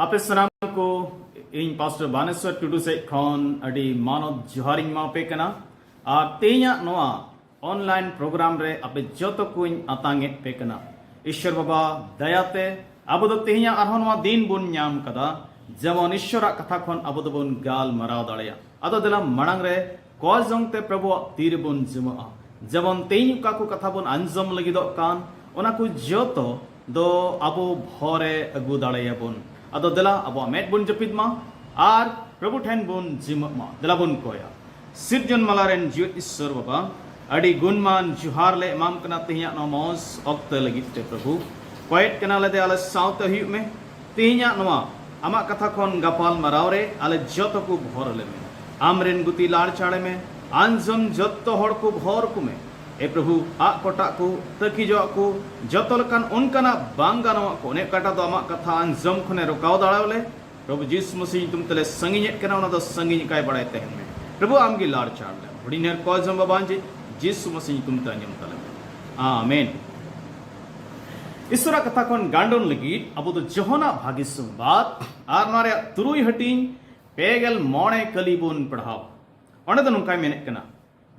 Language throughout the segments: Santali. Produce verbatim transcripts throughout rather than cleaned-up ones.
ᱟᱯᱮ ᱥᱟᱱᱟᱢ ᱠᱚ ᱤᱧ ᱯᱟᱥᱴᱚᱨ ᱵᱟᱱᱮᱥᱣᱚᱨ ᱴᱩᱰᱩ ᱥᱮᱫ ᱠᱷᱚᱱ ᱟᱹᱰᱤ ᱢᱟᱱᱚᱛ ᱡᱚᱦᱟᱨᱤᱧ ᱮᱢᱟᱯᱮ ᱠᱟᱱᱟ᱾ ᱟᱨ ᱛᱮᱦᱮᱧᱟᱜ ᱱᱚᱣᱟ online program ᱨᱮ ᱟᱯᱮ ᱡᱚᱛᱚ ᱠᱚᱧ ᱟᱛᱟᱝ ᱮᱫ ᱯᱮ ᱠᱟᱱᱟ᱾ ᱤᱥᱥᱚᱨ ᱵᱟᱵᱟ ᱫᱟᱭᱟᱛᱮ ᱟᱵᱚ ᱫᱚ ᱛᱮᱦᱮᱧᱟᱜ ᱟᱨᱦᱚᱸ ᱱᱚᱣᱟ ᱫᱤᱱ ᱵᱚᱱ ᱧᱟᱢ ᱠᱟᱫᱟ, ᱡᱮᱢᱚᱱ ᱤᱥᱥᱚᱨᱟᱜ ᱠᱟᱛᱷᱟ ᱠᱷᱚᱱ ᱟᱵᱚ ᱫᱚᱵᱚᱱ ᱜᱟᱞᱢᱟᱨᱟᱣ ᱫᱟᱲᱮᱭᱟᱜ᱾ ᱟᱫᱚ ᱫᱮᱞᱟ ᱢᱟᱲᱟᱝ ᱨᱮ ᱠᱚᱭ ᱡᱚᱝ ᱛᱮ ᱯᱨᱚᱵᱷᱩᱣᱟᱜ ᱛᱤ ᱨᱮᱵᱚᱱ ᱡᱤᱢᱟᱹᱜᱼᱟ᱾ ᱡᱮᱢᱚᱱ ᱛᱮᱦᱮᱧ ᱚᱠᱟ ᱠᱚ ᱠᱟᱛᱷᱟ ᱵᱚᱱ ᱟᱸᱡᱚᱢ ᱞᱟᱹᱜᱤᱫᱚᱜ ᱠᱟᱱ, ᱚᱱᱟ ᱠᱚ ᱡᱚᱛᱚ ᱫᱚ ᱟᱵᱚ ᱵᱷᱚᱨ ᱨᱮ ᱟᱹᱜᱩ ᱫᱟᱲᱮᱭᱟᱵᱚᱱ᱾ ᱟᱫᱚ ᱫᱮᱞᱟ ᱟᱵᱚᱣᱟᱜ ᱢᱮᱫ ᱵᱚᱱ ᱡᱟᱹᱯᱤᱫ ᱢᱟ ᱟᱨ ᱯᱨᱚᱵᱷᱩ ᱴᱷᱮᱱ ᱵᱚᱱ ᱡᱤᱢᱟᱹᱜ ᱢᱟ᱾ ᱫᱮᱞᱟ ᱵᱚᱱ ᱠᱚᱭᱟ᱾ ᱥᱤᱨᱡᱚᱱ ᱢᱟᱞᱟ ᱨᱮᱱ ᱡᱤᱣᱮᱫ ᱤᱥᱥᱚᱨ ᱵᱟᱵᱟ, ᱟᱹᱰᱤ ᱜᱩᱱᱢᱟᱱ ᱡᱚᱦᱟᱨ ᱞᱮ ᱮᱢᱟᱢ ᱠᱟᱱᱟ ᱛᱮᱦᱮᱧᱟᱜ ᱱᱚᱣᱟ ᱢᱚᱡᱽ ᱚᱠᱛᱚ ᱞᱟᱹᱜᱤᱫ ᱛᱮ ᱯᱨᱚᱵᱷᱩ᱾ ᱠᱚᱭᱮᱫ ᱠᱟᱱᱟ ᱞᱮ ᱫᱮ ᱟᱞᱮ ᱥᱟᱶᱛᱮ ᱦᱩᱭᱩᱜ ᱢᱮ᱾ ᱛᱮᱦᱮᱧᱟᱜ ᱱᱚᱣᱟ ᱟᱢᱟᱜ ᱠᱟᱛᱷᱟ ᱠᱷᱚᱱ ᱜᱟᱯᱟᱞ ᱢᱟᱨᱟᱣ ᱨᱮ ᱟᱞᱮ ᱡᱚᱛᱚ ᱠᱚ ᱵᱷᱚᱨ ᱞᱮᱢᱮ᱾ ᱟᱢᱨᱮᱱ ᱜᱩᱛᱤ ᱞᱟᱲ ᱪᱟᱲᱮ ᱢᱮ᱾ ᱟᱸᱡᱚᱢ ᱡᱚᱛᱚ ᱦᱚᱲ ᱠᱚ ᱵᱷᱚᱨ ᱠᱚᱢᱮ᱾ ᱮ ᱯᱨᱚᱵᱷᱩ, ᱟᱜ ᱠᱚᱴᱟᱜ ᱠᱚ, ᱛᱟᱹᱠᱤᱡᱚᱜ ᱠᱚ, ᱡᱚᱛᱚ ᱞᱮᱠᱟᱱ ᱚᱱᱠᱟᱱᱟᱜ ᱵᱟᱝ ᱜᱟᱱᱚᱜ ᱠᱚ, ᱚᱱᱮ ᱚᱠᱟᱴᱟᱜ ᱫᱚ ᱟᱢᱟᱜ ᱠᱟᱛᱷᱟ ᱟᱸᱡᱚᱢ ᱠᱷᱚᱱᱮ ᱨᱚᱠᱟᱣ ᱫᱟᱲᱮᱭᱟᱞᱮ, ᱯᱨᱚᱵᱷᱩ ᱡᱤᱥᱩ ᱢᱟᱥᱤ ᱧᱩᱛᱩᱢ ᱛᱮᱞᱮ ᱥᱟᱺᱜᱤᱧᱮᱫ ᱠᱟᱱᱟ, ᱚᱱᱟ ᱫᱚ ᱥᱟᱺᱜᱤᱧ ᱮᱠᱟᱭ ᱵᱟᱲᱟᱭ ᱛᱟᱦᱮᱱ ᱢᱮ᱾ ᱯᱨᱚᱵᱷᱩ ᱟᱢᱜᱮ ᱞᱟᱲ ᱪᱟᱲ ᱞᱮᱢ᱾ ᱦᱩᱰᱤᱧ ᱦᱮᱨ ᱠᱚ ᱡᱚᱢ ᱵᱟᱵᱟ ᱡᱮ ᱡᱤᱥᱩ ᱢᱟᱥᱤ ᱧᱩᱛᱩᱢ ᱛᱮ ᱟᱸᱡᱚᱢ ᱛᱟᱞᱮ ᱢᱮ᱾ ᱟᱢᱮᱱ᱾ ᱤᱥᱥᱚᱨᱟᱜ ᱠᱟᱛᱷᱟ ᱠᱷᱚᱱ ᱜᱟᱱᱰᱚᱱ ᱞᱟᱹᱜᱤᱫ ᱟᱵᱚ ᱫᱚ ᱡᱚᱦᱚᱱᱟᱜ ᱵᱷᱟᱹᱜᱤ ᱥᱚᱢᱵᱟᱫ ᱟᱨ ᱱᱚᱣᱟ ᱨᱮᱭᱟᱜ ᱛᱩᱨᱩᱭ ᱦᱟᱹᱴᱤᱧ ᱯᱮ ᱜᱮᱞ ᱢᱚᱬᱮ ᱠᱟᱹᱞᱤ ᱵᱚᱱ ᱯᱟᱲᱦᱟᱣ᱾ ᱚᱸᱰᱮ ᱫᱚ ᱱᱚᱝᱠᱟᱭ ᱢᱮᱱᱮᱫ ᱠᱟᱱᱟ,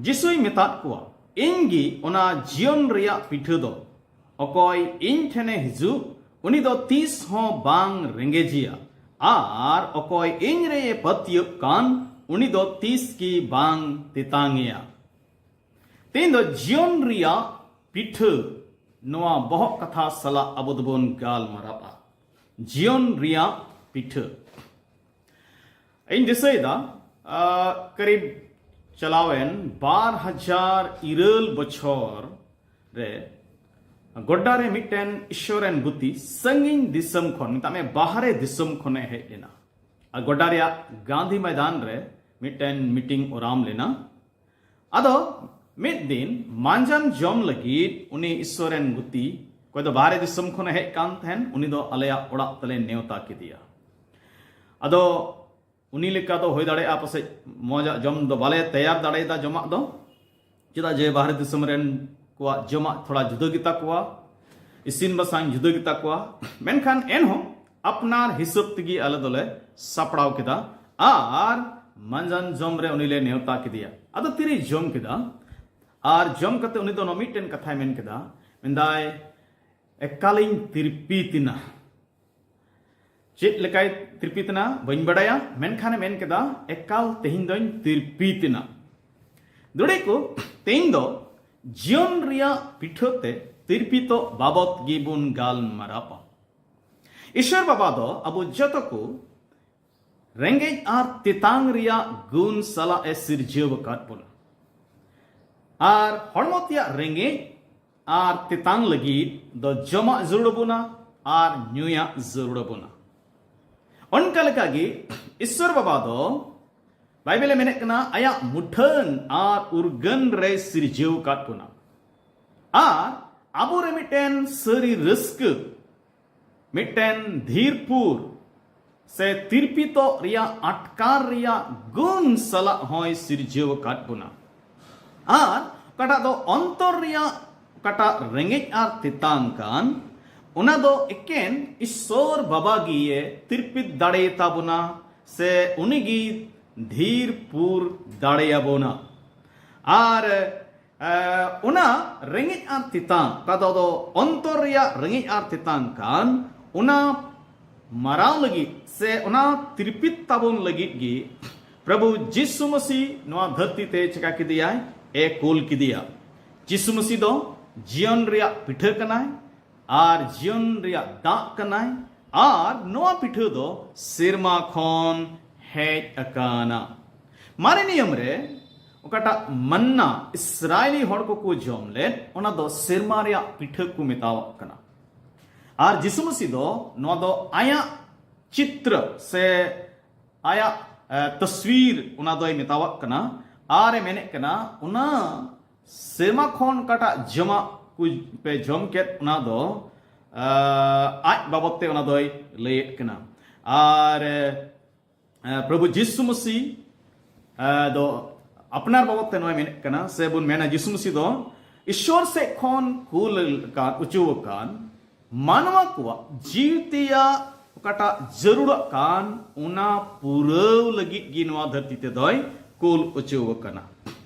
ᱡᱤᱥᱩᱭ ᱢᱮᱛᱟᱫ ᱠᱚᱣᱟ, "ᱤᱧ ᱜᱮ ᱚᱱᱟ ᱡᱤᱭᱚᱱ ᱨᱮᱭᱟᱜ ᱯᱤᱴᱷᱟᱹ ᱫᱚ᱾ ᱚᱠᱚᱭ ᱤᱧ ᱴᱷᱮᱱᱮ ᱦᱤᱡᱩᱜ, ᱩᱱᱤ ᱫᱚ ᱛᱤᱥ ᱦᱚᱸ ᱵᱟᱝ ᱨᱮᱸᱜᱮᱡᱮᱭᱟ, ᱟᱨ ᱚᱠᱚᱭ ᱤᱧ ᱨᱮᱭ ᱯᱟᱹᱛᱭᱟᱹᱜ ᱠᱟᱱ, ᱩᱱᱤ ᱫᱚ ᱛᱤᱥ ᱜᱮ ᱵᱟᱝ ᱛᱮᱛᱟᱝᱮᱭᱟ᱾" ᱛᱮᱦᱮᱧ ᱫᱚ ᱡᱤᱭᱚᱱ ᱨᱮᱭᱟᱜ ᱯᱤᱴᱷᱟᱹ, ᱱᱚᱣᱟ ᱵᱚᱦᱚᱜ ᱠᱟᱛᱷᱟ ᱥᱟᱞᱟᱜ ᱟᱵᱚ ᱫᱚᱵᱚᱱ ᱜᱟᱞᱢᱟᱨᱟᱣᱟ᱾ ᱡᱤᱭᱚᱱ ᱨᱮᱭᱟᱜ ᱯᱤᱴᱷᱟᱹ᱾ ᱤᱧ ᱫᱤᱥᱟᱹᱭᱮᱫᱟ, ᱟ, ᱠᱟᱨᱤᱵ ᱪᱟᱞᱟᱣᱮᱱ ᱵᱟᱨ ᱦᱟᱡᱟᱨ ᱤᱨᱟᱹᱞ ᱵᱚᱪᱷᱚᱨ ᱨᱮ ᱜᱚᱰᱰᱟ ᱨᱮ ᱢᱤᱫᱴᱮᱱ ᱤᱥᱥᱚᱨ ᱨᱮᱱ ᱜᱩᱛᱤ ᱥᱟᱺᱜᱤᱧ ᱫᱤᱥᱚᱢ ᱠᱷᱚᱱ, ᱢᱮᱛᱟᱜ ᱢᱮ ᱵᱟᱦᱨᱮ ᱫᱤᱥᱚᱢ ᱠᱷᱚᱱᱮ ᱦᱮᱡ ᱞᱮᱱᱟ᱾ ᱟᱨ ᱜᱚᱰᱰᱟ ᱨᱮᱭᱟᱜ ᱜᱟᱱᱫᱷᱤ ᱢᱚᱭᱫᱟᱱ ᱨᱮ ᱢᱤᱫᱴᱮᱱ ᱢᱤᱴᱤᱝ ᱚᱨᱟᱢ ᱞᱮᱱᱟ᱾ ᱟᱫᱚ ᱢᱤᱫ ᱫᱤᱱ ᱢᱟᱸᱡᱟᱱ ᱡᱚᱢ ᱞᱟᱹᱜᱤᱫ ᱩᱱᱤ ᱤᱥᱥᱚᱨ ᱨᱮᱱ ᱜᱩᱛᱤ, ᱚᱠᱚᱭ ᱫᱚ ᱵᱟᱦᱨᱮ ᱫᱤᱥᱚᱢ ᱠᱷᱚᱱᱮ ᱦᱮᱡ ᱠᱟᱱ ᱛᱟᱦᱮᱱ, ᱩᱱᱤ ᱫᱚ ᱟᱞᱮᱭᱟᱜ ᱚᱲᱟᱜ ᱛᱮᱞᱮ ᱱᱮᱣᱛᱟ ᱠᱮᱫᱮᱭᱟ᱾ ᱟᱫᱚ ᱩᱱᱤ ᱞᱮᱠᱟ ᱫᱚ ᱦᱩᱭ ᱫᱟᱲᱮᱭᱟᱜᱼᱟ ᱯᱟᱥᱮᱡ ᱢᱚᱡᱟᱜ ᱡᱚᱢ ᱫᱚ ᱵᱟᱞᱮ ᱛᱮᱭᱟᱨ ᱫᱟᱲᱮᱭᱟᱫᱟ, ᱡᱚᱢᱟᱜ ᱫᱚ, ᱪᱮᱫᱟᱜ ᱡᱮ ᱵᱟᱦᱨᱮ ᱫᱤᱥᱚᱢ ᱨᱮᱱ ᱠᱚᱣᱟᱜ ᱡᱚᱢᱟᱜ ᱛᱷᱚᱲᱟ ᱡᱩᱫᱟᱹ ᱜᱮᱛᱟ ᱠᱚᱣᱟ, ᱤᱥᱤᱱ ᱵᱟᱥᱟᱝ ᱡᱩᱫᱟᱹ ᱜᱮᱛᱟ ᱠᱚᱣᱟ᱾ ᱢᱮᱱᱠᱷᱟᱱ ᱮᱱᱦᱚᱸ ᱟᱯᱱᱟᱨ ᱦᱤᱥᱟᱹᱵ ᱛᱮᱜᱮ ᱟᱞᱮ ᱫᱚᱞᱮ ᱥᱟᱯᱲᱟᱣ ᱠᱮᱫᱟ᱾ ᱟᱨ ᱢᱟᱸᱡᱟᱱ ᱡᱚᱢ ᱨᱮ ᱩᱱᱤ ᱞᱮ ᱱᱮᱣᱛᱟ ᱠᱮᱫᱮᱭᱟ᱾ ᱟᱫᱚ ᱛᱤᱨᱮᱭ ᱡᱚᱢ ᱠᱮᱫᱟ, ᱟᱨ ᱡᱚᱢ ᱠᱟᱛᱮ ᱩᱱᱤ ᱫᱚ ᱱᱚᱣᱟ ᱢᱤᱫᱴᱮᱱ ᱠᱟᱛᱷᱟᱭ ᱢᱮᱱ ᱠᱮᱫᱟ᱾ ᱢᱮᱱᱫᱟᱭ, "ᱮᱠᱟᱞᱤᱧ ᱛᱤᱨᱯᱤᱛ ᱮᱱᱟ᱾" ᱪᱮᱫ ᱞᱮᱠᱟᱭ ᱛᱤᱨᱯᱤᱛ ᱮᱱᱟ ᱵᱟᱹᱧ ᱵᱟᱰᱟᱭᱟ, ᱢᱮᱱᱠᱷᱟᱱᱮ ᱢᱮᱱ ᱠᱮᱫᱟ, "ᱮᱠᱟᱞ ᱛᱮᱦᱮᱧ ᱫᱚᱧ ᱛᱤᱨᱯᱤᱛ ᱮᱱᱟ᱾" ᱫᱩᱲᱤ ᱠᱚ, ᱛᱮᱦᱮᱧ ᱫᱚ ᱡᱤᱭᱚᱱ ᱨᱮᱭᱟᱜ ᱯᱤᱴᱷᱟᱹ ᱛᱮ ᱛᱤᱨᱯᱤᱛᱚᱜ ᱵᱟᱵᱚᱛ ᱜᱮᱵᱚᱱ ᱜᱟᱞᱢᱟᱨᱟᱣᱟ᱾ ᱤᱥᱚᱨ ᱵᱟᱵᱟ ᱫᱚ ᱟᱵᱚ ᱡᱚᱛᱚ ᱠᱚ ᱨᱮᱸᱜᱮᱡ ᱟᱨ ᱛᱮᱛᱟᱝ ᱨᱮᱭᱟᱜ ᱜᱩᱱ ᱥᱟᱞᱟᱜ ᱮ ᱥᱤᱨᱡᱟᱹᱣ ᱟᱠᱟᱫ ᱵᱚᱱᱟ᱾ ᱟᱨ ᱦᱚᱲᱢᱚ ᱛᱮᱭᱟᱜ ᱨᱮᱸᱜᱮᱡ ᱟᱨ ᱛᱮᱛᱟᱝ ᱞᱟᱹᱜᱤᱫ ᱫᱚ ᱡᱚᱢᱟᱜ ᱡᱟᱹᱨᱩᱲ ᱟᱵᱚᱱᱟ ᱟᱨ ᱧᱩᱭᱟᱜ ᱡᱟᱹᱨᱩᱲ ᱟᱵᱚᱱᱟ᱾ ᱚᱱᱠᱟ ᱞᱮᱠᱟᱜᱮ ᱤᱥᱚᱨ ᱵᱟᱵᱟ ᱫᱚ ᱵᱟᱭᱵᱮᱞᱮ ᱢᱮᱱᱮᱫ ᱠᱟᱱᱟ, ᱟᱭᱟᱜ ᱢᱩᱴᱷᱟᱹᱱ ᱟᱨ ᱩᱨᱜᱟᱹᱱ ᱨᱮ ᱥᱤᱨᱡᱟᱹᱣ ᱟᱠᱟᱫ ᱵᱚᱱᱟ᱾ ᱟᱨ ᱟᱵᱚᱨᱮ ᱢᱤᱫᱴᱮᱱ ᱥᱟᱹᱨᱤ ᱨᱟᱹᱥᱠᱟᱹ, ᱢᱤᱫᱴᱮᱱ ᱫᱷᱤᱨᱯᱩᱨ ᱥᱮ ᱛᱤᱨᱯᱤᱛᱚᱜ ᱨᱮᱭᱟᱜ ᱟᱴᱠᱟᱨ ᱨᱮᱭᱟᱜ ᱜᱩᱱ ᱥᱟᱞᱟᱜ ᱦᱚᱸᱭ ᱥᱤᱨᱡᱟᱹᱣ ᱟᱠᱟᱫ ᱵᱚᱱᱟ᱾ ᱟᱨ ᱚᱠᱟᱴᱟᱜ ᱫᱚ ᱚᱱᱛᱚᱨ ᱨᱮᱭᱟᱜ ᱚᱠᱟᱴᱟᱜ ᱨᱮᱸᱜᱮᱡ ᱟᱨ ᱛᱮᱛᱟᱝ ᱠᱟᱱ, ᱚᱱᱟ ᱫᱚ ᱮᱠᱮᱱ ᱤᱥᱚᱨ ᱵᱟᱵᱟ ᱜᱮᱭᱮ ᱛᱤᱨᱯᱤᱛ ᱫᱟᱲᱮᱭᱟᱛᱟ ᱵᱚᱱᱟ, ᱥᱮ ᱩᱱᱤᱜᱮ ᱫᱷᱤᱨ ᱯᱩᱨ ᱫᱟᱲᱮᱭᱟᱵᱚᱱᱟ᱾ ᱟᱨ ᱮ, ᱚᱱᱟ ᱨᱮᱸᱜᱮᱡ ᱟᱨ ᱛᱮᱛᱟᱝ, ᱚᱠᱟ ᱫᱚ ᱟᱫᱚ ᱚᱱᱛᱚᱨ ᱨᱮᱭᱟᱜ ᱨᱮᱸᱜᱮᱡ ᱟᱨ ᱛᱮᱛᱟᱝ ᱠᱟᱱ, ᱚᱱᱟ ᱢᱟᱨᱟᱣ ᱞᱟᱹᱜᱤᱫ ᱥᱮ ᱚᱱᱟ ᱛᱤᱨᱯᱤᱛ ᱛᱟᱵᱚᱱ ᱞᱟᱹᱜᱤᱫ ᱜᱮ ᱯᱨᱚᱵᱷᱩ ᱡᱤᱥᱩ ᱢᱟᱹᱥᱤ ᱱᱚᱣᱟ ᱫᱷᱟᱹᱨᱛᱤ ᱛᱮ ᱪᱮᱠᱟ ᱠᱮᱫᱮᱭᱟᱭ? ᱮ ᱠᱩᱞ ᱠᱮᱫᱮᱭᱟ᱾ ᱡᱤᱥᱩ ᱢᱟᱹᱥᱤ ᱫᱚ ᱡᱤᱭᱚᱱ ᱨᱮᱭᱟᱜ ᱯᱤᱴᱷᱟᱹ ᱠᱟᱱᱟᱭ ᱟᱨ ᱡᱤᱭᱚᱱ ᱨᱮᱭᱟᱜ ᱫᱟᱜ ᱠᱟᱱᱟᱭ, ᱟᱨ ᱱᱚᱣᱟ ᱯᱤᱴᱷᱟᱹ ᱫᱚ ᱥᱮᱨᱢᱟ ᱠᱷᱚᱱ ᱦᱮᱡ ᱟᱠᱟᱱᱟ᱾ ᱢᱟᱨᱮ ᱱᱤᱭᱚᱢ ᱨᱮ ᱚᱠᱟᱴᱟᱜ ᱢᱟᱱᱱᱟ ᱤᱥᱨᱟᱭᱮᱞᱤ ᱦᱚᱲ ᱠᱚᱠᱚ ᱡᱚᱢ ᱞᱮᱫ, ᱚᱱᱟ ᱫᱚ ᱥᱮᱨᱢᱟ ᱨᱮᱭᱟᱜ ᱯᱤᱴᱷᱟᱹ ᱠᱚ ᱢᱮᱛᱟᱣᱟᱜ ᱠᱟᱱᱟ᱾ ᱟᱨ ᱡᱤᱥᱩ ᱢᱟᱹᱥᱤ ᱫᱚ ᱱᱚᱣᱟ ᱫᱚ ᱟᱭᱟᱜ ᱪᱤᱛᱨᱚ ᱥᱮ ᱟᱭᱟᱜ, ᱮ, ᱛᱚᱥᱣᱤᱨ ᱚᱱᱟ ᱫᱚᱭ ᱢᱮᱛᱟᱣᱟᱜ ᱠᱟᱱᱟ᱾ ᱟᱨ ᱮ ᱢᱮᱱᱮᱫ ᱠᱟᱱᱟ, ᱚᱱᱟ ᱥᱮᱨᱢᱟ ᱠᱷᱚᱱ ᱚᱠᱟᱴᱟᱜ ᱡᱚᱢᱟᱜ ᱠᱚ ᱯᱮ ᱡᱚᱢ ᱠᱮᱫ, ᱚᱱᱟ ᱫᱚ, ᱮ, ᱟᱡ ᱵᱟᱵᱚᱫ ᱛᱮ ᱚᱱᱟ ᱫᱚᱭ ᱞᱟᱹᱭᱮᱫ ᱠᱟᱱᱟ᱾ ᱟᱨ, ᱮ, ᱯᱨᱚᱵᱷᱩ ᱡᱤᱥᱩ ᱢᱟᱹᱥᱤ, ᱮ, ᱫᱚ ᱟᱯᱱᱟᱨ ᱵᱟᱵᱚᱫ ᱛᱮ ᱱᱚᱣᱟᱭ ᱢᱮᱱᱮᱫ ᱠᱟᱱᱟ, ᱥᱮ ᱵᱚᱱ ᱢᱮᱱᱟ, ᱡᱤᱥᱩ ᱢᱟᱹᱥᱤ ᱫᱚ ᱤᱥᱚᱨ ᱥᱮᱫ ᱠᱷᱚᱱ ᱠᱩᱞ ᱟᱠᱟᱱ, ᱚᱪᱚ ᱟᱠᱟᱱ ᱢᱟᱱᱣᱟ ᱠᱚᱣᱟᱜ ᱡᱤᱣᱤ ᱛᱮᱭᱟᱜ ᱚᱠᱟᱴᱟᱜ ᱡᱟᱹᱨᱩᱲᱟᱜ ᱠᱟᱱ, ᱚᱱᱟ ᱯᱩᱨᱟᱹᱣ ᱞᱟᱹᱜᱤᱫ ᱜᱮ ᱱᱚᱣᱟ ᱫᱷᱟᱹᱨᱛᱤ ᱛᱮᱫᱚᱭ ᱠᱩᱞ ᱚᱪᱚ ᱟᱠᱟᱱᱟ᱾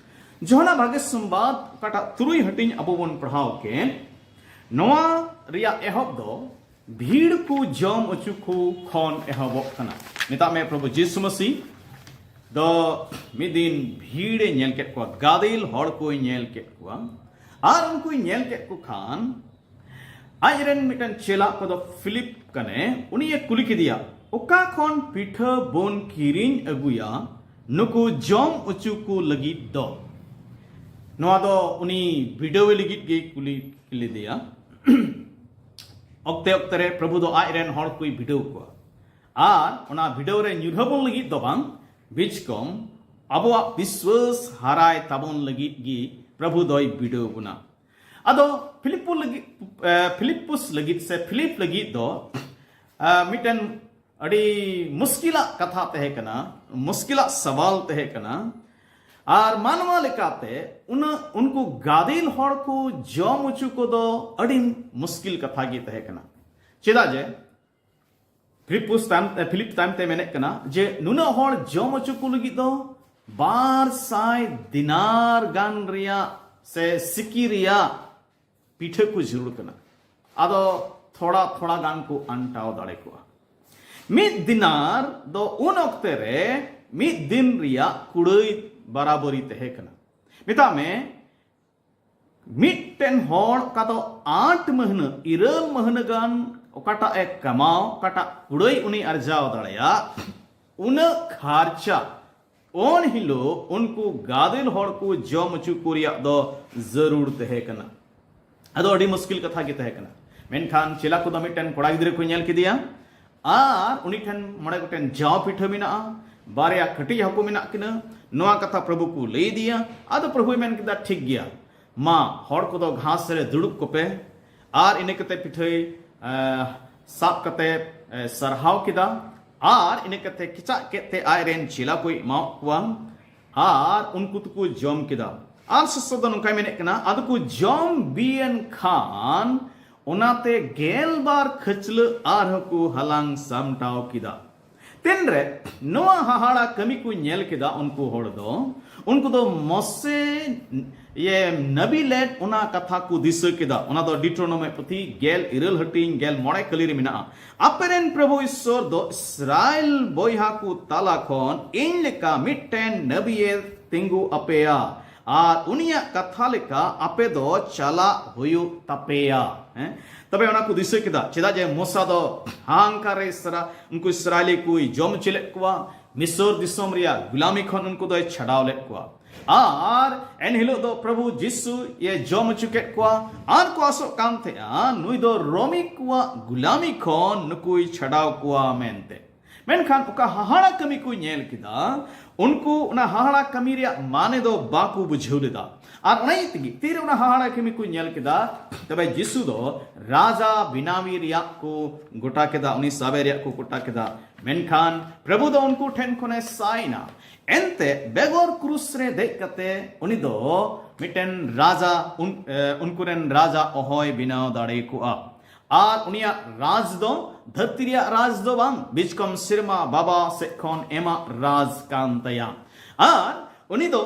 ᱡᱚᱦᱟᱱᱟᱜ ᱵᱷᱟᱜᱮ ᱥᱚᱢᱵᱟᱫ ᱚᱠᱟᱴᱟᱜ ᱛᱩᱨᱩᱭ ᱦᱟᱹᱴᱤᱧ ᱟᱵᱚ ᱵᱚᱱ ᱯᱟᱲᱦᱟᱣ ᱠᱮᱫ, ᱱᱚᱣᱟ ᱨᱮᱭᱟᱜ ᱮᱦᱚᱵ ᱫᱚ ᱵᱷᱤᱲ ᱠᱚ ᱡᱚᱢ ᱚᱪᱚ ᱠᱚ ᱠᱷᱚᱱ ᱮᱦᱚᱵᱚᱜ ᱠᱟᱱᱟ᱾ ᱢᱮᱛᱟᱜ ᱢᱮ, ᱯᱨᱚᱵᱷᱩ ᱡᱤᱥᱩ ᱢᱟᱹᱥᱤ ᱫᱚ ᱢᱤᱫ ᱫᱤᱱ ᱵᱷᱤᱲᱮ ᱧᱮᱞ ᱠᱮᱫ ᱠᱚᱣᱟ, ᱜᱟᱫᱮᱞ ᱦᱚᱲ ᱠᱚᱭ ᱧᱮᱞ ᱠᱮᱫ ᱠᱚᱣᱟ᱾ ᱟᱨ ᱩᱱᱠᱩᱭ ᱧᱮᱞ ᱠᱮᱫ ᱠᱚ ᱠᱷᱟᱱ, ᱟᱡ ᱨᱮᱱ ᱢᱤᱫᱴᱮᱱ ᱪᱮᱞᱟ ᱠᱚᱫᱚ ᱯᱷᱤᱞᱤᱯ ᱠᱟᱱᱮ, ᱩᱱᱤᱭᱮ ᱠᱩᱞᱤ ᱠᱮᱫᱮᱭᱟ, "ᱚᱠᱟ ᱠᱷᱚᱱ ᱯᱤᱴᱷᱟᱹ ᱵᱚᱱ ᱠᱤᱨᱤᱧ ᱟᱹᱜᱩᱭᱟ ᱱᱩᱠᱩ ᱡᱚᱢ ᱚᱪᱚ ᱠᱚ ᱞᱟᱹᱜᱤᱫ ᱫᱚ?" ᱱᱚᱣᱟ ᱫᱚ ᱩᱱᱤ ᱵᱤᱰᱟᱹᱣᱮ ᱞᱟᱹᱜᱤᱫ ᱜᱮᱭ ᱠᱩᱞᱤ ᱞᱮᱫᱮᱭᱟ᱾ ᱚᱠᱛᱮ ᱚᱠᱛᱮ ᱨᱮ ᱯᱨᱚᱵᱷᱩ ᱫᱚ ᱟᱡ ᱨᱮᱱ ᱦᱚᱲ ᱠᱚᱭ ᱵᱤᱰᱟᱹᱣ ᱠᱚᱣᱟ᱾ ᱟᱨ ᱚᱱᱟ ᱵᱤᱰᱟᱹᱣ ᱨᱮ ᱧᱩᱨᱦᱟᱹ ᱵᱚᱱ ᱞᱟᱹᱜᱤᱫ ᱫᱚ ᱵᱟᱝ, ᱵᱤᱪᱠᱚᱢ ᱟᱵᱚᱣᱟᱜ ᱵᱤᱥᱣᱟᱹᱥ ᱦᱟᱨᱟᱭ ᱛᱟᱵᱚᱱ ᱞᱟᱹᱜᱤᱫ ᱜᱮ ᱯᱨᱚᱵᱷᱩ ᱫᱚᱭ ᱵᱤᱰᱟᱹᱣ ᱵᱚᱱᱟ᱾ ᱟᱫᱚ ᱯᱷᱤᱞᱤᱯᱯᱩ ᱞᱟᱹᱜᱤᱫ, ᱮ, ᱯᱷᱤᱞᱤᱯᱯᱩᱥ ᱞᱟᱹᱜᱤᱫ ᱥᱮ ᱯᱷᱤᱞᱤᱯ ᱞᱟᱹᱜᱤᱫ ᱫᱚ, ᱮ, ᱢᱤᱫᱴᱮᱱ ᱟᱹᱰᱤ ᱢᱩᱥᱠᱤᱞᱟᱜ ᱠᱟᱛᱷᱟ ᱛᱟᱦᱮᱸ ᱠᱟᱱᱟ, ᱢᱩᱥᱠᱤᱞᱟᱜ ᱥᱟᱣᱟᱞ ᱛᱟᱦᱮᱸ ᱠᱟᱱᱟ᱾ ᱟᱨ ᱢᱟᱱᱣᱟ ᱞᱮᱠᱟᱛᱮ ᱩᱱᱟᱹᱜ, ᱩᱱᱠᱩ ᱜᱟᱫᱮᱞ ᱦᱚᱲ ᱠᱚ ᱡᱚᱢ ᱦᱚᱪᱚ ᱠᱚᱫᱚ ᱟᱹᱰᱤ ᱢᱩᱥᱠᱤᱞ ᱠᱟᱛᱷᱟ ᱜᱮ ᱛᱟᱦᱮᱸ ᱠᱟᱱᱟ᱾ ᱪᱮᱫᱟᱜ ᱡᱮ ᱯᱷᱤᱞᱤᱯᱯᱩᱥ ᱛᱟᱭᱚᱢ, ᱮ, ᱯᱷᱤᱞᱤᱯ ᱛᱟᱭᱚᱢ ᱛᱮ ᱢᱮᱱᱮᱫ ᱠᱟᱱᱟ ᱡᱮ ᱱᱩᱱᱟᱹᱜ ᱦᱚᱲ ᱡᱚᱢ ᱦᱚᱪᱚ ᱠᱚ ᱞᱟᱹᱜᱤᱫ ᱫᱚ ᱵᱟᱨ ᱥᱟᱭ ᱫᱤᱱᱟᱨ ᱜᱟᱱ ᱨᱮᱭᱟᱜ ᱥᱮ ᱥᱤᱠᱤ ᱨᱮᱭᱟᱜ ᱯᱤᱴᱷᱟᱹ ᱠᱚ ᱡᱟᱹᱨᱩᱲ ᱠᱟᱱᱟ᱾ ᱟᱫᱚ ᱛᱷᱚᱲᱟ ᱛᱷᱚᱲᱟ ᱜᱟᱱ ᱠᱚ ᱟᱱᱴᱟᱣ ᱫᱟᱲᱮ ᱠᱚᱜᱼᱟ᱾ ᱢᱤᱫ ᱫᱤᱱᱟᱨ ᱫᱚ ᱩᱱ ᱚᱠᱛᱮ ᱨᱮ ᱢᱤᱫ ᱫᱤᱱ ᱨᱮᱭᱟᱜ ᱠᱩᱲᱟᱹᱭ ᱵᱟᱨᱟᱵᱟᱹᱨᱤ ᱛᱟᱦᱮᱸ ᱠᱟᱱᱟ᱾ ᱢᱮᱛᱟᱜ ᱢᱮ, ᱢᱤᱫᱴᱮᱱ ᱦᱚᱲ ᱚᱠᱟ ᱫᱚ ᱟᱴ ᱢᱟᱹᱦᱱᱟᱹ, ᱤᱨᱟᱹᱞ ᱢᱟᱹᱦᱱᱟᱹ ᱜᱟᱱ ᱚᱠᱟᱴᱟᱜ ᱮ ᱠᱟᱢᱟᱣ, ᱚᱠᱟᱴᱟᱜ ᱠᱩᱲᱟᱹᱭ ᱩᱱᱤ ᱟᱨᱡᱟᱣ ᱫᱟᱲᱮᱭᱟᱜ, ᱩᱱᱟᱹᱜ ᱠᱷᱟᱨᱪᱟ ᱩᱱ ᱦᱤᱞᱳᱜ ᱩᱱᱠᱩ ᱜᱟᱫᱮᱞ ᱦᱚᱲ ᱠᱚ ᱡᱚᱢ ᱦᱚᱪᱚ ᱠᱚ ᱨᱮᱭᱟᱜ ᱫᱚ ᱡᱟᱹᱨᱩᱲ ᱛᱟᱦᱮᱸ ᱠᱟᱱᱟ᱾ ᱟᱫᱚ ᱟᱹᱰᱤ ᱢᱩᱥᱠᱤᱞ ᱠᱟᱛᱷᱟ ᱜᱮ ᱛᱟᱦᱮᱸ ᱠᱟᱱᱟ᱾ ᱢᱮᱱᱠᱷᱟᱱ ᱪᱮᱞᱟ ᱠᱚᱫᱚ ᱢᱤᱫᱴᱮᱱ ᱠᱚᱲᱟ ᱜᱤᱫᱽᱨᱟᱹ ᱠᱚ ᱧᱮᱞ ᱠᱮᱫᱮᱭᱟ ᱟᱨ ᱩᱱᱤ ᱴᱷᱮᱱ ᱢᱚᱬᱮ ᱜᱚᱴᱮᱱ ᱡᱟᱣ ᱯᱤᱴᱷᱟᱹ ᱢᱮᱱᱟᱜᱼᱟ, ᱵᱟᱨᱭᱟ ᱠᱟᱹᱴᱤᱡ ᱦᱟᱹᱠᱩ ᱢᱮᱱᱟᱜ ᱠᱤᱱᱟ, ᱱᱚᱣᱟ ᱠᱟᱛᱷᱟ ᱯᱨᱚᱵᱷᱩ ᱠᱚ ᱞᱟᱹᱭ ᱟᱫᱮᱭᱟ᱾ ᱟᱫᱚ ᱯᱨᱚᱵᱷᱩᱭ ᱢᱮᱱ ᱠᱮᱫᱟ, "ᱴᱷᱤᱠ ᱜᱮᱭᱟ, ᱢᱟ ᱦᱚᱲ ᱠᱚᱫᱚ ᱜᱷᱟᱥ ᱨᱮ ᱫᱩᱲᱩᱵ ᱠᱚᱯᱮ", ᱟᱨ ᱤᱱᱟᱹ ᱠᱟᱛᱮ ᱯᱤᱴᱷᱟᱹᱭ, ᱮ, ᱥᱟᱵ ᱠᱟᱛᱮ, ᱮ, ᱥᱟᱨᱦᱟᱣ ᱠᱮᱫᱟ᱾ ᱟᱨ ᱤᱱᱟᱹ ᱠᱟᱛᱮ ᱠᱮᱪᱟᱜ ᱠᱮᱫ ᱛᱮ ᱟᱡ ᱨᱮᱱ ᱪᱮᱞᱟ ᱠᱚᱭ ᱮᱢᱟᱣᱟᱫ ᱠᱚᱣᱟ᱾ ᱟᱨ ᱩᱱᱠᱩ ᱫᱚᱠᱚ ᱡᱚᱢ ᱠᱮᱫᱟ᱾ ᱟᱨ ᱥᱚᱥᱚ ᱫᱚ ᱱᱚᱝᱠᱟᱭ ᱢᱮᱱᱮᱫ ᱠᱟᱱᱟ, ᱟᱫᱚ ᱠᱚ ᱡᱚᱢ ᱵᱤᱭᱮᱱ ᱠᱷᱟᱱ ᱚᱱᱟᱛᱮ ᱜᱮᱞ ᱵᱟᱨ ᱠᱷᱟᱹᱪᱞᱟᱹᱜ ᱟᱨᱦᱚᱸ ᱠᱚ ᱦᱟᱞᱟᱝ ᱥᱟᱢᱴᱟᱣ ᱠᱮᱫᱟ᱾ ᱛᱤᱱᱨᱮ ᱱᱚᱣᱟ ᱦᱟᱦᱟᱲᱟ ᱠᱟᱹᱢᱤ ᱠᱚ ᱧᱮᱞ ᱠᱮᱫᱟ, ᱩᱱᱠᱩ ᱦᱚᱲ ᱫᱚ, ᱩᱱᱠᱩ ᱫᱚ ᱢᱚᱥᱮ ᱤᱭᱟᱹ ᱱᱟᱵᱤ ᱞᱮᱫ ᱚᱱᱟ ᱠᱟᱛᱷᱟ ᱠᱚ ᱫᱤᱥᱟᱹ ᱠᱮᱫᱟ᱾ ᱚᱱᱟ ᱫᱚ ᱰᱤᱴᱨᱳᱱᱚᱢᱤ ᱯᱩᱛᱷᱤ ᱜᱮᱞ ᱤᱨᱟᱹᱞ ᱦᱟᱹᱴᱤᱧ ᱜᱮᱞ ᱢᱚᱬᱮ ᱠᱟᱹᱞᱤ ᱨᱮ ᱢᱮᱱᱟᱜᱼᱟ᱾ ᱟᱯᱮᱨᱮᱱ ᱯᱨᱚᱵᱷᱩ ᱤᱥᱥᱚᱨ ᱫᱚ ᱤᱥᱨᱟᱭᱮᱞ ᱵᱚᱭᱦᱟ ᱠᱚ ᱛᱟᱞᱟ ᱠᱷᱚᱱ ᱤᱧ ᱞᱮᱠᱟ ᱢᱤᱫᱴᱮᱱ ᱱᱟᱵᱤᱭᱮ ᱛᱤᱸᱜᱩ ᱟᱯᱮᱭᱟ, ᱟᱨ ᱩᱱᱤᱭᱟᱜ ᱠᱟᱛᱷᱟ ᱞᱮᱠᱟ ᱟᱯᱮ ᱫᱚ ᱪᱟᱞᱟᱜ ᱦᱩᱭᱩᱜ ᱛᱟᱯᱮᱭᱟ᱾ ᱦᱮᱸ? ᱛᱚᱵᱮ ᱚᱱᱟ ᱠᱚ ᱫᱤᱥᱟᱹ ᱠᱮᱫᱟ, ᱪᱮᱫᱟᱜ ᱡᱮ ᱢᱳᱥᱟ ᱫᱚ ᱦᱟᱦᱟᱝᱠᱟᱨ ᱨᱮ ᱤᱥᱨᱟ-, ᱩᱱᱠᱩ ᱤᱥᱨᱟᱭᱮᱞᱤ ᱠᱚᱭ ᱡᱚᱢ ᱦᱚᱪᱚ ᱞᱮᱫ ᱠᱚᱣᱟ, ᱢᱤᱥᱚᱨ ᱫᱤᱥᱚᱢ ᱨᱮᱭᱟᱜ ᱜᱩᱞᱟᱢᱤ ᱠᱷᱚᱱ ᱩᱱᱠᱩ ᱫᱚᱭ ᱪᱷᱟᱰᱟᱣ ᱞᱮᱫ ᱠᱚᱣᱟ᱾ ᱟᱨ ᱮᱱᱦᱤᱞᱳᱜ ᱫᱚ ᱯᱨᱚᱵᱷᱩ ᱡᱤᱥᱩ ᱮ ᱡᱚᱢ ᱦᱚᱪᱚ ᱠᱮᱫ ᱠᱚᱣᱟ᱾ ᱟᱨ ᱠᱚ ᱟᱥᱚᱜ ᱠᱟᱱ ᱛᱟᱦᱮᱸᱜᱼᱟ, ᱱᱩᱭ ᱫᱚ ᱨᱳᱢᱤ ᱠᱚᱣᱟᱜ ᱜᱩᱞᱟᱢᱤ ᱠᱷᱚᱱ ᱱᱩᱠᱩᱭ ᱪᱷᱟᱰᱟᱣ ᱠᱚᱣᱟ ᱢᱮᱱᱛᱮ᱾ ᱢᱮᱱᱠᱷᱟᱱ ᱚᱠᱟ ᱦᱟᱦᱟᱲᱟ ᱠᱟᱹᱢᱤ ᱠᱚ ᱧᱮᱞ ᱠᱮᱫᱟ, ᱩᱱᱠᱩ ᱚᱱᱟ ᱦᱟᱦᱟᱲᱟ ᱠᱟᱹᱢᱤ ᱨᱮᱭᱟᱜ ᱢᱟᱱᱮ ᱫᱚ ᱵᱟᱠᱚ ᱵᱩᱡᱷᱟᱹᱣ ᱞᱮᱫᱟ᱾ ᱟᱨ ᱚᱱᱟ ᱤᱭᱟᱹ ᱛᱮᱜᱮ ᱛᱤᱨᱮ ᱚᱱᱟ ᱦᱟᱦᱟᱲᱟ ᱠᱟᱹᱢᱤ ᱠᱚ ᱧᱮᱞ ᱠᱮᱫᱟ, ᱛᱚᱵᱮ ᱡᱤᱥᱩ ᱫᱚ ᱨᱟᱡᱟ ᱵᱮᱱᱟᱣᱤ ᱨᱮᱭᱟᱜ ᱠᱚ ᱜᱚᱴᱟ ᱠᱮᱫᱟ, ᱩᱱᱤ ᱥᱟᱵᱮ ᱨᱮᱭᱟᱜ ᱠᱚ ᱜᱚᱴᱟ ᱠᱮᱫᱟ᱾ ᱢᱮᱱᱠᱷᱟᱱ ᱯᱨᱚᱵᱷᱩ ᱫᱚ ᱩᱱᱠᱩ ᱴᱷᱮᱱ ᱠᱷᱚᱱᱮ ᱥᱟᱭ ᱮᱱᱟ᱾ ᱮᱱᱛᱮ ᱵᱮᱜᱚᱨ ᱠᱨᱩᱥ ᱨᱮ ᱫᱮᱡ ᱠᱟᱛᱮ ᱩᱱᱤ ᱫᱚ ᱢᱤᱫᱴᱮᱱ ᱨᱟᱡᱟ, ᱩᱱ-, ᱮ, ᱩᱱᱠᱩ ᱨᱮᱱ ᱨᱟᱡᱟ ᱚᱦᱚᱭ ᱵᱮᱱᱟᱣ ᱫᱟᱲᱮ ᱠᱚᱜᱼᱟ᱾ ᱟᱨ ᱩᱱᱤᱭᱟᱜ ᱨᱟᱡᱽ ᱫᱚ ᱫᱷᱟᱹᱨᱛᱤ ᱨᱮᱭᱟᱜ ᱨᱟᱡᱽ ᱫᱚ ᱵᱟᱝ, ᱵᱤᱪᱠᱚᱢ ᱥᱮᱨᱢᱟ ᱵᱟᱵᱟ ᱥᱮᱫ ᱠᱷᱚᱱ ᱮᱢᱟᱜ ᱨᱟᱡᱽ ᱠᱟᱱ ᱛᱟᱭᱟ᱾ ᱟᱨ ᱩᱱᱤ ᱫᱚ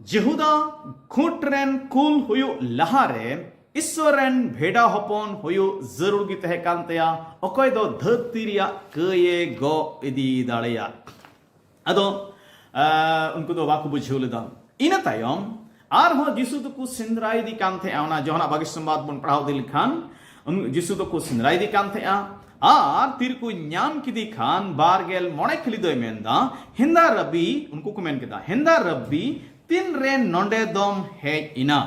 ᱡᱮᱦᱩᱫᱟ ᱠᱷᱩᱸᱴ ᱨᱮᱱ ᱠᱩᱞ ᱦᱩᱭᱩᱜ ᱞᱟᱦᱟᱨᱮ ᱤᱥᱥᱚᱨ ᱨᱮᱱ ᱵᱷᱮᱰᱟ ᱦᱚᱯᱚᱱ ᱦᱩᱭᱩᱜ ᱡᱟᱹᱨᱩᱲ ᱜᱮ ᱛᱟᱦᱮᱸ ᱠᱟᱱ ᱛᱟᱭᱟ, ᱚᱠᱚᱭ ᱫᱚ ᱫᱷᱟᱹᱨᱛᱤ ᱨᱮᱭᱟᱜ ᱠᱟᱹᱭᱮ ᱜᱚᱜ ᱤᱫᱤ ᱫᱟᱲᱮᱭᱟᱜ᱾ ᱟᱫᱚ, ᱟ, ᱩᱱᱠᱩ ᱫᱚ ᱵᱟᱠᱚ ᱵᱩᱡᱷᱟᱹᱣ ᱞᱮᱫᱟ᱾ ᱤᱱᱟᱹ ᱛᱟᱭᱚᱢ ᱟᱨᱦᱚᱸ ᱡᱤᱥᱩ ᱫᱚᱠᱚ ᱥᱮᱸᱫᱽᱨᱟ ᱤᱫᱤ ᱠᱟᱱ ᱛᱟᱦᱮᱸᱜᱼᱟ᱾ ᱚᱱᱟ ᱡᱚᱦᱟᱱᱟᱜ ᱵᱟᱜᱮ ᱥᱚᱢᱵᱟᱫ ᱵᱚᱱ ᱯᱟᱲᱦᱟᱣ ᱤᱫᱤ ᱞᱮᱠᱷᱟᱱ, ᱩᱱ-, ᱡᱤᱥᱩ ᱫᱚᱠᱚ ᱥᱮᱸᱫᱽᱨᱟ ᱤᱫᱤ ᱠᱟᱱ ᱛᱟᱦᱮᱸᱜᱼᱟ᱾ ᱟᱨ ᱛᱤᱨᱮᱠᱚ ᱧᱟᱢ ᱠᱮᱫᱮ ᱠᱷᱟᱱ, ᱵᱟᱨ ᱜᱮᱞ ᱢᱚᱬᱮ ᱠᱷᱟᱹᱞᱤ ᱫᱚᱭ ᱢᱮᱱᱫᱟ, "ᱦᱮᱸᱫᱟ ᱨᱟᱵᱵᱤ", ᱩᱱᱠᱩ ᱠᱚ ᱢᱮᱱ ᱠᱮᱫᱟ, "ᱦᱮᱸᱫᱟ ᱨᱟᱵᱵᱤ, ᱛᱤᱱᱨᱮ ᱱᱚᱰᱮ ᱫᱚᱢ ᱦᱮᱡ ᱮᱱᱟ?"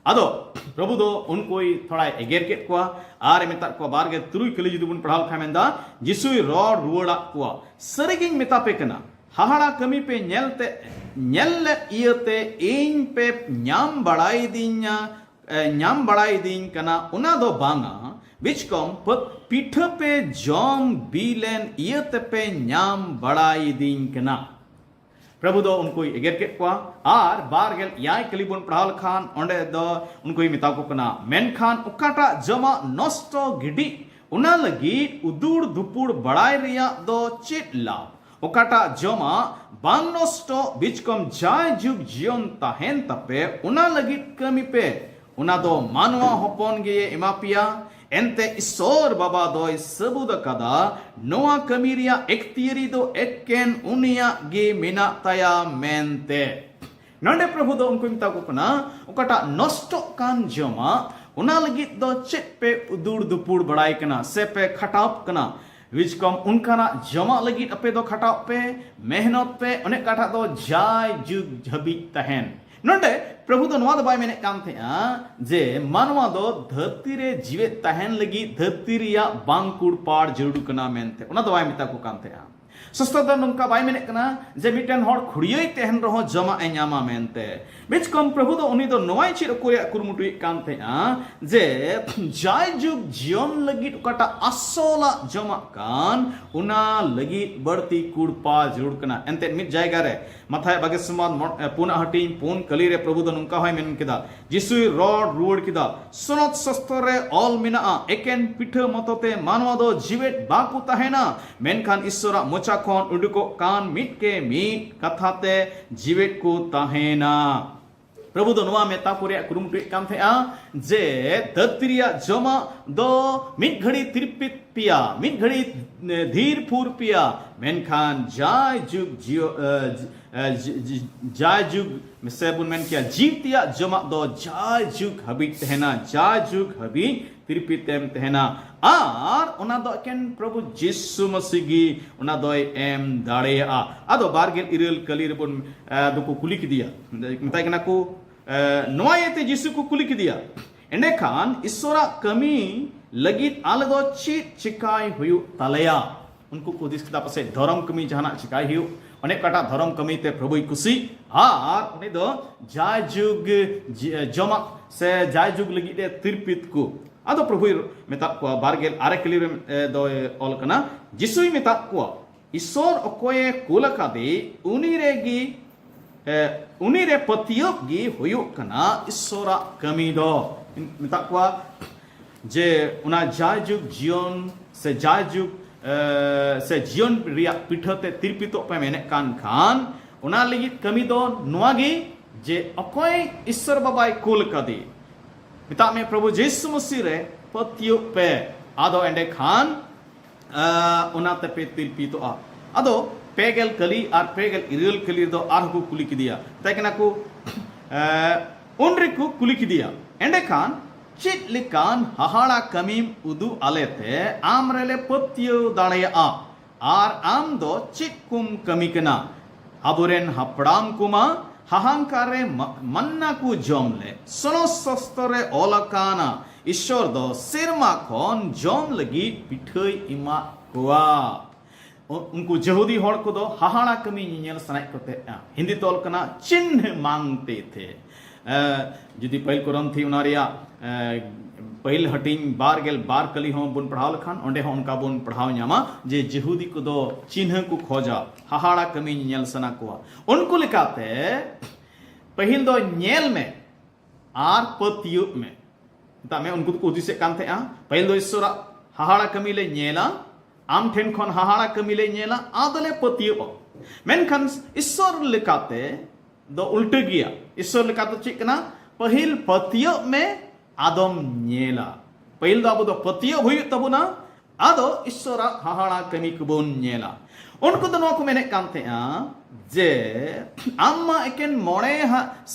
ᱟᱫᱚ ᱯᱨᱚᱵᱷᱩ ᱫᱚ ᱩᱱᱠᱩᱭ ᱛᱷᱚᱲᱟᱭ ᱮᱜᱮᱨ ᱠᱮᱫ ᱠᱚᱣᱟ ᱟᱨ ᱮ ᱢᱮᱛᱟᱫ ᱠᱚᱣᱟ, ᱵᱟᱨ ᱜᱮᱞ ᱛᱩᱨᱩᱭ ᱠᱷᱟᱹᱞᱤ ᱡᱩᱫᱤ ᱵᱚᱱ ᱯᱟᱲᱦᱟᱣ ᱞᱮᱠᱷᱟᱱ ᱢᱮᱱᱫᱟ, ᱡᱤᱥᱩᱭ ᱨᱚᱲ ᱨᱩᱣᱟᱹᱲᱟᱫ ᱠᱚᱣᱟ, "ᱥᱟᱹᱨᱤᱜᱤᱧ ᱢᱮᱛᱟ ᱯᱮ ᱠᱟᱱᱟ, ᱦᱟᱦᱟᱲᱟ ᱠᱟᱹᱢᱤ ᱯᱮ ᱧᱮᱞ ᱛᱮ, ᱧᱮᱞ ᱞᱮᱫ ᱤᱭᱟᱹᱛᱮ ᱤᱧ ᱯᱮ ᱧᱟᱢ ᱵᱟᱲᱟᱭᱤᱫᱤᱧᱟ, ᱮ, ᱧᱟᱢ ᱵᱟᱲᱟᱭᱤᱫᱤᱧ ᱠᱟᱱᱟ, ᱚᱱᱟ ᱫᱚ ᱵᱟᱝᱟ, ᱵᱤᱪᱠᱚᱢ ᱯᱟᱹ-, ᱯᱤᱴᱷᱟᱹ ᱯᱮ ᱡᱚᱢ ᱵᱤ ᱞᱮᱱ ᱤᱭᱟᱹ ᱛᱮᱯᱮ ᱧᱟᱢ ᱵᱟᱲᱟᱭᱤᱫᱤᱧ ᱠᱟᱱᱟ᱾" ᱯᱨᱚᱵᱷᱩ ᱫᱚ ᱩᱱᱠᱩᱭ ᱮᱜᱮᱨ ᱠᱮᱫ ᱠᱚᱣᱟ᱾ ᱟᱨ ᱵᱟᱨ ᱜᱮᱞ ᱮᱭᱟᱭ ᱠᱟᱹᱞᱤ ᱵᱚᱱ ᱯᱟᱲᱦᱟᱣ ᱞᱮᱠᱷᱟᱱ, ᱚᱸᱰᱮ ᱫᱚ ᱩᱱᱠᱩᱭ ᱢᱮᱛᱟ ᱠᱚ ᱠᱟᱱᱟ, ᱢᱮᱱᱠᱷᱟᱱ ᱚᱠᱟᱴᱟᱜ ᱡᱚᱢᱟᱜ ᱱᱚᱥᱴᱚ ᱜᱤᱰᱤᱜ, ᱚᱱᱟ ᱞᱟᱹᱜᱤᱫ ᱩᱫᱩᱲ ᱫᱩᱯᱩᱲ ᱵᱟᱲᱟᱭ ᱨᱮᱭᱟᱜ ᱫᱚ ᱪᱮᱫ ᱞᱟᱵᱷ? ᱚᱠᱟᱴᱟᱜ ᱡᱚᱢᱟᱜ ᱵᱟᱝ ᱱᱚᱥᱴᱚ, ᱵᱤᱪᱠᱚᱢ ᱡᱟᱭ ᱡᱩᱜᱽ ᱡᱤᱭᱚᱱ ᱛᱟᱦᱮᱱ ᱛᱟᱯᱮ, ᱚᱱᱟ ᱞᱟᱹᱜᱤᱫ ᱠᱟᱹᱢᱤ ᱯᱮ᱾ ᱚᱱᱟ ᱫᱚ ᱢᱟᱱᱣᱟ ᱦᱚᱯᱚᱱ ᱜᱮᱭ ᱮᱢᱟ ᱯᱮᱭᱟ᱾ ᱮᱱᱛᱮ ᱤᱥᱚᱨ ᱵᱟᱵᱟ ᱫᱚᱭ ᱥᱟᱹᱵᱩᱫ ᱟᱠᱟᱫᱟ, ᱱᱚᱣᱟ ᱠᱟᱹᱢᱤ ᱨᱮᱭᱟᱜ ᱮᱠᱛᱤᱭᱟᱹᱨᱤ ᱫᱚ ᱮᱠᱮᱱ ᱩᱱᱤᱭᱟᱜ ᱜᱮ ᱢᱮᱱᱟᱜ ᱛᱟᱭᱟ ᱢᱮᱱᱛᱮ᱾ ᱱᱚᱰᱮ ᱯᱨᱚᱵᱷᱩ ᱫᱚ ᱩᱱᱠᱩᱭ ᱢᱮᱛᱟ ᱠᱚ ᱠᱟᱱᱟ, ᱚᱠᱟᱴᱟᱜ ᱱᱚᱥᱴᱚᱜ ᱠᱟᱱ ᱡᱚᱢᱟᱜ, ᱚᱱᱟ ᱞᱟᱹᱜᱤᱫ ᱫᱚ ᱪᱮᱫ ᱯᱮ ᱩᱫᱩᱲ ᱫᱩᱯᱩᱲ ᱵᱟᱲᱟᱭ ᱠᱟᱱᱟ ᱥᱮ ᱯᱮ ᱠᱷᱟᱴᱟᱣ ᱠᱟᱱᱟ? ᱵᱤᱪᱠᱚᱢ ᱚᱱᱠᱟᱱᱟᱜ ᱡᱚᱢᱟᱜ ᱞᱟᱹᱜᱤᱫ ᱟᱯᱮ ᱫᱚ ᱠᱷᱟᱴᱟᱣ ᱯᱮ, ᱢᱮᱦᱱᱚᱛ ᱯᱮ, ᱚᱱᱮ ᱚᱠᱟᱴᱟᱜ ᱫᱚ ᱡᱟᱭ ᱡᱩᱜᱽ ᱦᱟᱹᱵᱤᱡ ᱛᱟᱦᱮᱱ᱾ ᱱᱚᱰᱮ ᱯᱨᱚᱵᱷᱩ ᱫᱚ ᱱᱚᱣᱟ ᱫᱚ ᱵᱟᱭ ᱢᱮᱱᱮᱫ ᱠᱟᱱ ᱛᱟᱦᱮᱸᱜᱼᱟ ᱡᱮ ᱢᱟᱱᱣᱟ ᱫᱚ ᱫᱷᱟᱹᱨᱛᱤ ᱨᱮ ᱡᱤᱣᱮᱫ ᱛᱟᱦᱮᱱ ᱞᱟᱹᱜᱤᱫ ᱫᱷᱟᱹᱨᱛᱤ ᱨᱮᱭᱟᱜ ᱵᱟᱝ ᱠᱩᱲᱯᱟᱲ ᱡᱟᱹᱨᱩᱲ ᱠᱟᱱᱟ ᱢᱮᱱᱛᱮ, ᱚᱱᱟ ᱫᱚ ᱵᱟᱭ ᱢᱮᱛᱟ ᱠᱚ ᱠᱟᱱ ᱛᱟᱦᱮᱸᱜᱼᱟ᱾ ᱥᱚᱥᱛᱟ ᱫᱚ ᱱᱚᱝᱠᱟ ᱵᱟᱭ ᱢᱮᱱᱮᱫ ᱠᱟᱱᱟ ᱡᱮ ᱢᱤᱫᱴᱮᱱ ᱦᱚᱲ ᱠᱷᱩᱲᱭᱟᱹᱭ ᱛᱟᱦᱮᱱ ᱨᱮᱦᱚᱸ ᱡᱚᱢᱟᱜ ᱮ ᱧᱟᱢᱟ ᱢᱮᱱᱛᱮ᱾ ᱵᱤᱪᱠᱚᱢ ᱯᱨᱚᱵᱷᱩ ᱫᱚ ᱩᱱᱤ ᱫᱚ ᱱᱚᱣᱟᱭ ᱪᱮᱫ ᱟᱠᱚ ᱨᱮᱭᱟᱜ ᱠᱩᱨᱩᱢᱩᱴᱩᱭᱮᱫ ᱠᱟᱱ ᱛᱟᱦᱮᱸᱜᱼᱟ ᱡᱮ ᱡᱟᱭᱡᱩᱜᱽ ᱡᱤᱭᱚᱱ ᱞᱟᱹᱜᱤᱫ ᱚᱠᱟᱴᱟᱜ ᱟᱥᱚᱞᱟᱜ ᱡᱚᱢᱟᱜ ᱠᱟᱱ, ᱚᱱᱟ ᱞᱟᱹᱜᱤᱫ ᱵᱟᱹᱲᱛᱤ ᱠᱩᱲᱯᱟ ᱡᱟᱹᱨᱩᱲ ᱠᱟᱱᱟ᱾ ᱮᱱᱛᱮᱫ ᱢᱤᱫ ᱡᱟᱭᱜᱟ ᱨᱮ ᱢᱟᱛᱷᱟᱭ ᱵᱟᱜᱮ ᱥᱚᱢᱵᱟᱫ ᱢᱚ-, ᱮ, ᱯᱩᱱᱟᱜ ᱦᱟᱹᱴᱤᱧ ᱯᱩᱱ ᱠᱟᱹᱞᱤ ᱨᱮ ᱯᱨᱚᱵᱷᱩ ᱫᱚ ᱱᱚᱝᱠᱟ ᱦᱚᱸᱭ ᱢᱮᱱ ᱠᱮᱫᱟ, ᱡᱤᱥᱩᱭ ᱨᱚᱲ ᱨᱩᱣᱟᱹᱲ ᱠᱮᱫᱟ, ᱥᱚᱱᱚᱛ ᱥᱚᱥᱛᱚᱨ ᱨᱮ ᱚᱞ ᱢᱮᱱᱟᱜᱼᱟ, ᱮᱠᱮᱱ ᱯᱤᱴᱷᱟᱹ ᱢᱚᱛᱚ ᱛᱮ ᱢᱟᱱᱣᱟ ᱫᱚ ᱡᱤᱣᱮᱫ ᱵᱟᱠᱚ ᱛᱟᱦᱮᱱᱟ, ᱢᱮᱱᱠᱷᱟᱱ ᱤᱥᱚᱨᱟᱜ ᱢᱚᱪᱟ ᱠᱷᱚᱱ ᱩᱰᱩᱠᱚᱜ ᱠᱟᱱ ᱢᱤᱫ ᱠᱮ ᱢᱤᱫ ᱠᱟᱛᱷᱟ ᱛᱮ ᱡᱤᱣᱮᱫ ᱠᱚ ᱛᱟᱦᱮᱱᱟ᱾ ᱯᱨᱚᱵᱷᱩ ᱫᱚ ᱱᱚᱣᱟ ᱢᱮᱛᱟ ᱠᱚ ᱨᱮᱭᱟᱜ ᱠᱩᱨᱩᱢᱩᱴᱩᱭᱮᱫ ᱠᱟᱱ ᱛᱟᱦᱮᱸᱜᱼᱟ ᱡᱮ ᱫᱷᱟᱹᱨᱛᱤ ᱨᱮᱭᱟᱜ ᱡᱚᱢᱟᱜ ᱫᱚ ᱢᱤᱫ ᱜᱷᱟᱹᱲᱤ ᱛᱤᱨᱯᱤᱛ ᱯᱮᱭᱟ, ᱢᱤᱫ ᱜᱷᱟᱹᱲᱤ, ᱮ, ᱫᱷᱤᱨ ᱯᱷᱩᱨ ᱯᱮᱭᱟ, ᱢᱮᱱᱠᱷᱟᱱ ᱡᱟᱭ ᱡᱩᱜᱽ ᱡᱤᱭᱚ-, ᱮ, ᱡ-, ᱮ, ᱡ-, ᱡ-, ᱡᱟᱭ ᱡᱩᱜᱽ ᱥᱮ ᱵᱚᱱ ᱢᱮᱱ ᱠᱮᱭᱟ ᱡᱤᱣᱛᱤᱭᱟᱜ ᱡᱚᱢᱟᱜ ᱫᱚ ᱡᱟᱭ ᱡᱩᱜᱽ ᱦᱟᱹᱵᱤᱡ ᱛᱟᱦᱮᱱᱟ, ᱡᱟᱭ ᱡᱩᱜᱽ ᱦᱟᱹᱵᱤᱡ ᱛᱤᱨᱯᱤᱛ ᱮᱢ ᱛᱟᱦᱮᱱᱟ᱾ ᱟᱨ ᱚᱱᱟ ᱫᱚ ᱮᱠᱮᱱ ᱯᱨᱚᱵᱷᱩ ᱡᱤᱥᱩ ᱢᱟᱹᱥᱤ ᱜᱮ ᱚᱱᱟ ᱫᱚᱭ ᱮᱢ ᱫᱟᱲᱮᱭᱟᱜᱼᱟ᱾ ᱟᱫᱚ ᱵᱟᱨ ᱜᱮᱞ ᱤᱨᱟᱹᱞ ᱠᱟᱹᱞᱤ ᱨᱮᱵᱚᱱ, ᱮ, ᱫᱚᱠᱚ ᱠᱩᱞᱤ ᱠᱮᱫᱮᱭᱟ, ᱢᱮᱛᱟᱭ ᱠᱟᱱᱟ ᱠᱚ, ᱮ, ᱱᱚᱣᱟ ᱤᱭᱟᱹᱛᱮ ᱡᱤᱥᱩ ᱠᱚ ᱠᱩᱞᱤ ᱠᱮᱫᱮᱭᱟ, ᱮᱸᱰᱮᱠᱷᱟᱱ ᱤᱥᱚᱨᱟᱜ ᱠᱟᱹᱢᱤ ᱞᱟᱹᱜᱤᱫ ᱟᱞᱮ ᱫᱚ ᱪᱮᱫ ᱪᱮᱠᱟᱭ ᱦᱩᱭᱩᱜ ᱛᱟᱞᱮᱭᱟ? ᱩᱱᱠᱩ ᱠᱚ ᱦᱩᱫᱤᱥ ᱠᱮᱫᱟ ᱯᱟᱥᱮᱡ ᱫᱷᱚᱨᱚᱢ ᱠᱟᱹᱢᱤ ᱡᱟᱦᱟᱱᱟᱜ ᱪᱮᱠᱟᱭ ᱦᱩᱭᱩᱜ, ᱚᱱᱮ ᱚᱠᱟᱴᱟᱜ ᱫᱷᱚᱨᱚᱢ ᱠᱟᱹᱢᱤ ᱛᱮ ᱯᱨᱚᱵᱷᱩᱭ ᱠᱩᱥᱤ, ᱟᱨ ᱩᱱᱤ ᱫᱚ ᱡᱟᱭᱡᱩᱜᱽ ᱡᱤ-, ᱡᱚᱢᱟᱜ ᱥᱮ ᱡᱟᱭᱡᱩᱜᱽ ᱞᱟᱹᱜᱤᱫ ᱮ ᱛᱤᱨᱯᱤᱛ ᱠᱚ᱾ ᱟᱫᱚ ᱯᱨᱚᱵᱷᱩᱭ ᱢᱮᱛᱟᱫ ᱠᱚᱣᱟ, ᱵᱟᱨ ᱜᱮᱞ ᱟᱨᱮ ᱠᱟᱹᱞᱤ ᱨᱮ, ᱮ, ᱫᱚᱭ ᱚᱞ ᱠᱟᱱᱟ, ᱡᱤᱥᱩᱭ ᱢᱮᱛᱟᱫ ᱠᱚᱣᱟ, ᱤᱥᱥᱚᱨ ᱚᱠᱚᱭᱮ ᱠᱩᱞ ᱟᱠᱟᱫᱮ, ᱩᱱᱤ ᱨᱮᱜᱮ, ᱮ, ᱩᱱᱤ ᱨᱮ ᱯᱟᱹᱛᱭᱟᱹᱣ ᱜᱮ ᱦᱩᱭᱩᱜ ᱠᱟᱱᱟ ᱤᱥᱥᱚᱨᱟᱜ ᱠᱟᱹᱢᱤ ᱫᱚ᱾ ᱢᱮᱛᱟᱜ ᱠᱚᱣᱟ ᱡᱮ ᱚᱱᱟ ᱡᱟᱭᱡᱩᱜᱽ ᱡᱤᱭᱚᱱ ᱥᱮ ᱡᱟᱭᱡᱩᱜᱽ, ᱮ, ᱥᱮ ᱡᱤᱭᱚᱱ ᱨᱮᱭᱟᱜ ᱯᱤᱴᱷᱟᱹ ᱛᱮ ᱛᱤᱨᱯᱤᱛᱚᱜ ᱯᱮ ᱢᱮᱱᱮᱫ ᱠᱟᱱ ᱠᱷᱟᱱ, ᱚᱱᱟ ᱞᱟᱹᱜᱤᱫ ᱠᱟᱹᱢᱤ ᱫᱚ ᱱᱚᱣᱟ ᱜᱮ ᱡᱮ ᱚᱠᱚᱭ ᱤᱥᱥᱚᱨ ᱵᱟᱵᱟᱭ ᱠᱩᱞ ᱠᱟᱫᱮ, ᱢᱮᱛᱟᱜ ᱢᱮ ᱯᱨᱚᱵᱷᱩ ᱡᱤᱥᱩ ᱢᱟᱹᱥᱤ ᱨᱮ ᱯᱟᱹᱛᱭᱟᱹᱣ ᱯᱮ, ᱟᱫᱚ ᱮᱸᱰᱮ ᱠᱷᱟᱱ ᱟᱸ, ᱚᱱᱟ ᱛᱮᱯᱮ ᱛᱤᱨᱯᱤᱛᱚᱜᱼᱟ᱾ ᱟᱫᱚ ᱯᱮ ᱜᱮᱞ ᱠᱟᱹᱞᱤ ᱟᱨ ᱯᱮ ᱜᱮᱞ ᱤᱨᱟᱹᱞ ᱠᱟᱹᱞᱤ ᱨᱮᱫᱚ ᱟᱨᱦᱚᱸ ᱠᱚ ᱠᱩᱞᱤ ᱠᱮᱫᱮᱭᱟ, ᱢᱮᱛᱟᱭ ᱠᱟᱱᱟ ᱠᱚ, ᱟᱸ, ᱩᱱ ᱨᱮᱠᱚ ᱠᱩᱞᱤ ᱠᱮᱫᱮᱭᱟ, ᱮᱸᱰᱮᱠᱷᱟᱱ ᱪᱮᱫ ᱞᱮᱠᱟᱱ ᱦᱟᱦᱟᱲᱟ ᱠᱟᱹᱢᱤᱢ ᱩᱫᱩᱜ ᱟᱞᱮ ᱛᱮ ᱟᱢ ᱨᱮᱞᱮ ᱯᱟᱹᱛᱭᱟᱹᱣ ᱫᱟᱲᱮᱭᱟᱜᱼᱟ? ᱟᱨ ᱟᱢ ᱫᱚ ᱪᱮᱫ ᱠᱚᱢ ᱠᱟᱹᱢᱤ ᱠᱟᱱᱟ? ᱟᱵᱚᱨᱮᱱ ᱦᱟᱯᱲᱟᱢ ᱠᱚᱢᱟ ᱦᱟᱦᱟᱝᱠᱟᱨ ᱨᱮ ᱢᱟ-, ᱢᱟᱱᱱᱟ ᱠᱚ ᱡᱚᱢ ᱞᱮᱫ᱾ ᱥᱚᱱᱚᱛ ᱥᱟᱥᱛᱚᱨ ᱨᱮ ᱚᱞ ᱟᱠᱟᱱᱟ, ᱤᱥᱥᱚᱨ ᱫᱚ ᱥᱮᱨᱢᱟ ᱠᱷᱚᱱ ᱡᱚᱢ ᱞᱟᱹᱜᱤᱫ ᱯᱤᱴᱷᱟᱹᱭ ᱮᱢᱟᱜ ᱠᱚᱣᱟ᱾ ᱩ-, ᱩᱱᱠᱩ ᱡᱟᱹᱦᱩᱫᱤ ᱦᱚᱲ ᱠᱚᱫᱚ ᱦᱟᱦᱟᱲᱟ ᱠᱟᱹᱢᱤ ᱧᱮᱧᱮᱞ ᱥᱟᱱᱟᱭᱮᱫ ᱠᱚ ᱛᱟᱦᱮᱸᱫᱼᱟ᱾ ᱦᱤᱱᱫᱤ ᱛᱮ ᱚᱞ ᱠᱟᱱᱟ ᱪᱤᱱᱦ ᱢᱟᱝᱛᱮ ᱛᱷᱮ᱾ ᱮ, ᱡᱩᱫᱤ ᱯᱟᱹᱦᱤᱞ ᱠᱚᱨᱚᱱᱛᱷᱤ ᱚᱱᱟ ᱨᱮᱭᱟᱜ, ᱮ, ᱯᱟᱹᱦᱤᱞ ᱦᱟᱹᱴᱤᱧ ᱵᱟᱨ ᱜᱮᱞ ᱵᱟᱨ ᱠᱟᱹᱞᱤ ᱦᱚᱸ ᱵᱚᱱ ᱯᱟᱲᱦᱟᱣ ᱞᱮᱠᱷᱟᱱ, ᱚᱸᱰᱮ ᱦᱚᱸ ᱚᱱᱠᱟ ᱵᱚᱱ ᱯᱟᱲᱦᱟᱣ ᱧᱟᱢᱟ ᱡᱮ ᱡᱤᱦᱩᱫᱤ ᱠᱚᱫᱚ ᱪᱤᱱᱦᱟᱹ ᱠᱚ ᱠᱷᱚᱡᱟ, ᱦᱟᱦᱟᱲᱟ ᱠᱟᱹᱢᱤ ᱧᱮᱞ ᱥᱟᱱᱟ ᱠᱚᱣᱟ᱾ ᱩᱱᱠᱩ ᱞᱮᱠᱟᱛᱮ ᱯᱟᱹᱦᱤᱞ ᱫᱚ ᱧᱮᱞ ᱢᱮ ᱟᱨ ᱯᱟᱹᱛᱭᱟᱹᱜ ᱢᱮ᱾ ᱢᱮᱛᱟᱜ ᱢᱮ, ᱩᱱᱠᱩ ᱫᱚᱠᱚ ᱦᱩᱫᱤᱥᱮᱫ ᱠᱟᱱ ᱛᱟᱦᱮᱸᱜᱼᱟ, ᱯᱟᱹᱦᱤᱞ ᱫᱚ ᱤᱥᱥᱚᱨᱟᱜ ᱦᱟᱦᱟᱲᱟ ᱠᱟᱹᱢᱤ ᱞᱮ ᱧᱮᱞᱟ, ᱟᱢ ᱴᱷᱮᱱ ᱠᱷᱚᱱ ᱦᱟᱦᱟᱲᱟ ᱠᱟᱹᱢᱤ ᱞᱮ ᱧᱮᱞᱟ, ᱟᱫᱚᱞᱮ ᱯᱟᱹᱛᱭᱟᱹᱜᱼᱟ᱾ ᱢᱮᱱᱠᱷᱟᱱ ᱤᱥᱥᱚᱨ ᱞᱮᱠᱟᱛᱮ ᱫᱚ ᱩᱞᱴᱟᱹ ᱜᱮᱭᱟ᱾ ᱤᱥᱥᱚᱨ ᱞᱮᱠᱟ ᱫᱚ ᱪᱮᱫ ᱠᱟᱱᱟ? ᱯᱟᱹᱦᱤᱞ ᱯᱟᱹᱛᱭᱟᱹᱜ ᱢᱮ, ᱟᱫᱚᱢ ᱧᱮᱞᱟ᱾ ᱯᱟᱹᱦᱤᱞ ᱫᱚ ᱟᱵᱚ ᱫᱚ ᱯᱟᱹᱛᱭᱟᱹᱜ ᱦᱩᱭᱩᱜ ᱛᱟᱵᱚᱱᱟ, ᱟᱫᱚ ᱤᱥᱥᱚᱨᱟᱜ ᱦᱟᱦᱟᱲᱟ ᱠᱟᱹᱢᱤ ᱠᱚᱵᱚᱱ ᱧᱮᱞᱟ᱾ ᱩᱱᱠᱩ ᱫᱚ ᱱᱚᱣᱟ ᱠᱚ ᱢᱮᱱᱮᱫ ᱠᱟᱱ ᱛᱟᱦᱮᱸᱜᱼᱟ ᱡᱮ ᱟᱢ ᱢᱟ ᱮᱠᱮᱱ ᱢᱚᱬᱮ ᱦᱟ-,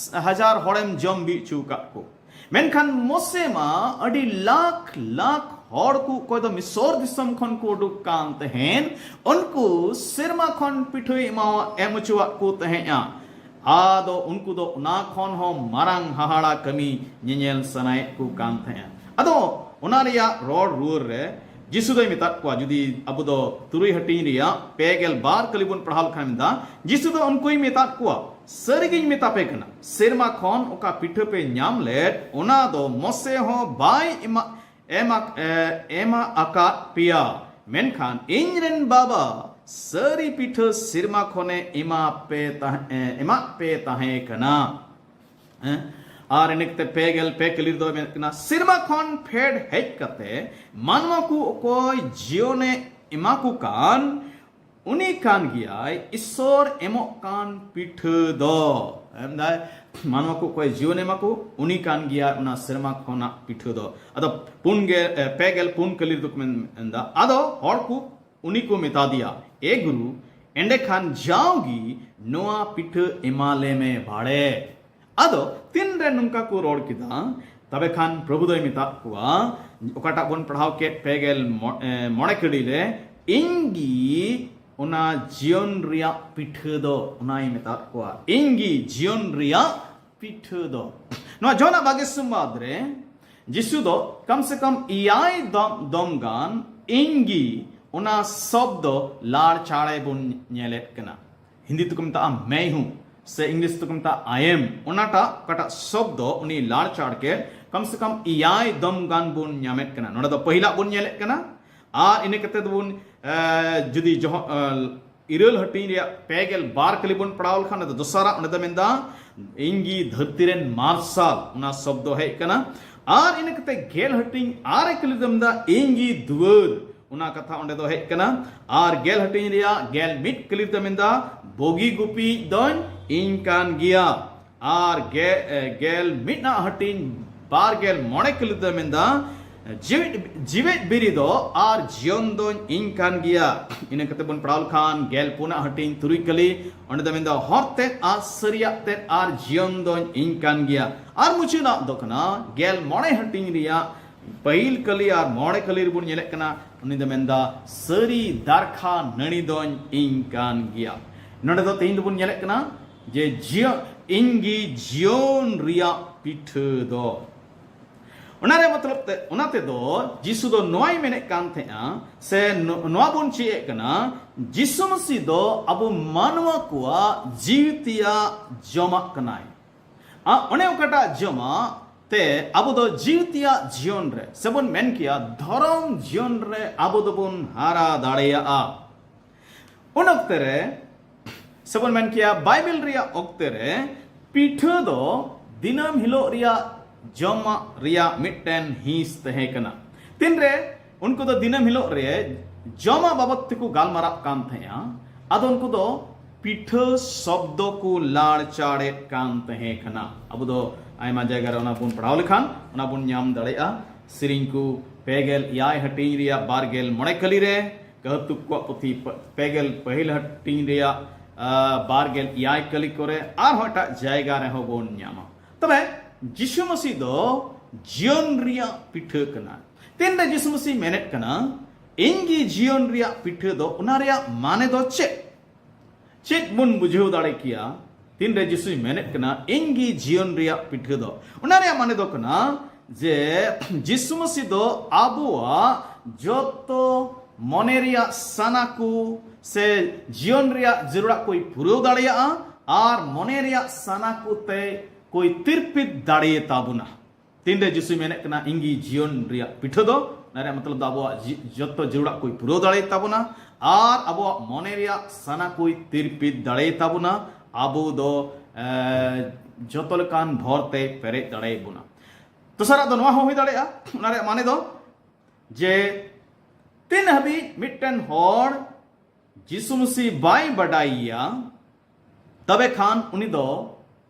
ᱦᱟᱡᱟᱨ ᱦᱚᱲᱮᱢ ᱡᱚᱢ ᱵᱤ ᱦᱚᱪᱚ ᱟᱠᱟᱫ ᱠᱚ, ᱢᱮᱱᱠᱷᱟᱱ ᱢᱳᱥᱮ ᱢᱟ ᱟᱹᱰᱤ ᱞᱟᱠᱷ ᱞᱟᱠᱷ ᱦᱚᱲ ᱠᱚ, ᱚᱠᱚᱭ ᱫᱚ ᱢᱤᱥᱚᱨ ᱫᱤᱥᱚᱢ ᱠᱷᱚᱱ ᱠᱚ ᱩᱰᱩᱠ ᱠᱟᱱ ᱛᱟᱦᱮᱸᱱ, ᱩᱱᱠᱩ ᱥᱮᱨᱢᱟ ᱠᱷᱚᱱ ᱯᱤᱴᱷᱟᱹᱭ ᱮᱢᱟᱣᱟ-, ᱮᱢ ᱦᱚᱪᱚᱣᱟᱜ ᱠᱚ ᱛᱟᱦᱮᱸᱜᱼᱟ᱾ ᱟᱫᱚ ᱩᱱᱠᱩ ᱫᱚ ᱚᱱᱟ ᱠᱷᱚᱱ ᱦᱚᱸ ᱢᱟᱨᱟᱝ ᱦᱟᱦᱟᱲᱟ ᱠᱟᱹᱢᱤ ᱧᱮᱧᱮᱞ ᱥᱟᱱᱟᱭᱮᱫ ᱠᱚ ᱠᱟᱱ ᱛᱟᱦᱮᱸᱜᱼᱟ᱾ ᱟᱫᱚ ᱚᱱᱟ ᱨᱮᱭᱟᱜ ᱨᱚᱲ ᱨᱩᱣᱟᱹᱲ ᱨᱮ ᱡᱤᱥᱩ ᱫᱚᱭ ᱢᱮᱛᱟᱫ ᱠᱚᱣᱟ, ᱡᱩᱫᱤ ᱟᱵᱚ ᱫᱚ ᱛᱩᱨᱩᱭ ᱦᱟᱹᱴᱤᱧ ᱨᱮᱭᱟᱜ ᱯᱮ ᱜᱮᱞ ᱵᱟᱨ ᱠᱟᱹᱞᱤ ᱵᱚᱱ ᱯᱟᱲᱦᱟᱣ ᱞᱮᱠᱷᱟᱱ ᱢᱮᱱᱫᱟ, ᱡᱤᱥᱩ ᱫᱚ ᱩᱱᱠᱩᱭ ᱢᱮᱛᱟᱫ ᱠᱚᱣᱟ, "ᱥᱟᱹᱨᱤᱜᱤᱧ ᱢᱮᱛᱟ ᱯᱮ ᱠᱟᱱᱟ, ᱥᱮᱨᱢᱟ ᱠᱷᱚᱱ ᱚᱠᱟ ᱯᱤᱴᱷᱟᱹ ᱯᱮ ᱧᱟᱢ ᱞᱮᱫ, ᱚᱱᱟ ᱫᱚ ᱢᱚᱥᱮ ᱦᱚᱸ ᱵᱟᱭ ᱮᱢᱟ, ᱮᱢᱟ, ᱮ, ᱮᱢᱟ ᱟᱠᱟᱫ ᱯᱮᱭᱟ, ᱢᱮᱱᱠᱷᱟᱱ ᱤᱧ ᱨᱮᱱ ᱵᱟᱵᱟ ᱥᱟᱹᱨᱤ ᱯᱤᱴᱷᱟᱹ ᱥᱮᱨᱢᱟ ᱠᱷᱚᱱᱮ ᱮᱢᱟ ᱯᱮ ᱛᱟᱦᱮᱸ, ᱮᱢᱟᱜ ᱯᱮ ᱛᱟᱦᱮᱸ ᱠᱟᱱᱟ᱾ ᱦᱮᱸ? ᱟᱨ ᱤᱱᱟᱹ ᱠᱟᱛᱮ ᱯᱮ ᱜᱮᱞ ᱯᱮ ᱠᱟᱹᱞᱤ ᱨᱮᱫᱚ ᱢᱮᱱᱮᱫ ᱠᱟᱱᱟ, ᱥᱮᱨᱢᱟ ᱠᱷᱚᱱ ᱯᱷᱮᱰ ᱦᱮᱡ ᱠᱟᱛᱮ ᱢᱟᱱᱣᱟ ᱠᱚ ᱚᱠᱚᱭ ᱡᱤᱭᱚᱱᱮ ᱮᱢᱟ ᱠᱚ ᱠᱟᱱ, ᱩᱱᱤ ᱠᱟᱱ ᱜᱮᱭᱟᱭ ᱤᱥᱥᱚᱨ ᱮᱢᱚᱜ ᱠᱟᱱ ᱯᱤᱴᱷᱟᱹ ᱫᱚ᱾ ᱮᱢᱫᱟᱭ, ᱢᱟᱱᱣᱟ ᱠᱚ ᱚᱠᱚᱭ ᱡᱤᱭᱚᱱ ᱮᱢᱟ ᱠᱚ, ᱩᱱᱤ ᱠᱟᱱ ᱜᱮᱭᱟᱭ ᱚᱱᱟ ᱥᱮᱨᱢᱟ ᱠᱷᱚᱱᱟᱜ ᱯᱤᱴᱷᱟᱹ ᱫᱚ᱾ ᱟᱫᱚ ᱯᱩᱱ ᱜᱮ, ᱮ, ᱯᱮ ᱜᱮᱞ ᱯᱩᱱ ᱠᱟᱹᱞᱤ ᱨᱮᱫᱚ ᱠᱚ ᱢᱮᱱ, ᱢᱮᱱᱫᱟ, ᱟᱫᱚ ᱦᱚᱲ ᱠᱚ ᱩᱱᱤ ᱠᱚ ᱢᱮᱛᱟ ᱫᱮᱭᱟ, ᱮ ᱜᱩᱨᱩ, ᱮᱸᱰᱮᱠᱷᱟᱱ ᱡᱟᱣᱜᱮ ᱱᱚᱣᱟ ᱯᱤᱴᱷᱟᱹ ᱮᱢᱟ ᱞᱮ ᱢᱮ ᱵᱟᱲᱮ᱾ ᱟᱫᱚ ᱛᱤᱱᱨᱮ ᱱᱚᱝᱠᱟ ᱠᱚ ᱨᱚᱲ ᱠᱮᱫᱟ, ᱛᱚᱵᱮ ᱠᱷᱟᱱ ᱯᱨᱚᱵᱷᱩ ᱫᱚᱭ ᱢᱮᱛᱟᱫ ᱠᱚᱣᱟ, ᱚᱠᱟᱴᱟᱜ ᱵᱚᱱ ᱯᱟᱲᱦᱟᱣ ᱠᱮᱫ ᱯᱮ ᱜᱮᱞ ᱢᱚᱬᱮ ᱠᱟᱹᱲᱤ ᱨᱮ, ᱤᱧ ᱜᱮ ᱚᱱᱟ ᱡᱤᱭᱚᱱ ᱨᱮᱭᱟᱜ ᱯᱤᱴᱷᱟᱹ ᱫᱚ, ᱚᱱᱟᱭ ᱢᱮᱛᱟᱫ ᱠᱚᱣᱟ, ᱤᱧ ᱜᱮ ᱡᱤᱭᱚᱱ ᱨᱮᱭᱟᱜ ᱯᱤᱴᱷᱟᱹ ᱫᱚ᱾ ᱱᱚᱣᱟ ᱡᱚᱦᱟᱱᱟᱜ ᱵᱟᱜᱮ ᱥᱩᱢᱵᱟᱫ ᱨᱮ ᱡᱤᱥᱩ ᱫᱚ ᱠᱚᱢ ᱥᱮ ᱠᱚᱢ ᱮᱭᱟᱭ ᱫᱚᱢ, ᱫᱚᱢ ᱜᱟᱱ ᱤᱧ ᱜᱮ ᱚᱱᱟ ᱥᱚᱵᱫᱚ ᱞᱟᱲᱪᱟᱲᱮ ᱵᱚᱱ ᱧᱮᱞᱮᱫ ᱠᱟᱱᱟ᱾ ᱦᱤᱱᱫᱤ ᱛᱮᱠᱚ ᱢᱮᱛᱟᱜᱼᱟ ᱢᱮᱭ ᱦᱩᱸ, ᱥᱮ ᱤᱝᱞᱤᱥ ᱛᱮᱠᱚ ᱢᱮᱛᱟᱜᱼᱟ ᱟᱭ ᱮᱢ᱾ ᱚᱱᱟᱴᱟᱜ, ᱚᱠᱟᱴᱟᱜ ᱥᱚᱵᱫᱚ ᱩᱱᱤ ᱞᱟᱲᱪᱟᱲ ᱠᱮᱫ, ᱠᱚᱢ ᱥᱮ ᱠᱚᱢ ᱮᱭᱟᱭ ᱫᱚᱢ ᱜᱟᱱ ᱵᱚᱱ ᱧᱟᱢᱮᱫ ᱠᱟᱱᱟ᱾ ᱱᱚᱰᱮ ᱫᱚ ᱯᱟᱹᱦᱤᱞᱟᱜ ᱵᱚᱱ ᱧᱮᱞᱮᱫ ᱠᱟᱱᱟ᱾ ᱟᱨ ᱤᱱᱟᱹ ᱠᱟᱛᱮ ᱫᱚᱵᱚᱱ, ᱮ, ᱡᱩᱫᱤ ᱡᱚᱦᱚ-, ᱮ, ᱤᱨᱟᱹᱞ ᱦᱟᱹᱴᱤᱧ ᱨᱮᱭᱟᱜ ᱯᱮ ᱜᱮᱞ ᱵᱟᱨ ᱠᱟᱹᱞᱤ ᱵᱚᱱ ᱯᱟᱲᱦᱟᱣ ᱞᱮᱠᱷᱟᱱ, ᱚᱱᱟ ᱫᱚ ᱫᱚᱥᱟᱨᱟᱜ, ᱚᱸᱰᱮ ᱫᱚ ᱢᱮᱱᱫᱟ, ᱤᱧ ᱜᱮ ᱫᱷᱟᱹᱨᱛᱤ ᱨᱮᱱ ᱢᱟᱨᱥᱟᱞ, ᱚᱱᱟ ᱥᱚᱵᱫᱚ ᱦᱮᱡ ᱠᱟᱱᱟ᱾ ᱟᱨ ᱤᱱᱟᱹ ᱠᱟᱛᱮ ᱜᱮᱞ ᱦᱟᱹᱴᱤᱧ ᱟᱨᱮ ᱠᱟᱹᱞᱤ ᱫᱚ ᱢᱮᱱᱫᱟ, ᱤᱧ ᱜᱮ ᱫᱩᱣᱟᱹᱨ, ᱚᱱᱟ ᱠᱟᱛᱷᱟ ᱚᱸᱰᱮ ᱫᱚ ᱦᱮᱡ ᱠᱟᱱᱟ᱾ ᱟᱨ ᱜᱮᱞ ᱦᱟᱹᱴᱤᱧ ᱨᱮᱭᱟᱜ ᱜᱮᱞ ᱢᱤᱫ ᱠᱟᱹᱞᱤ ᱫᱚ ᱢᱮᱱᱫᱟ, ᱵᱚᱜᱤ ᱜᱩᱯᱤ ᱫᱚᱧ ᱤᱧ ᱠᱟᱱ ᱜᱮᱭᱟ᱾ ᱟᱨ ᱜᱮ-, ᱮ, ᱜᱮᱞ ᱢᱤᱫ ᱱᱟᱜ ᱦᱟᱹᱴᱤᱧ ᱵᱟᱨ ᱜᱮᱞ ᱢᱚᱬᱮ ᱠᱟᱹᱞᱤ ᱫᱚ ᱢᱮᱱᱫᱟ, ᱡᱤᱣᱤᱫ, ᱡᱤᱣᱮᱫ ᱵᱤᱨᱤ ᱫᱚ ᱟᱨ ᱡᱤᱭᱚᱱ ᱫᱚᱧ ᱤᱧ ᱠᱟᱱ ᱜᱮᱭᱟ᱾ ᱤᱱᱟᱹ ᱠᱟᱛᱮ ᱵᱚᱱ ᱯᱟᱲᱦᱟᱣ ᱞᱮᱠᱷᱟᱱ ᱜᱮᱞ ᱯᱩᱱᱟᱜ ᱦᱟᱹᱴᱤᱧ ᱛᱩᱨᱩᱭ ᱠᱟᱹᱞᱤ, ᱚᱸᱰᱮ ᱫᱚ ᱢᱮᱱᱫᱟ, ᱦᱚᱨ ᱛᱮᱫ ᱟᱨ ᱥᱟᱹᱨᱤᱭᱟᱜ ᱛᱮᱫ ᱟᱨ ᱡᱤᱭᱚᱱ ᱫᱚᱧ ᱤᱧ ᱠᱟᱱ ᱜᱮᱭᱟ᱾ ᱟᱨ ᱢᱩᱪᱟᱹᱫᱟᱜ ᱫᱚ ᱠᱟᱱᱟ ᱜᱮᱞ ᱢᱚᱬᱮ ᱦᱟᱹᱴᱤᱧ ᱨᱮᱭᱟᱜ ᱯᱟᱹᱦᱤᱞ ᱠᱟᱹᱞᱤ ᱟᱨ ᱢᱚᱬᱮ ᱠᱟᱹᱞᱤ ᱨᱮᱵᱚᱱ ᱧᱮᱞᱮᱫ ᱠᱟᱱᱟ, ᱩᱱᱤ ᱫᱚ ᱢᱮᱱᱫᱟ, ᱥᱟᱹᱨᱤ ᱫᱟᱨᱠᱷᱟ ᱱᱟᱹᱲᱤ ᱫᱚᱧ ᱤᱧ ᱠᱟᱱ ᱜᱮᱭᱟ᱾ ᱱᱚᱰᱮ ᱫᱚ ᱛᱮᱦᱮᱧ ᱫᱚᱵᱚᱱ ᱧᱮᱞᱮᱫ ᱠᱟᱱᱟ ᱡᱮ ᱡᱤᱭᱚ-, ᱤᱧ ᱜᱮ ᱡᱤᱭᱚᱱ ᱨᱮᱭᱟᱜ ᱯᱤᱴᱷᱟᱹ ᱫᱚ᱾ ᱚᱱᱟ ᱨᱮᱭᱟᱜ ᱢᱚᱛᱞᱚᱵ ᱛᱮ, ᱚᱱᱟ ᱛᱮᱫᱚ ᱡᱤᱥᱩ ᱫᱚ ᱱᱚᱣᱟᱭ ᱢᱮᱱᱮᱫ ᱠᱟᱱ ᱛᱟᱦᱮᱸᱜᱼᱟ, ᱥᱮ ᱱᱚ-, ᱱᱚᱣᱟ ᱵᱚᱱ ᱪᱮᱫ ᱮᱫ ᱠᱟᱱᱟ, ᱡᱤᱥᱩ ᱢᱟᱹᱥᱤ ᱫᱚ ᱟᱵᱚ ᱢᱟᱱᱣᱟ ᱠᱚᱣᱟᱜ ᱡᱤᱣᱤ ᱛᱮᱭᱟᱜ ᱡᱚᱢᱟᱜ ᱠᱟᱱᱟᱭ᱾ ᱟᱨ ᱚᱱᱮ ᱚᱠᱟᱴᱟᱜ ᱡᱚᱢᱟᱜ ᱛᱮ ᱟᱵᱚ ᱫᱚ ᱡᱤᱣᱤ ᱛᱮᱭᱟᱜ ᱡᱤᱭᱚᱱ ᱨᱮ, ᱥᱮᱵᱚᱱ ᱢᱮᱱ ᱠᱮᱭᱟ, ᱫᱷᱚᱨᱚᱢ ᱡᱤᱭᱚᱱ ᱨᱮ ᱟᱵᱚ ᱫᱚᱵᱚᱱ ᱦᱟᱨᱟ ᱫᱟᱲᱮᱭᱟᱜᱼᱟ᱾ ᱩᱱ ᱚᱠᱛᱮ ᱨᱮ, ᱥᱮᱵᱚᱱ ᱢᱮᱱ ᱠᱮᱭᱟ, ᱵᱟᱭᱵᱮᱞ ᱨᱮᱭᱟᱜ ᱚᱠᱛᱮ ᱨᱮ ᱯᱤᱴᱷᱟᱹ ᱫᱚ ᱫᱤᱱᱟᱹᱢ ᱦᱤᱞᱳᱜ ᱨᱮᱭᱟᱜ ᱡᱚᱢᱟᱜ ᱨᱮᱭᱟᱜ ᱢᱤᱫᱴᱮᱱ ᱦᱤᱸᱥ ᱛᱟᱦᱮᱸ ᱠᱟᱱᱟ᱾ ᱛᱤᱱᱨᱮ ᱩᱱᱠᱩ ᱫᱚ ᱫᱤᱱᱟᱹᱢ ᱦᱤᱞᱳᱜ ᱨᱮ ᱡᱚᱢᱟᱜ ᱵᱟᱵᱚᱫ ᱛᱮᱠᱚ ᱜᱟᱞᱢᱟᱨᱟᱜ ᱠᱟᱱ ᱛᱟᱦᱮᱸᱜᱼᱟ, ᱟᱫᱚ ᱩᱱᱠᱩ ᱫᱚ ᱯᱤᱴᱷᱟᱹ ᱥᱚᱵᱫᱚ ᱠᱚ ᱞᱟᱲᱪᱟᱲᱮᱫ ᱠᱟᱱ ᱛᱟᱦᱮᱸ ᱠᱟᱱᱟ᱾ ᱟᱵᱚ ᱫᱚ ᱟᱭᱢᱟ ᱡᱟᱭᱜᱟ ᱨᱮ ᱚᱱᱟ ᱵᱚᱱ ᱯᱟᱲᱦᱟᱣ ᱞᱮᱠᱷᱟᱱ ᱚᱱᱟ ᱵᱚᱱ ᱧᱟᱢ ᱫᱟᱲᱮᱭᱟᱜᱼᱟ᱾ ᱥᱮᱨᱮᱧ ᱠᱚ ᱯᱮ ᱜᱮᱞ ᱮᱭᱟᱭ ᱦᱟᱹᱴᱤᱧ ᱨᱮᱭᱟᱜ ᱵᱟᱨ ᱜᱮᱞ ᱢᱚᱬᱮ ᱠᱟᱹᱞᱤ ᱨᱮ, ᱠᱟᱹᱦᱛᱩᱠ ᱠᱚᱣᱟᱜ ᱯᱩᱛᱷᱤ ᱯ-, ᱯᱮ ᱜᱮᱞ ᱯᱟᱹᱦᱤᱞ ᱦᱟᱹᱴᱤᱧ ᱨᱮᱭᱟᱜ, ᱟ, ᱵᱟᱨ ᱜᱮᱞ ᱮᱭᱟᱭ ᱠᱟᱹᱞᱤ ᱠᱚᱨᱮ, ᱟᱨᱦᱚᱸ ᱮᱴᱟᱜ ᱡᱟᱭᱜᱟ ᱨᱮᱦᱚᱸ ᱵᱚᱱ ᱧᱟᱢᱟ᱾ ᱛᱚᱵᱮ ᱡᱤᱥᱩ ᱢᱟᱹᱥᱤ ᱫᱚ ᱡᱤᱭᱚᱱ ᱨᱮᱭᱟᱜ ᱯᱤᱴᱷᱟᱹ ᱠᱟᱱᱟ᱾ ᱛᱤᱱᱨᱮ ᱡᱤᱥᱩ ᱢᱟᱹᱥᱤ ᱢᱮᱱᱮᱫ ᱠᱟᱱᱟ, "ᱤᱧ ᱜᱮ ᱡᱤᱭᱚᱱ ᱨᱮᱭᱟᱜ ᱯᱤᱴᱷᱟᱹ ᱫᱚ", ᱚᱱᱟ ᱨᱮᱭᱟᱜ ᱢᱟᱱᱮ ᱫᱚ ᱪᱮᱫ? ᱪᱮᱫ ᱵᱚᱱ ᱵᱩᱡᱷᱟᱹᱣ ᱫᱟᱲᱮ ᱠᱮᱭᱟ? ᱛᱤᱱᱨᱮ ᱡᱤᱥᱩᱭ ᱢᱮᱱᱮᱫ ᱠᱟᱱᱟ, "ᱤᱧ ᱜᱮ ᱡᱤᱭᱚᱱ ᱨᱮᱭᱟᱜ ᱯᱤᱴᱷᱟᱹ ᱫᱚ", ᱚᱱᱟ ᱨᱮᱭᱟᱜ ᱢᱟᱱᱮ ᱫᱚ ᱠᱟᱱᱟ ᱡᱮ ᱡᱤᱥᱩ ᱢᱟᱹᱥᱤ ᱫᱚ ᱟᱵᱚᱣᱟᱜ ᱡᱚᱛᱚ ᱢᱚᱱᱮ ᱨᱮᱭᱟᱜ ᱥᱟᱱᱟ ᱠᱚ ᱥᱮ ᱡᱤᱭᱚᱱ ᱨᱮᱭᱟᱜ ᱡᱟᱹᱨᱩᱲᱟᱜ ᱠᱚᱭ ᱯᱩᱨᱟᱹᱣ ᱫᱟᱲᱮᱭᱟᱜᱼᱟ ᱟᱨ ᱢᱚᱱᱮ ᱨᱮᱭᱟᱜ ᱥᱟᱱᱟ ᱠᱚᱛᱮ ᱠᱚᱭ ᱛᱤᱨᱯᱤᱛ ᱫᱟᱲᱮᱭᱟᱛᱟ ᱵᱚᱱᱟ᱾ ᱛᱤᱱᱨᱮ ᱡᱤᱥᱩᱭ ᱢᱮᱱᱮᱫ ᱠᱟᱱᱟ, "ᱤᱧ ᱜᱮ ᱡᱤᱭᱚᱱ ᱨᱮᱭᱟᱜ ᱯᱤᱴᱷᱟᱹ ᱫᱚ", ᱚᱱᱟ ᱨᱮᱭᱟᱜ ᱢᱚᱛᱞᱚᱵ ᱫᱚ ᱟᱵᱚᱣᱟᱜ ᱡᱤ-, ᱡᱚᱛᱚ ᱡᱟᱹᱨᱩᱲᱟᱜ ᱠᱚᱭ ᱯᱩᱨᱟᱹᱣ ᱫᱟᱲᱮᱭᱟᱛᱟ ᱵᱚᱱᱟ ᱟᱨ ᱟᱵᱚᱣᱟᱜ ᱢᱚᱱᱮ ᱨᱮᱭᱟᱜ ᱥᱟᱱᱟ ᱠᱚᱭ ᱛᱤᱨᱯᱤᱛ ᱫᱟᱲᱮᱭᱟᱛᱟ ᱵᱚᱱᱟ᱾ ᱟᱵᱚ ᱫᱚ, ᱮ, ᱡᱚᱛᱚ ᱞᱮᱠᱟᱱ ᱵᱷᱚᱨ ᱛᱮ ᱯᱮᱨᱮᱡ ᱫᱟᱲᱮᱭᱟᱵᱚᱱᱟ᱾ ᱫᱚᱥᱟᱨᱟᱜ ᱫᱚ ᱱᱚᱣᱟ ᱦᱚᱸ ᱦᱩᱭ ᱫᱟᱲᱮᱭᱟᱜᱼᱟ, ᱚᱱᱟ ᱨᱮᱭᱟᱜ ᱢᱟᱱᱮ ᱫᱚ ᱡᱮ ᱛᱤᱱ ᱦᱟᱹᱵᱤᱡ ᱢᱤᱫᱴᱮᱱ ᱦᱚᱲ ᱡᱤᱥᱩ ᱢᱟᱹᱥᱤ ᱵᱟᱭ ᱵᱟᱰᱟᱭᱮᱭᱟ, ᱛᱚᱵᱮ ᱠᱷᱟᱱ ᱩᱱᱤ ᱫᱚ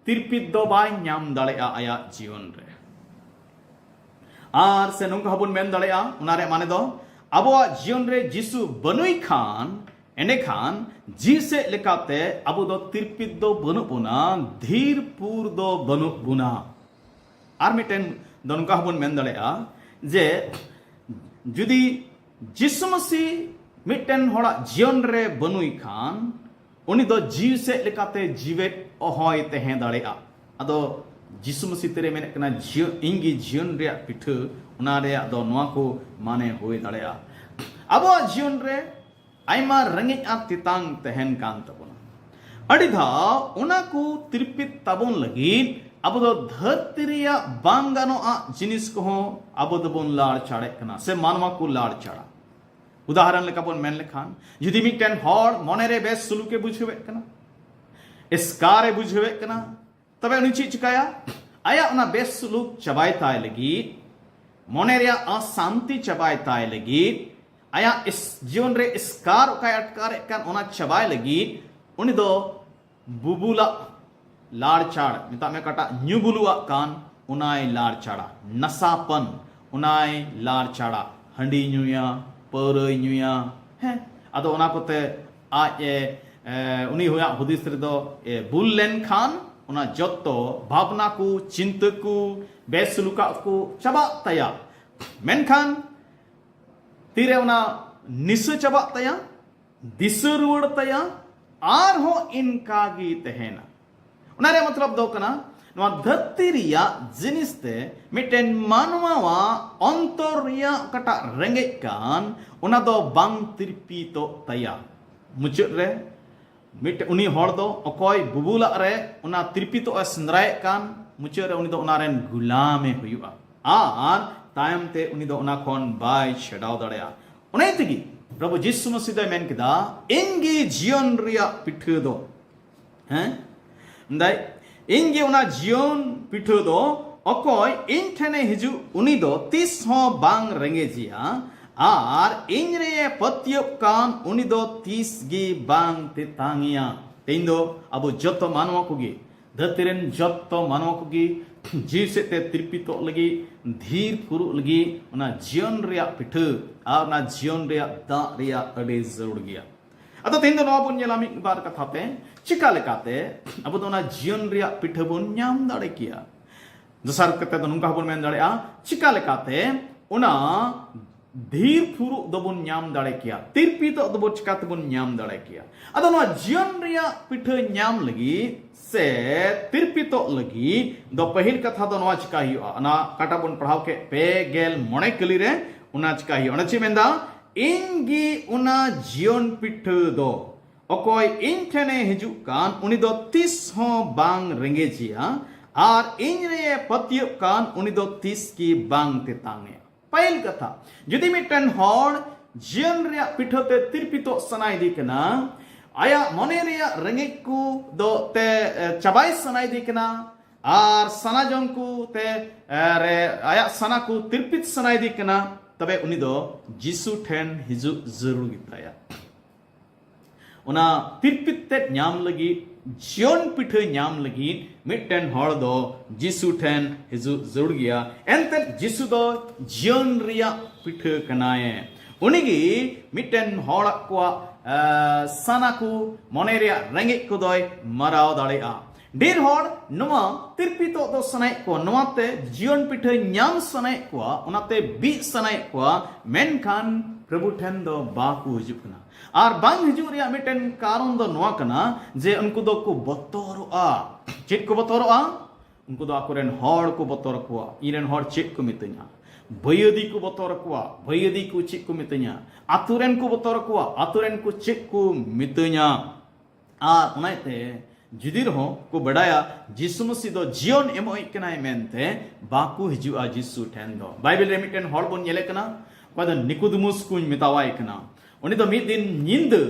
ᱛᱤᱨᱯᱤᱛ ᱫᱚ ᱵᱟᱭ ᱧᱟᱢ ᱫᱟᱲᱮᱭᱟᱜᱼᱟ ᱟᱭᱟᱜ ᱡᱤᱭᱚᱱ ᱨᱮ᱾ ᱟᱨ ᱥᱮ ᱱᱚᱝᱠᱟ ᱦᱚᱸᱵᱚᱱ ᱢᱮᱱ ᱫᱟᱲᱮᱭᱟᱜᱼᱟ, ᱚᱱᱟ ᱨᱮᱭᱟᱜ ᱢᱟᱱᱮ ᱫᱚ, ᱟᱵᱚᱣᱟᱜ ᱡᱤᱭᱚᱱ ᱨᱮ ᱡᱤᱥᱩ ᱵᱟᱹᱱᱩᱭ ᱠᱷᱟᱱ, ᱮᱸᱰᱮᱠᱷᱟᱱ ᱡᱤᱣᱤ ᱥᱮᱫ ᱞᱮᱠᱟᱛᱮ ᱟᱵᱚ ᱫᱚ ᱛᱤᱨᱯᱤᱛ ᱫᱚ ᱵᱟᱹᱱᱩᱜ ᱵᱚᱱᱟ, ᱫᱷᱤᱨ ᱯᱩᱨ ᱫᱚ ᱵᱟᱹᱱᱩᱜ ᱵᱚᱱᱟ᱾ ᱟᱨ ᱢᱤᱫᱴᱮᱱ ᱫᱚ ᱱᱚᱝᱠᱟ ᱦᱚᱸᱵᱚᱱ ᱢᱮᱱ ᱫᱟᱲᱮᱭᱟᱜᱼᱟ ᱡᱮ ᱡᱩᱫᱤ ᱡᱤᱥᱩ ᱢᱟᱹᱥᱤ ᱢᱤᱫᱴᱮᱱ ᱦᱚᱲᱟᱜ ᱡᱤᱭᱚᱱ ᱨᱮ ᱵᱟᱹᱱᱩᱭ ᱠᱷᱟᱱ, ᱩᱱᱤ ᱫᱚ ᱡᱤᱣᱤ ᱥᱮᱫ ᱞᱮᱠᱟᱛᱮ ᱡᱤᱣᱮᱫ ᱚᱦᱚᱭ ᱛᱟᱦᱮᱸ ᱫᱟᱲᱮᱭᱟᱜᱼᱟ᱾ ᱟᱫᱚ ᱡᱤᱥᱩ ᱢᱟᱹᱥᱤ ᱛᱤᱨᱮ ᱢᱮᱱᱮᱫ ᱠᱟᱱᱟ, "ᱡᱤᱭᱚ-, ᱤᱧ ᱜᱮ ᱡᱤᱭᱚᱱ ᱨᱮᱭᱟᱜ ᱯᱤᱴᱷᱟᱹ", ᱚᱱᱟ ᱨᱮᱭᱟᱜ ᱫᱚ ᱱᱚᱣᱟ ᱠᱚ ᱢᱟᱱᱮ ᱦᱩᱭ ᱫᱟᱲᱮᱭᱟᱜᱼᱟ᱾ ᱟᱵᱚᱣᱟᱜ ᱡᱤᱭᱚᱱ ᱨᱮ ᱟᱭᱢᱟ ᱨᱮᱸᱜᱮᱡ ᱟᱨ ᱛᱮᱛᱟᱝ ᱛᱟᱦᱮᱱ ᱠᱟᱱ ᱛᱟᱵᱚᱱᱟ᱾ ᱟᱹᱰᱤ ᱫᱷᱟᱣ ᱚᱱᱟ ᱠᱚ ᱛᱤᱨᱯᱤᱛ ᱛᱟᱵᱚᱱ ᱞᱟᱹᱜᱤᱫ ᱟᱵᱚ ᱫᱚ ᱫᱷᱟᱹᱨᱛᱤ ᱨᱮᱭᱟᱜ ᱵᱟᱝ ᱜᱟᱱᱚᱜᱼᱟ ᱡᱤᱱᱤᱥ ᱠᱚᱦᱚᱸ ᱟᱵᱚ ᱫᱚᱵᱚᱱ ᱞᱟᱲ ᱪᱟᱲᱮᱫ ᱠᱟᱱᱟ, ᱥᱮ ᱢᱟᱱᱣᱟ ᱠᱚ ᱞᱟᱲ ᱪᱟᱲᱟ᱾ ᱩᱫᱟᱦᱚᱨᱚᱱ ᱞᱮᱠᱟ ᱵᱚᱱ ᱢᱮᱱ ᱞᱮᱠᱷᱟᱱ, ᱡᱩᱫᱤ ᱢᱤᱫᱴᱮᱱ ᱦᱚᱲ ᱢᱚᱱᱮᱨᱮ ᱵᱮᱥ ᱥᱩᱞᱩᱠᱮ ᱵᱩᱡᱷᱟᱹᱣᱮᱫ ᱠᱟᱱᱟ, ᱮᱥᱠᱟᱨᱮ ᱵᱩᱡᱷᱟᱹᱣᱮᱫ ᱠᱟᱱᱟ, ᱛᱚᱵᱮ ᱩᱱᱤ ᱪᱮᱫ ᱪᱤᱠᱟᱹᱭᱟ? ᱟᱭᱟᱜ ᱚᱱᱟ ᱵᱮᱥ ᱥᱩᱞᱩᱠ ᱪᱟᱵᱟᱭ ᱛᱟᱭ ᱞᱟᱹᱜᱤᱫ, ᱢᱚᱱᱮ ᱨᱮᱭᱟᱜ ᱚᱥᱟᱱᱛᱤ ᱪᱟᱵᱟᱭ ᱛᱟᱭ ᱞᱟᱹᱜᱤᱫ, ᱟᱭᱟᱜ ᱮᱥ-, ᱡᱤᱭᱚᱱ ᱨᱮ ᱮᱥᱠᱟᱨ ᱚᱠᱟᱭ ᱟᱴᱠᱟᱨᱮᱫ ᱠᱟᱱ, ᱚᱱᱟ ᱪᱟᱵᱟᱭ ᱞᱟᱹᱜᱤᱫ ᱩᱱᱤ ᱫᱚ ᱵᱩᱵᱩᱞᱟᱜ ᱞᱟᱲᱪᱟᱲ, ᱢᱮᱛᱟᱜ ᱢᱮ ᱚᱠᱟᱴᱟᱜ ᱧᱩ ᱵᱩᱞᱩᱣᱟᱜ ᱠᱟᱱ, ᱚᱱᱟᱭ ᱞᱟᱲᱪᱟᱲᱟ᱾ ᱱᱟᱥᱟᱯᱟᱱ, ᱚᱱᱟᱭ ᱞᱟᱲᱪᱟᱲᱟ᱾ ᱦᱟᱺᱰᱤ ᱧᱩᱭᱟ, ᱯᱟᱹᱣᱨᱟᱹᱭ ᱧᱩᱭᱟ᱾ ᱦᱮᱸ, ᱟᱫᱚ ᱚᱱᱟ ᱠᱚᱛᱮ ᱟᱡ ᱮ, ᱮ, ᱩᱱᱤ ᱦᱚᱭᱟᱜ ᱦᱩᱫᱤᱥ ᱨᱮᱫᱚ ᱮ ᱵᱩᱞ ᱞᱮᱱᱠᱷᱟᱱ ᱚᱱᱟ ᱡᱚᱛᱚ ᱵᱷᱟᱵᱽᱱᱟ ᱠᱚ, ᱪᱤᱱᱛᱟᱹ ᱠᱚ, ᱵᱮᱥ ᱥᱩᱞᱩᱠᱟᱜ ᱠᱚ ᱪᱟᱵᱟᱜ ᱛᱟᱭᱟ᱾ ᱢᱮᱱᱠᱷᱟᱱ ᱛᱤᱨᱮ ᱚᱱᱟ ᱱᱤᱥᱟᱹ ᱪᱟᱵᱟᱜ ᱛᱟᱭᱟ, ᱫᱤᱥᱟᱹ ᱨᱩᱣᱟᱹᱲ ᱛᱟᱭᱟ, ᱟᱨᱦᱚᱸ ᱤᱱᱠᱟ ᱜᱮ ᱛᱟᱦᱮᱱᱟ᱾ ᱚᱱᱟ ᱨᱮᱭᱟᱜ ᱢᱚᱛᱞᱚᱵ ᱫᱚ ᱠᱟᱱᱟ, ᱱᱚᱣᱟ ᱫᱷᱟᱹᱨᱛᱤ ᱨᱮᱭᱟᱜ ᱡᱤᱱᱤᱥ ᱛᱮ ᱢᱤᱫᱴᱮᱱ ᱢᱟᱱᱣᱟᱣᱟᱜ ᱚᱱᱛᱚᱨ ᱨᱮᱭᱟᱜ ᱚᱠᱟᱴᱟᱜ ᱨᱮᱸᱜᱮᱡ ᱠᱟᱱ, ᱚᱱᱟ ᱫᱚ ᱵᱟᱝ ᱛᱤᱨᱯᱤᱛᱚᱜ ᱛᱟᱭᱟ᱾ ᱢᱩᱪᱟᱹᱫ ᱨᱮ ᱢᱤᱫᱴᱮᱱ ᱩᱱᱤ ᱦᱚᱲ ᱫᱚ ᱚᱠᱚᱭ ᱵᱩᱵᱩᱞᱟᱜ ᱨᱮ ᱚᱱᱟ ᱛᱤᱨᱯᱤᱛᱚᱜ ᱮ ᱥᱮᱸᱫᱽᱨᱟᱭᱮᱫ ᱠᱟᱱ, ᱢᱩᱪᱟᱹᱫ ᱨᱮ ᱩᱱᱤ ᱫᱚ ᱚᱱᱟ ᱨᱮᱱ ᱜᱩᱞᱟᱢᱮ ᱦᱩᱭᱩᱜᱼᱟ᱾ ᱟᱨ ᱛᱟᱭᱚᱢ ᱛᱮ ᱩᱱᱤ ᱫᱚ ᱚᱱᱟ ᱠᱷᱚᱱ ᱵᱟᱭ ᱪᱷᱟᱰᱟᱣ ᱫᱟᱲᱮᱭᱟᱜᱼᱟ᱾ ᱚᱱᱟ ᱛᱮᱜᱮ ᱯᱨᱚᱵᱷᱩ ᱡᱤᱥᱩ ᱢᱟᱹᱥᱤ ᱫᱚᱭ ᱢᱮᱱ ᱠᱮᱫᱟ, "ᱤᱧ ᱜᱮ ᱡᱤᱭᱚᱱ ᱨᱮᱭᱟᱜ ᱯᱤᱴᱷᱟᱹ ᱫᱚ᱾" ᱦᱮᱸ? ᱢᱮᱱᱫᱟᱭ, "ᱤᱧ ᱜᱮ ᱚᱱᱟ ᱡᱤᱭᱚᱱ ᱯᱤᱴᱷᱟᱹ ᱫᱚ, ᱚᱠᱚᱭ ᱤᱧ ᱴᱷᱮᱱᱮ ᱦᱤᱡᱩᱜ, ᱩᱱᱤ ᱫᱚ ᱛᱤᱥ ᱦᱚᱸ ᱵᱟᱝ ᱨᱮᱸᱜᱮᱡᱮᱭᱟ, ᱟᱨ ᱤᱧ ᱨᱮ ᱯᱟᱹᱛᱭᱟᱹᱜ ᱠᱟᱱ, ᱩᱱᱤ ᱫᱚ ᱛᱤᱥ ᱜᱮ ᱵᱟᱝ ᱛᱮᱛᱟᱝᱮᱭᱟ᱾" ᱛᱮᱦᱮᱧ ᱫᱚ ᱟᱵᱚ ᱡᱚᱛᱚ ᱢᱟᱱᱣᱟ ᱠᱚᱜᱮ, ᱫᱷᱟᱹᱨᱛᱤ ᱨᱮᱱ ᱡᱚᱛᱚ ᱢᱟᱱᱣᱟ ᱠᱚᱜᱮ ᱡᱤᱣᱤ ᱥᱮᱫ ᱛᱮ ᱛᱤᱨᱯᱤᱛᱚᱜ ᱞᱟᱹᱜᱤᱫ, ᱫᱷᱤᱨ ᱯᱷᱩᱨᱩᱜ ᱞᱟᱹᱜᱤᱫ, ᱚᱱᱟ ᱡᱤᱭᱚᱱ ᱨᱮᱭᱟᱜ ᱯᱤᱴᱷᱟᱹ ᱟᱨ ᱚᱱᱟ ᱡᱤᱭᱚᱱ ᱨᱮᱭᱟᱜ ᱫᱟᱜ ᱨᱮᱭᱟᱜ ᱟᱹᱰᱤ ᱡᱟᱹᱨᱩᱲ ᱜᱮᱭᱟ᱾ ᱟᱫᱚ ᱛᱮᱦᱮᱧ ᱫᱚ ᱱᱚᱣᱟ ᱵᱚᱱ ᱧᱮᱞᱟ ᱢᱤᱫ ᱵᱟᱨ ᱠᱟᱛᱷᱟ ᱛᱮ, ᱪᱤᱠᱟ ᱞᱮᱠᱟᱛᱮ ᱟᱵᱚ ᱫᱚ ᱚᱱᱟ ᱡᱤᱭᱚᱱ ᱨᱮᱭᱟᱜ ᱯᱤᱴᱷᱟᱹ ᱵᱚᱱ ᱧᱟᱢ ᱫᱟᱲᱮ ᱠᱮᱭᱟ᱾ ᱫᱚᱥᱟᱨ ᱠᱟᱛᱮ ᱫᱚ ᱱᱚᱝᱠᱟ ᱦᱚᱸᱵᱚᱱ ᱢᱮᱱ ᱫᱟᱲᱮᱭᱟᱜᱼᱟ, ᱪᱤᱠᱟ ᱞᱮᱠᱟᱛᱮ ᱚᱱᱟ ᱫᱷᱤᱨ ᱯᱷᱩᱨᱩᱜ ᱫᱚᱵᱚᱱ ᱧᱟᱢ ᱫᱟᱲᱮ ᱠᱮᱭᱟ, ᱛᱤᱨᱯᱤᱛᱚᱜ ᱫᱚᱵᱚᱱ ᱪᱤᱠᱟ ᱛᱮᱵᱚᱱ ᱧᱟᱢ ᱫᱟᱲᱮ ᱠᱮᱭᱟ᱾ ᱟᱫᱚ ᱱᱚᱣᱟ ᱡᱤᱭᱚᱱ ᱨᱮᱭᱟᱜ ᱯᱤᱴᱷᱟᱹ ᱧᱟᱢ ᱞᱟᱹᱜᱤᱫ ᱥᱮ ᱛᱤᱨᱯᱤᱛᱚᱜ ᱞᱟᱹᱜᱤᱫ ᱫᱚ ᱯᱟᱹᱦᱤᱞ ᱠᱟᱛᱷᱟ ᱫᱚ ᱱᱚᱣᱟ ᱪᱤᱠᱟ ᱦᱩᱭᱩᱜᱼᱟ? ᱚᱱᱟ ᱚᱠᱟᱴᱟᱜ ᱵᱚᱱ ᱯᱟᱲᱦᱟᱣ ᱠᱮᱫ ᱯᱮ ᱜᱮᱞ ᱢᱚᱬᱮ ᱠᱟᱹᱞᱤ ᱨᱮ, ᱚᱱᱟ ᱪᱤᱠᱟ ᱦᱩᱭᱩᱜᱼᱟ? ᱚᱱᱟ ᱪᱮᱫ ᱢᱮᱱᱫᱟ? "ᱤᱧ ᱜᱮ ᱚᱱᱟ ᱡᱤᱭᱚᱱ ᱯᱤᱴᱷᱟᱹ ᱫᱚ, ᱚᱠᱚᱭ ᱤᱧ ᱴᱷᱮᱱᱮ ᱦᱤᱡᱩᱜ ᱠᱟᱱ, ᱩᱱᱤ ᱫᱚ ᱛᱤᱥ ᱦᱚᱸ ᱵᱟᱝ ᱨᱮᱸᱜᱮᱡᱮᱭᱟ, ᱟᱨ ᱤᱧ ᱨᱮ ᱯᱟᱹᱛᱭᱟᱹᱜ ᱠᱟᱱ, ᱩᱱᱤ ᱫᱚ ᱛᱤᱥ ᱜᱮ ᱵᱟᱝ ᱛᱮᱛᱟᱝᱮᱭᱟ᱾" ᱯᱟᱹᱦᱤᱞ ᱠᱟᱛᱷᱟ, ᱡᱩᱫᱤ ᱢᱤᱫᱴᱮᱱ ᱦᱚᱲ ᱡᱤᱭᱚᱱ ᱨᱮᱭᱟᱜ ᱯᱤᱴᱷᱟᱹ ᱛᱮ ᱛᱤᱨᱯᱤᱛᱚᱜ ᱥᱟᱱᱟᱭᱮᱫᱮ ᱠᱟᱱᱟ, ᱟᱭᱟᱜ ᱢᱚᱱᱮ ᱨᱮᱭᱟᱜ ᱨᱮᱸᱜᱮᱡ ᱠᱚ ᱫᱚ ᱛᱮ ᱮ, ᱪᱟᱵᱟᱭ ᱥᱟᱱᱟᱭᱮᱫᱮ ᱠᱟᱱᱟ, ᱟᱨ ᱥᱟᱱᱟ ᱡᱚᱝ ᱠᱚ ᱛᱮ ᱮ, ᱨᱮ ᱟᱭᱟᱜ ᱥᱟᱱᱟ ᱠᱚ ᱛᱤᱨᱯᱤᱛ ᱥᱟᱱᱟᱭᱮᱫᱮ ᱠᱟᱱᱟ, ᱛᱚᱵᱮ ᱩᱱᱤ ᱫᱚ ᱡᱤᱥᱩ ᱴᱷᱮᱱ ᱦᱤᱡᱩᱜ ᱡᱟᱹᱨᱩᱲ ᱜᱮᱛᱟᱭᱟ᱾ ᱚᱱᱟ ᱛᱤᱨᱯᱤᱛ ᱛᱮᱫ ᱧᱟᱢ ᱞᱟᱹᱜᱤᱫ, ᱡᱤᱭᱚᱱ ᱯᱤᱴᱷᱟᱹ ᱧᱟᱢ ᱞᱟᱹᱜᱤᱫ ᱢᱤᱫᱴᱮᱱ ᱦᱚᱲ ᱫᱚ ᱡᱤᱥᱩ ᱴᱷᱮᱱ ᱦᱤᱡᱩᱜ ᱡᱟᱹᱨᱩᱲ ᱜᱮᱭᱟ᱾ ᱮᱱᱛᱮᱫ ᱡᱤᱥᱩ ᱫᱚ ᱡᱤᱭᱚᱱ ᱨᱮᱭᱟᱜ ᱯᱤᱴᱷᱟᱹ ᱠᱟᱱᱟᱭ᱾ ᱩᱱᱤᱜᱮ ᱢᱤᱫᱴᱮᱱ ᱦᱚᱲ ᱠᱚᱣᱟᱜ ᱮ, ᱥᱟᱱᱟ ᱠᱚ, ᱢᱚᱱᱮ ᱨᱮᱭᱟᱜ ᱨᱮᱸᱜᱮᱡ ᱠᱚᱫᱚᱭ ᱢᱟᱨᱟᱣ ᱫᱟᱲᱮᱭᱟᱜᱼᱟ᱾ ᱰᱷᱮᱨ ᱦᱚᱲ ᱱᱚᱣᱟ ᱛᱤᱨᱯᱤᱛᱚᱜ ᱫᱚ ᱥᱟᱱᱟᱭᱮᱫ ᱠᱚᱣᱟ, ᱱᱚᱣᱟᱛᱮ ᱡᱤᱭᱚᱱ ᱯᱤᱴᱷᱟᱹ ᱧᱟᱢ ᱥᱟᱱᱟᱭᱮᱫ ᱠᱚᱣᱟ, ᱚᱱᱟᱛᱮ ᱵᱤᱫ ᱥᱟᱱᱟᱭᱮᱫ ᱠᱚᱣᱟ, ᱢᱮᱱᱠᱷᱟᱱ ᱯᱨᱚᱵᱷᱩ ᱴᱷᱮᱱ ᱫᱚ ᱵᱟᱠᱚ ᱦᱤᱡᱩᱜ ᱠᱟᱱᱟ᱾ ᱟᱨ ᱵᱟᱝ ᱦᱤᱡᱩᱜ ᱨᱮᱭᱟᱜ ᱢᱤᱫᱴᱮᱱ ᱠᱟᱨᱚᱱ ᱫᱚ ᱱᱚᱣᱟ ᱠᱟᱱᱟ ᱡᱮ ᱩᱱᱠᱩ ᱫᱚᱠᱚ ᱵᱚᱛᱚᱨᱚᱜᱼᱟ᱾ ᱪᱮᱫ ᱠᱚ ᱵᱚᱛᱚᱨᱚᱜᱼᱟ? ᱩᱱᱠᱩ ᱫᱚ ᱟᱠᱚᱨᱮᱱ ᱦᱚᱲ ᱠᱚ ᱵᱚᱛᱚᱨ ᱠᱚᱣᱟ, ᱤᱧᱨᱮᱱ ᱦᱚᱲ ᱪᱮᱫ ᱠᱚ ᱢᱤᱛᱟᱹᱧᱟ᱾ ᱵᱟᱹᱭᱟᱹᱫᱤ ᱠᱚ ᱵᱚᱛᱚᱨ ᱠᱚᱣᱟ, ᱵᱟᱹᱭᱟᱹᱫᱤ ᱠᱚ ᱪᱮᱫ ᱠᱚ ᱢᱤᱛᱟᱹᱧᱟ, ᱟᱛᱳ ᱨᱮᱱ ᱠᱚ ᱵᱚᱛᱚᱨ ᱠᱚᱣᱟ, ᱟᱛᱳ ᱨᱮᱱ ᱠᱚ ᱪᱮᱫ ᱠᱚ ᱢᱤᱛᱟᱹᱧᱟ᱾ ᱟᱨ ᱚᱱᱟᱛᱮ ᱡᱩᱫᱤ ᱨᱮᱦᱚᱸ ᱠᱚ ᱵᱟᱰᱟᱭᱟ ᱡᱤᱥᱩ ᱢᱟᱹᱥᱤ ᱫᱚ ᱡᱤᱭᱚᱱ ᱮᱢᱚᱜ ᱠᱟᱱᱟᱭ ᱢᱮᱱᱛᱮ ᱵᱟᱠᱚ ᱦᱤᱡᱩᱜᱼᱟ ᱡᱤᱥᱩ ᱴᱷᱮᱱ ᱫᱚ᱾ ᱵᱟᱭᱵᱮᱞ ᱨᱮ ᱢᱤᱫᱴᱮᱱ ᱦᱚᱲ ᱵᱚᱱ ᱧᱮᱞᱮ ᱠᱟᱱᱟ, ᱚᱠᱚᱭ ᱫᱚ ᱱᱤᱠᱳᱫᱤᱢᱩᱥ ᱠᱚᱧ ᱢᱮᱛᱟᱣᱟᱭ ᱠᱟᱱᱟ᱾ ᱩᱱᱤ ᱫᱚ ᱢᱤᱫ ᱫᱤᱱ ᱧᱤᱫᱟᱹ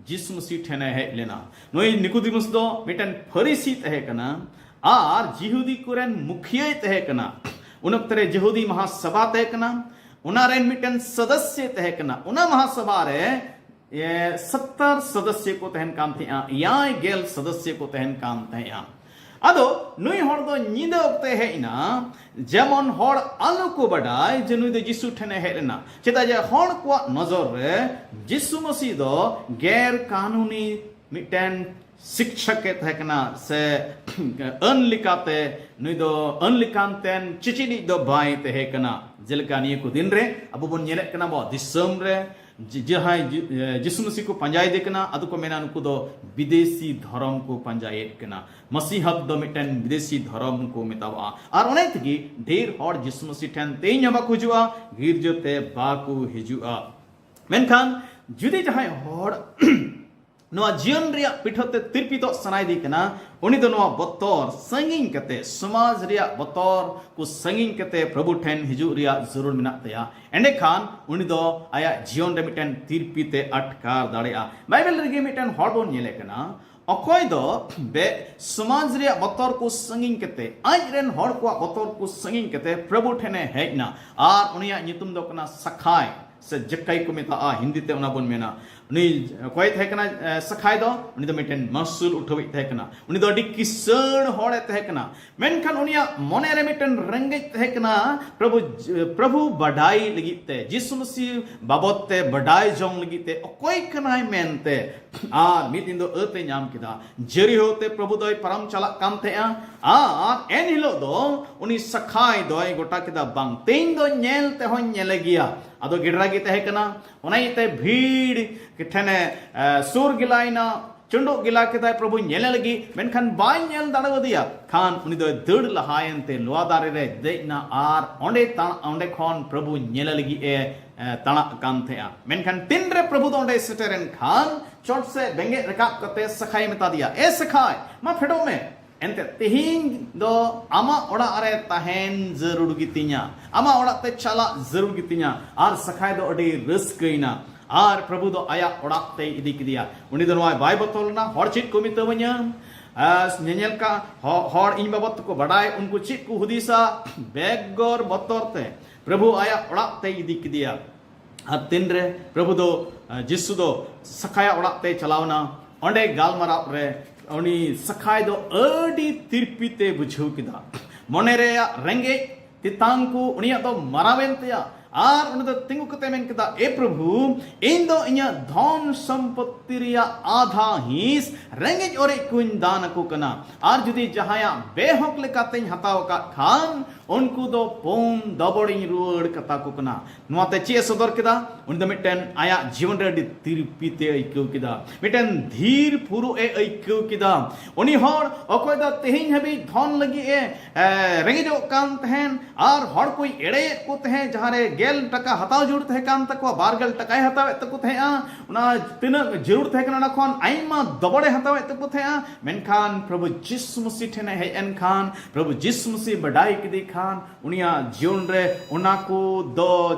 ᱡᱤᱥᱩ ᱢᱟᱹᱥᱤ ᱴᱷᱮᱱᱮ ᱦᱮᱡ ᱞᱮᱱᱟ᱾ ᱱᱩᱭ ᱱᱤᱠᱳᱫᱤᱢᱩᱥ ᱫᱚ ᱢᱤᱫᱴᱮᱱ ᱯᱷᱟᱹᱨᱤᱥᱤ ᱛᱟᱦᱮᱸ ᱠᱟᱱᱟ ᱟᱨ ᱡᱤᱦᱩᱫᱤ ᱠᱚᱨᱮᱱ ᱢᱩᱠᱷᱤᱭᱟᱹᱭ ᱛᱟᱦᱮᱸ ᱠᱟᱱᱟ᱾ ᱩᱱ ᱚᱠᱛᱮ ᱨᱮ ᱡᱤᱦᱩᱫᱤ ᱢᱟᱦᱟ ᱥᱚᱵᱷᱟ ᱛᱟᱦᱮᱸ ᱠᱟᱱᱟ, ᱚᱱᱟ ᱨᱮᱱ ᱢᱤᱫᱴᱮᱱ ᱥᱚᱫᱚᱥᱥᱚ ᱛᱟᱦᱮᱸ ᱠᱟᱱᱟ᱾ ᱚᱱᱟ ᱢᱟᱦᱟ ᱥᱚᱵᱷᱟ ᱨᱮ ᱮ, ᱥᱚᱛᱛᱚᱨ ᱥᱚᱫᱚᱥᱥᱚ ᱠᱚ ᱛᱟᱦᱮᱱ ᱠᱟᱱ ᱛᱟᱦᱮᱸᱜᱼᱟ, ᱮᱭᱟᱭ ᱜᱮᱞ ᱥᱚᱫᱚᱥᱥᱚ ᱠᱚ ᱛᱟᱦᱮᱱ ᱠᱟᱱ ᱛᱟᱦᱮᱸᱜᱼᱟ᱾ ᱟᱫᱚ ᱱᱩᱭ ᱦᱚᱲ ᱫᱚ ᱧᱤᱫᱟᱹ ᱚᱠᱛᱮ ᱦᱮᱡ ᱮᱱᱟ, ᱡᱮᱢᱚᱱ ᱦᱚᱲ ᱟᱞᱚ ᱠᱚ ᱵᱟᱰᱟᱭ ᱡᱮ ᱱᱩᱭ ᱫᱚ ᱡᱤᱥᱩ ᱴᱷᱮᱱᱮ ᱦᱮᱡ ᱞᱮᱱᱟ᱾ ᱪᱮᱫᱟᱜ ᱡᱮ ᱦᱚᱲ ᱠᱚᱣᱟᱜ ᱱᱚᱡᱚᱨ ᱨᱮ ᱡᱤᱥᱩ ᱢᱟᱹᱥᱤ ᱫᱚ ᱜᱮᱨ ᱠᱟᱹᱱᱩᱱᱤ ᱢᱤᱫᱴᱮᱱ ᱥᱤᱠᱥᱚᱠ ᱮ ᱛᱟᱦᱮᱸ ᱠᱟᱱᱟ, ᱥᱮ ᱟᱹᱱ ᱞᱮᱠᱟᱛᱮ ᱱᱩᱭ ᱫᱚ ᱟᱹᱱ ᱞᱮᱠᱟᱱ ᱛᱮᱱ ᱪᱮᱪᱮᱫᱤᱡ ᱫᱚ ᱵᱟᱭ ᱛᱟᱦᱮᱸ ᱠᱟᱱᱟ᱾ ᱡᱮᱞᱮᱠᱟ ᱱᱤᱭᱟᱹ ᱠᱚ ᱫᱤᱱ ᱨᱮ ᱟᱵᱚ ᱵᱚᱱ ᱧᱮᱞᱮᱫ ᱠᱟᱱᱟ, ᱟᱵᱚᱣᱟᱜ ᱫᱤᱥᱚᱢ ᱨᱮ ᱡᱤ-, ᱡᱟᱦᱟᱸᱭ ᱡᱤ-, ᱮ, ᱡᱤᱥᱩ ᱢᱟᱹᱥᱤ ᱠᱚ ᱯᱟᱸᱡᱟᱭᱮᱫᱮ ᱠᱟᱱᱟ, ᱟᱫᱚ ᱠᱚ ᱢᱮᱱᱟ ᱱᱩᱠᱩ ᱫᱚ ᱵᱤᱫᱮᱥᱤ ᱫᱷᱚᱨᱚᱢ ᱠᱚ ᱯᱟᱸᱡᱟᱭᱮᱫ ᱠᱟᱱᱟ᱾ ᱢᱟᱥᱤᱦᱟᱛ ᱫᱚ ᱢᱤᱫᱴᱮᱱ ᱵᱤᱫᱮᱥᱤ ᱫᱷᱚᱨᱚᱢ ᱠᱚ ᱢᱮᱛᱟᱣᱟᱜᱼᱟ᱾ ᱟᱨ ᱚᱱᱟ ᱛᱮᱜᱮ ᱰᱷᱮᱨ ᱦᱚᱲ ᱡᱤᱥᱩ ᱢᱟᱹᱥᱤ ᱴᱷᱮᱱ ᱛᱮᱦᱮᱧ ᱦᱚᱸ ᱵᱟᱠᱚ ᱦᱤᱡᱩᱜᱼᱟ, ᱜᱤᱨᱡᱟᱹ ᱛᱮ ᱵᱟᱠᱚ ᱦᱤᱡᱩᱜᱼᱟ᱾ ᱢᱮᱱᱠᱷᱟᱱ ᱡᱩᱫᱤ ᱡᱟᱦᱟᱸᱭ ᱦᱚᱲ ᱱᱚᱣᱟ ᱡᱤᱭᱚᱱ ᱨᱮᱭᱟᱜ ᱯᱤᱴᱷᱟᱹ ᱛᱮ ᱛᱤᱨᱯᱤᱛᱚᱜ ᱥᱟᱱᱟᱭᱮᱫᱮ ᱠᱟᱱᱟ, ᱩᱱᱤ ᱫᱚ ᱱᱚᱣᱟ ᱵᱚᱛᱚᱨ ᱥᱟᱺᱜᱤᱧ ᱠᱟᱛᱮ, ᱥᱚᱢᱟᱡᱽ ᱨᱮᱭᱟᱜ ᱵᱚᱛᱚᱨ ᱠᱚ ᱥᱟᱺᱜᱤᱧ ᱠᱟᱛᱮ ᱯᱨᱚᱵᱷᱩ ᱴᱷᱮᱱ ᱦᱤᱡᱩᱜ ᱨᱮᱭᱟᱜ ᱡᱟᱹᱨᱩᱲ ᱢᱮᱱᱟᱜ ᱛᱟᱭᱟ᱾ ᱮᱸᱰᱮᱠᱷᱟᱱ ᱩᱱᱤ ᱫᱚ ᱟᱭᱟᱜ ᱡᱤᱭᱚᱱ ᱨᱮ ᱢᱤᱫᱴᱮᱱ ᱛᱤᱨᱯᱤᱛ ᱮ ᱟᱴᱠᱟᱨ ᱫᱟᱲᱮᱭᱟᱜᱼᱟ᱾ ᱵᱟᱭᱵᱮᱞ ᱨᱮᱜᱮ ᱢᱤᱫᱴᱮᱱ ᱦᱚᱲ ᱵᱚᱱ ᱧᱮᱞᱮ ᱠᱟᱱᱟ, ᱚᱠᱚᱭ ᱫᱚ ᱵᱮ-, ᱥᱚᱢᱟᱡᱽ ᱨᱮᱭᱟᱜ ᱵᱚᱛᱚᱨ ᱠᱚ ᱥᱟᱺᱜᱤᱧ ᱠᱟᱛᱮ, ᱟᱡ ᱨᱮᱱ ᱦᱚᱲ ᱠᱚᱣᱟᱜ ᱵᱚᱛᱚᱨ ᱠᱚ ᱥᱟᱺᱜᱤᱧ ᱠᱟᱛᱮ ᱯᱨᱚᱵᱷᱩ ᱴᱷᱮᱱᱮ ᱦᱮᱡ ᱮᱱᱟ, ᱟᱨ ᱩᱱᱤᱭᱟᱜ ᱧᱩᱛᱩᱢ ᱫᱚ ᱠᱟᱱᱟ ᱥᱟᱠᱷᱟᱭ, ᱥᱮ ᱡᱟᱠᱟᱭ ᱠᱚ ᱢᱮᱛᱟᱜᱼᱟ, ᱦᱤᱱᱫᱤ ᱛᱮ ᱚᱱᱟ ᱵᱚᱱ ᱢᱮᱱᱟ᱾ ᱩᱱᱤ ᱚᱠᱚᱭ ᱛᱟᱦᱮᱸ ᱠᱟᱱᱟ? ᱮ, ᱥᱟᱠᱷᱟᱭ ᱫᱚ, ᱩᱱᱤ ᱫᱚ ᱢᱤᱫᱴᱮᱱ ᱢᱟᱹᱥᱩᱞ ᱩᱴᱷᱟᱹᱣᱤᱡ ᱛᱟᱦᱮᱸ ᱠᱟᱱᱟ᱾ ᱩᱱᱤ ᱫᱚ ᱟᱹᱰᱤ ᱠᱤᱥᱟᱹᱬ ᱦᱚᱲᱮ ᱛᱟᱦᱮᱸ ᱠᱟᱱᱟ, ᱢᱮᱱᱠᱷᱟᱱ ᱩᱱᱤᱭᱟᱜ ᱢᱚᱱᱮ ᱨᱮ ᱢᱤᱫᱴᱮᱱ ᱨᱮᱸᱜᱮᱡ ᱛᱟᱦᱮᱸ ᱠᱟᱱᱟ ᱯᱨᱚᱵᱷᱩ, ᱯᱨᱚᱵᱷᱩ ᱵᱟᱰᱟᱭ ᱞᱟᱹᱜᱤᱫ ᱛᱮ, ᱡᱤᱥᱩ ᱢᱟᱹᱥᱤᱦ ᱵᱟᱵᱚᱫ ᱛᱮ ᱵᱟᱰᱟᱭ ᱡᱚᱝ ᱞᱟᱹᱜᱤᱫ ᱛᱮ, ᱚᱠᱚᱭ ᱠᱟᱱᱟᱭ ᱢᱮᱱᱛᱮ᱾ ᱟᱨ ᱢᱤᱫ ᱫᱤᱱ ᱫᱚ ᱟᱹᱛ ᱮ ᱧᱟᱢ ᱠᱮᱫᱟ᱾ ᱡᱮᱨᱤᱦᱳ ᱛᱮ ᱯᱨᱚᱵᱷᱩ ᱫᱚᱭ ᱯᱟᱨᱚᱢ ᱪᱟᱞᱟᱜ ᱠᱟᱱ ᱛᱟᱦᱮᱸᱜᱼᱟ, ᱟᱨ ᱮᱱ ᱦᱤᱞᱳᱜ ᱫᱚ ᱩᱱᱤ ᱥᱟᱠᱷᱟᱭ ᱫᱚᱭ ᱜᱚᱴᱟ ᱠᱮᱫᱟ, "ᱵᱟᱝ, ᱛᱮᱦᱮᱧ ᱫᱚ ᱧᱮᱞ ᱛᱮᱦᱚᱧ ᱧᱮᱞᱮ ᱜᱮᱭᱟ᱾" ᱟᱫᱚ ᱜᱮᱰᱨᱟ ᱜᱮ ᱛᱟᱦᱮᱸ ᱠᱟᱱᱟ, ᱚᱱᱟ ᱤᱭᱟᱹᱛᱮ ᱵᱷᱤᱲ ᱴᱷᱮᱱᱮ, ᱮ, ᱥᱩᱨ ᱜᱮᱞᱟᱭᱮᱱᱟ, ᱪᱩᱸᱰᱩᱜ ᱜᱮᱞᱟ ᱠᱮᱫᱟᱭ ᱯᱨᱚᱵᱷᱩ ᱧᱮᱞᱮ ᱞᱟᱹᱜᱤᱫ, ᱢᱮᱱᱠᱷᱟᱱ ᱵᱟᱭ ᱧᱮᱞ ᱫᱟᱲᱮᱣᱟᱫᱮᱭᱟ᱾ ᱠᱷᱟᱱ ᱩᱱᱤ ᱫᱚᱭ ᱫᱟᱹᱲ ᱞᱟᱦᱟᱭᱮᱱ ᱛᱮ ᱞᱚᱣᱟ ᱫᱟᱨᱮ ᱨᱮ ᱫᱮᱡ ᱮᱱᱟ ᱟᱨ ᱚᱸᱰᱮ ᱛᱟᱲ-, ᱚᱸᱰᱮ ᱠᱷᱚᱱ ᱯᱨᱚᱵᱷᱩ ᱧᱮᱞᱮ ᱞᱟᱹᱜᱤᱫ ᱮ, ᱮ, ᱛᱟᱲᱟᱜ ᱠᱟᱱ ᱛᱟᱦᱮᱸᱜᱼᱟ᱾ ᱢᱮᱱᱠᱷᱟᱱ ᱛᱤᱱᱨᱮ ᱯᱨᱚᱵᱷᱩ ᱫᱚ ᱚᱸᱰᱮᱭ ᱥᱮᱴᱮᱨᱮᱱ ᱠᱷᱟᱱ, ᱪᱚᱴ ᱥᱮᱫ ᱵᱮᱸᱜᱮᱫ ᱨᱟᱠᱟᱵ ᱠᱟᱛᱮ ᱥᱟᱠᱷᱟᱭ ᱢᱮᱛᱟ ᱫᱮᱭᱟ, "ᱮ ᱥᱟᱠᱷᱟᱭ, ᱢᱟ ᱯᱷᱮᱰᱚᱜ ᱢᱮ᱾ ᱮᱱᱛᱮ ᱛᱮᱦᱮᱧ ᱫᱚ ᱟᱢᱟᱜ ᱚᱲᱟᱜ ᱨᱮ ᱛᱟᱦᱮᱱ ᱡᱟᱹᱨᱩᱲ ᱜᱮᱛᱤᱧᱟ, ᱟᱢᱟᱜ ᱚᱲᱟᱜ ᱛᱮ ᱪᱟᱞᱟᱜ ᱡᱟᱹᱨᱩᱲ ᱜᱮᱛᱤᱧᱟ᱾" ᱟᱨ ᱥᱟᱠᱷᱟᱭ ᱫᱚ ᱟᱹᱰᱤ ᱨᱟᱹᱥᱠᱟᱹᱭᱮᱱᱟ᱾ ᱟᱨ ᱯᱨᱚᱵᱷᱩ ᱫᱚ ᱟᱭᱟᱜ ᱚᱲᱟᱜ ᱛᱮᱭ ᱤᱫᱤ ᱠᱮᱫᱮᱭᱟ᱾ ᱩᱱᱤ ᱫᱚ ᱱᱚᱣᱟ ᱵᱟᱭ ᱵᱚᱛᱚᱨ ᱞᱮᱱᱟ, "ᱦᱚᱲ ᱪᱮᱫ ᱠᱚ ᱢᱮᱛᱟᱹᱣᱟᱹᱧᱟ?" ᱟᱨ ᱧᱮᱧᱮᱞ ᱠᱟ-, ᱦᱚ-, ᱦᱚᱲ ᱤᱧ ᱵᱟᱵᱚᱫ ᱛᱮᱠᱚ ᱵᱟᱰᱟᱭ, ᱩᱱᱠᱩ ᱪᱮᱫ ᱠᱚ ᱦᱩᱫᱤᱥᱟ? ᱵᱮᱜᱚᱨ ᱵᱚᱛᱚᱨ ᱛᱮ ᱯᱨᱚᱵᱷᱩ ᱟᱭᱟᱜ ᱚᱲᱟᱜ ᱛᱮᱭ ᱤᱫᱤ ᱠᱮᱫᱮᱭᱟ᱾ ᱟᱨ ᱛᱤᱱᱨᱮ ᱯᱨᱚᱵᱷᱩ ᱫᱚ, ᱟ, ᱡᱤᱥᱩ ᱫᱚ ᱥᱟᱠᱷᱟᱭᱟᱜ ᱚᱲᱟᱜ ᱛᱮᱭ ᱪᱟᱞᱟᱣᱱᱟ, ᱚᱸᱰᱮ ᱜᱟᱞᱢᱟᱨᱟᱣ ᱨᱮ ᱩᱱᱤ ᱥᱟᱠᱷᱟᱭ ᱫᱚ ᱟᱹᱰᱤ ᱛᱤᱨᱯᱤᱛ ᱮ ᱵᱩᱡᱷᱟᱹᱣ ᱠᱮᱫᱟ᱾ ᱢᱚᱱᱮ ᱨᱮᱭᱟᱜ ᱨᱮᱸᱜᱮᱡ ᱛᱮᱛᱟᱝ ᱠᱚ ᱩᱱᱤᱭᱟᱜ ᱫᱚ ᱢᱟᱨᱟᱣᱮᱱ ᱛᱟᱭᱟ᱾ ᱟᱨ ᱩᱱᱤ ᱫᱚ ᱛᱤᱸᱜᱩ ᱠᱟᱛᱮ ᱢᱮᱱ ᱠᱮᱫᱟ, "ᱮ ᱯᱨᱚᱵᱷᱩ, ᱤᱧ ᱫᱚ ᱤᱧᱟᱹᱜ ᱫᱷᱚᱱ ᱥᱚᱢᱯᱚᱛᱛᱤ ᱨᱮᱭᱟᱜ ᱟᱫᱷᱟ ᱦᱤᱸᱥ ᱨᱮᱸᱜᱮᱡ ᱚᱨᱮᱡ ᱠᱚᱧ ᱫᱟᱱ ᱟᱠᱚ ᱠᱟᱱᱟ᱾ ᱟᱨ ᱡᱩᱫᱤ ᱡᱟᱦᱟᱸᱭᱟᱜ ᱵᱮᱦᱚᱠ ᱞᱮᱠᱟᱛᱮᱧ ᱦᱟᱛᱟᱣ ᱟᱠᱟᱫ ᱠᱷᱟᱱ, ᱩᱱᱠᱩ ᱫᱚ ᱯᱩᱱ ᱫᱚᱵᱚᱲᱤᱧ ᱨᱩᱣᱟᱹᱲ ᱠᱟᱛᱟ ᱠᱚ ᱠᱟᱱᱟ᱾" ᱱᱚᱣᱟᱛᱮ ᱪᱮᱫ ᱮ ᱥᱚᱫᱚᱨ ᱠᱮᱫᱟ? ᱩᱱᱤ ᱫᱚ ᱢᱤᱫᱴᱮᱱ ᱟᱭᱟᱜ ᱡᱤᱵᱚᱱ ᱨᱮ ᱟᱹᱰᱤ ᱛᱤᱨᱯᱤᱛ ᱮ ᱟᱹᱭᱠᱟᱹᱣ ᱠᱮᱫᱟ, ᱢᱤᱫᱴᱮᱱ ᱫᱷᱤᱨ ᱯᱷᱩᱨᱩᱜ ᱮ ᱟᱹᱭᱠᱟᱹᱣ ᱠᱮᱫᱟ᱾ ᱩᱱᱤ ᱦᱚᱲ ᱚᱠᱚᱭ ᱫᱚ ᱛᱮᱦᱮᱧ ᱦᱟᱹᱵᱤᱡ ᱫᱷᱚᱱ ᱞᱟᱹᱜᱤᱫ ᱮ, ᱮ, ᱨᱮᱸᱜᱮᱡᱚᱜ ᱠᱟᱱ ᱛᱟᱦᱮᱸᱱ ᱟᱨ ᱦᱚᱲ ᱠᱚᱭ ᱮᱲᱮᱭᱮᱫ ᱠᱚ ᱛᱟᱦᱮᱸᱫ, ᱡᱟᱦᱟᱸ ᱨᱮ ᱜᱮᱞ ᱴᱟᱠᱟ ᱦᱟᱛᱟᱣ ᱡᱟᱹᱨᱩᱲ ᱛᱟᱦᱮᱸ ᱠᱟᱱ ᱛᱟᱠᱚᱣᱟ, ᱵᱟᱨ ᱜᱮᱞ ᱴᱟᱠᱟᱭ ᱦᱟᱛᱟᱣᱮᱫ ᱛᱟᱠᱚ ᱛᱟᱦᱮᱸᱜᱼᱟ, ᱚᱱᱟ ᱛᱤᱱᱟᱹᱜ ᱡᱟᱹᱨᱩᱲ ᱛᱟᱦᱮᱸ ᱠᱟᱱᱟ ᱚᱱᱟ ᱠᱷᱚᱱ ᱟᱭᱢᱟ ᱫᱚᱵᱚᱲᱮ ᱦᱟᱛᱟᱣᱮᱫ ᱛᱟᱠᱚ ᱛᱟᱦᱮᱸᱜᱼᱟ᱾ ᱢᱮᱱᱠᱷᱟᱱ ᱯᱨᱚᱵᱷᱩ ᱡᱤᱥᱩ ᱢᱟᱹᱥᱤ ᱴᱷᱮᱱᱮ ᱦᱮᱡ ᱮᱱ ᱠᱷᱟᱱ, ᱯᱨᱚᱵᱷᱩ ᱡᱤᱥᱩ ᱢᱟᱹᱥᱤ ᱵᱟᱰᱟᱭ ᱠᱮᱫᱮ ᱠᱷᱟᱱ, ᱩᱱᱤᱭᱟᱜ ᱡᱤᱭᱚᱱ ᱨᱮ ᱚᱱᱟ ᱠᱚ ᱫᱚ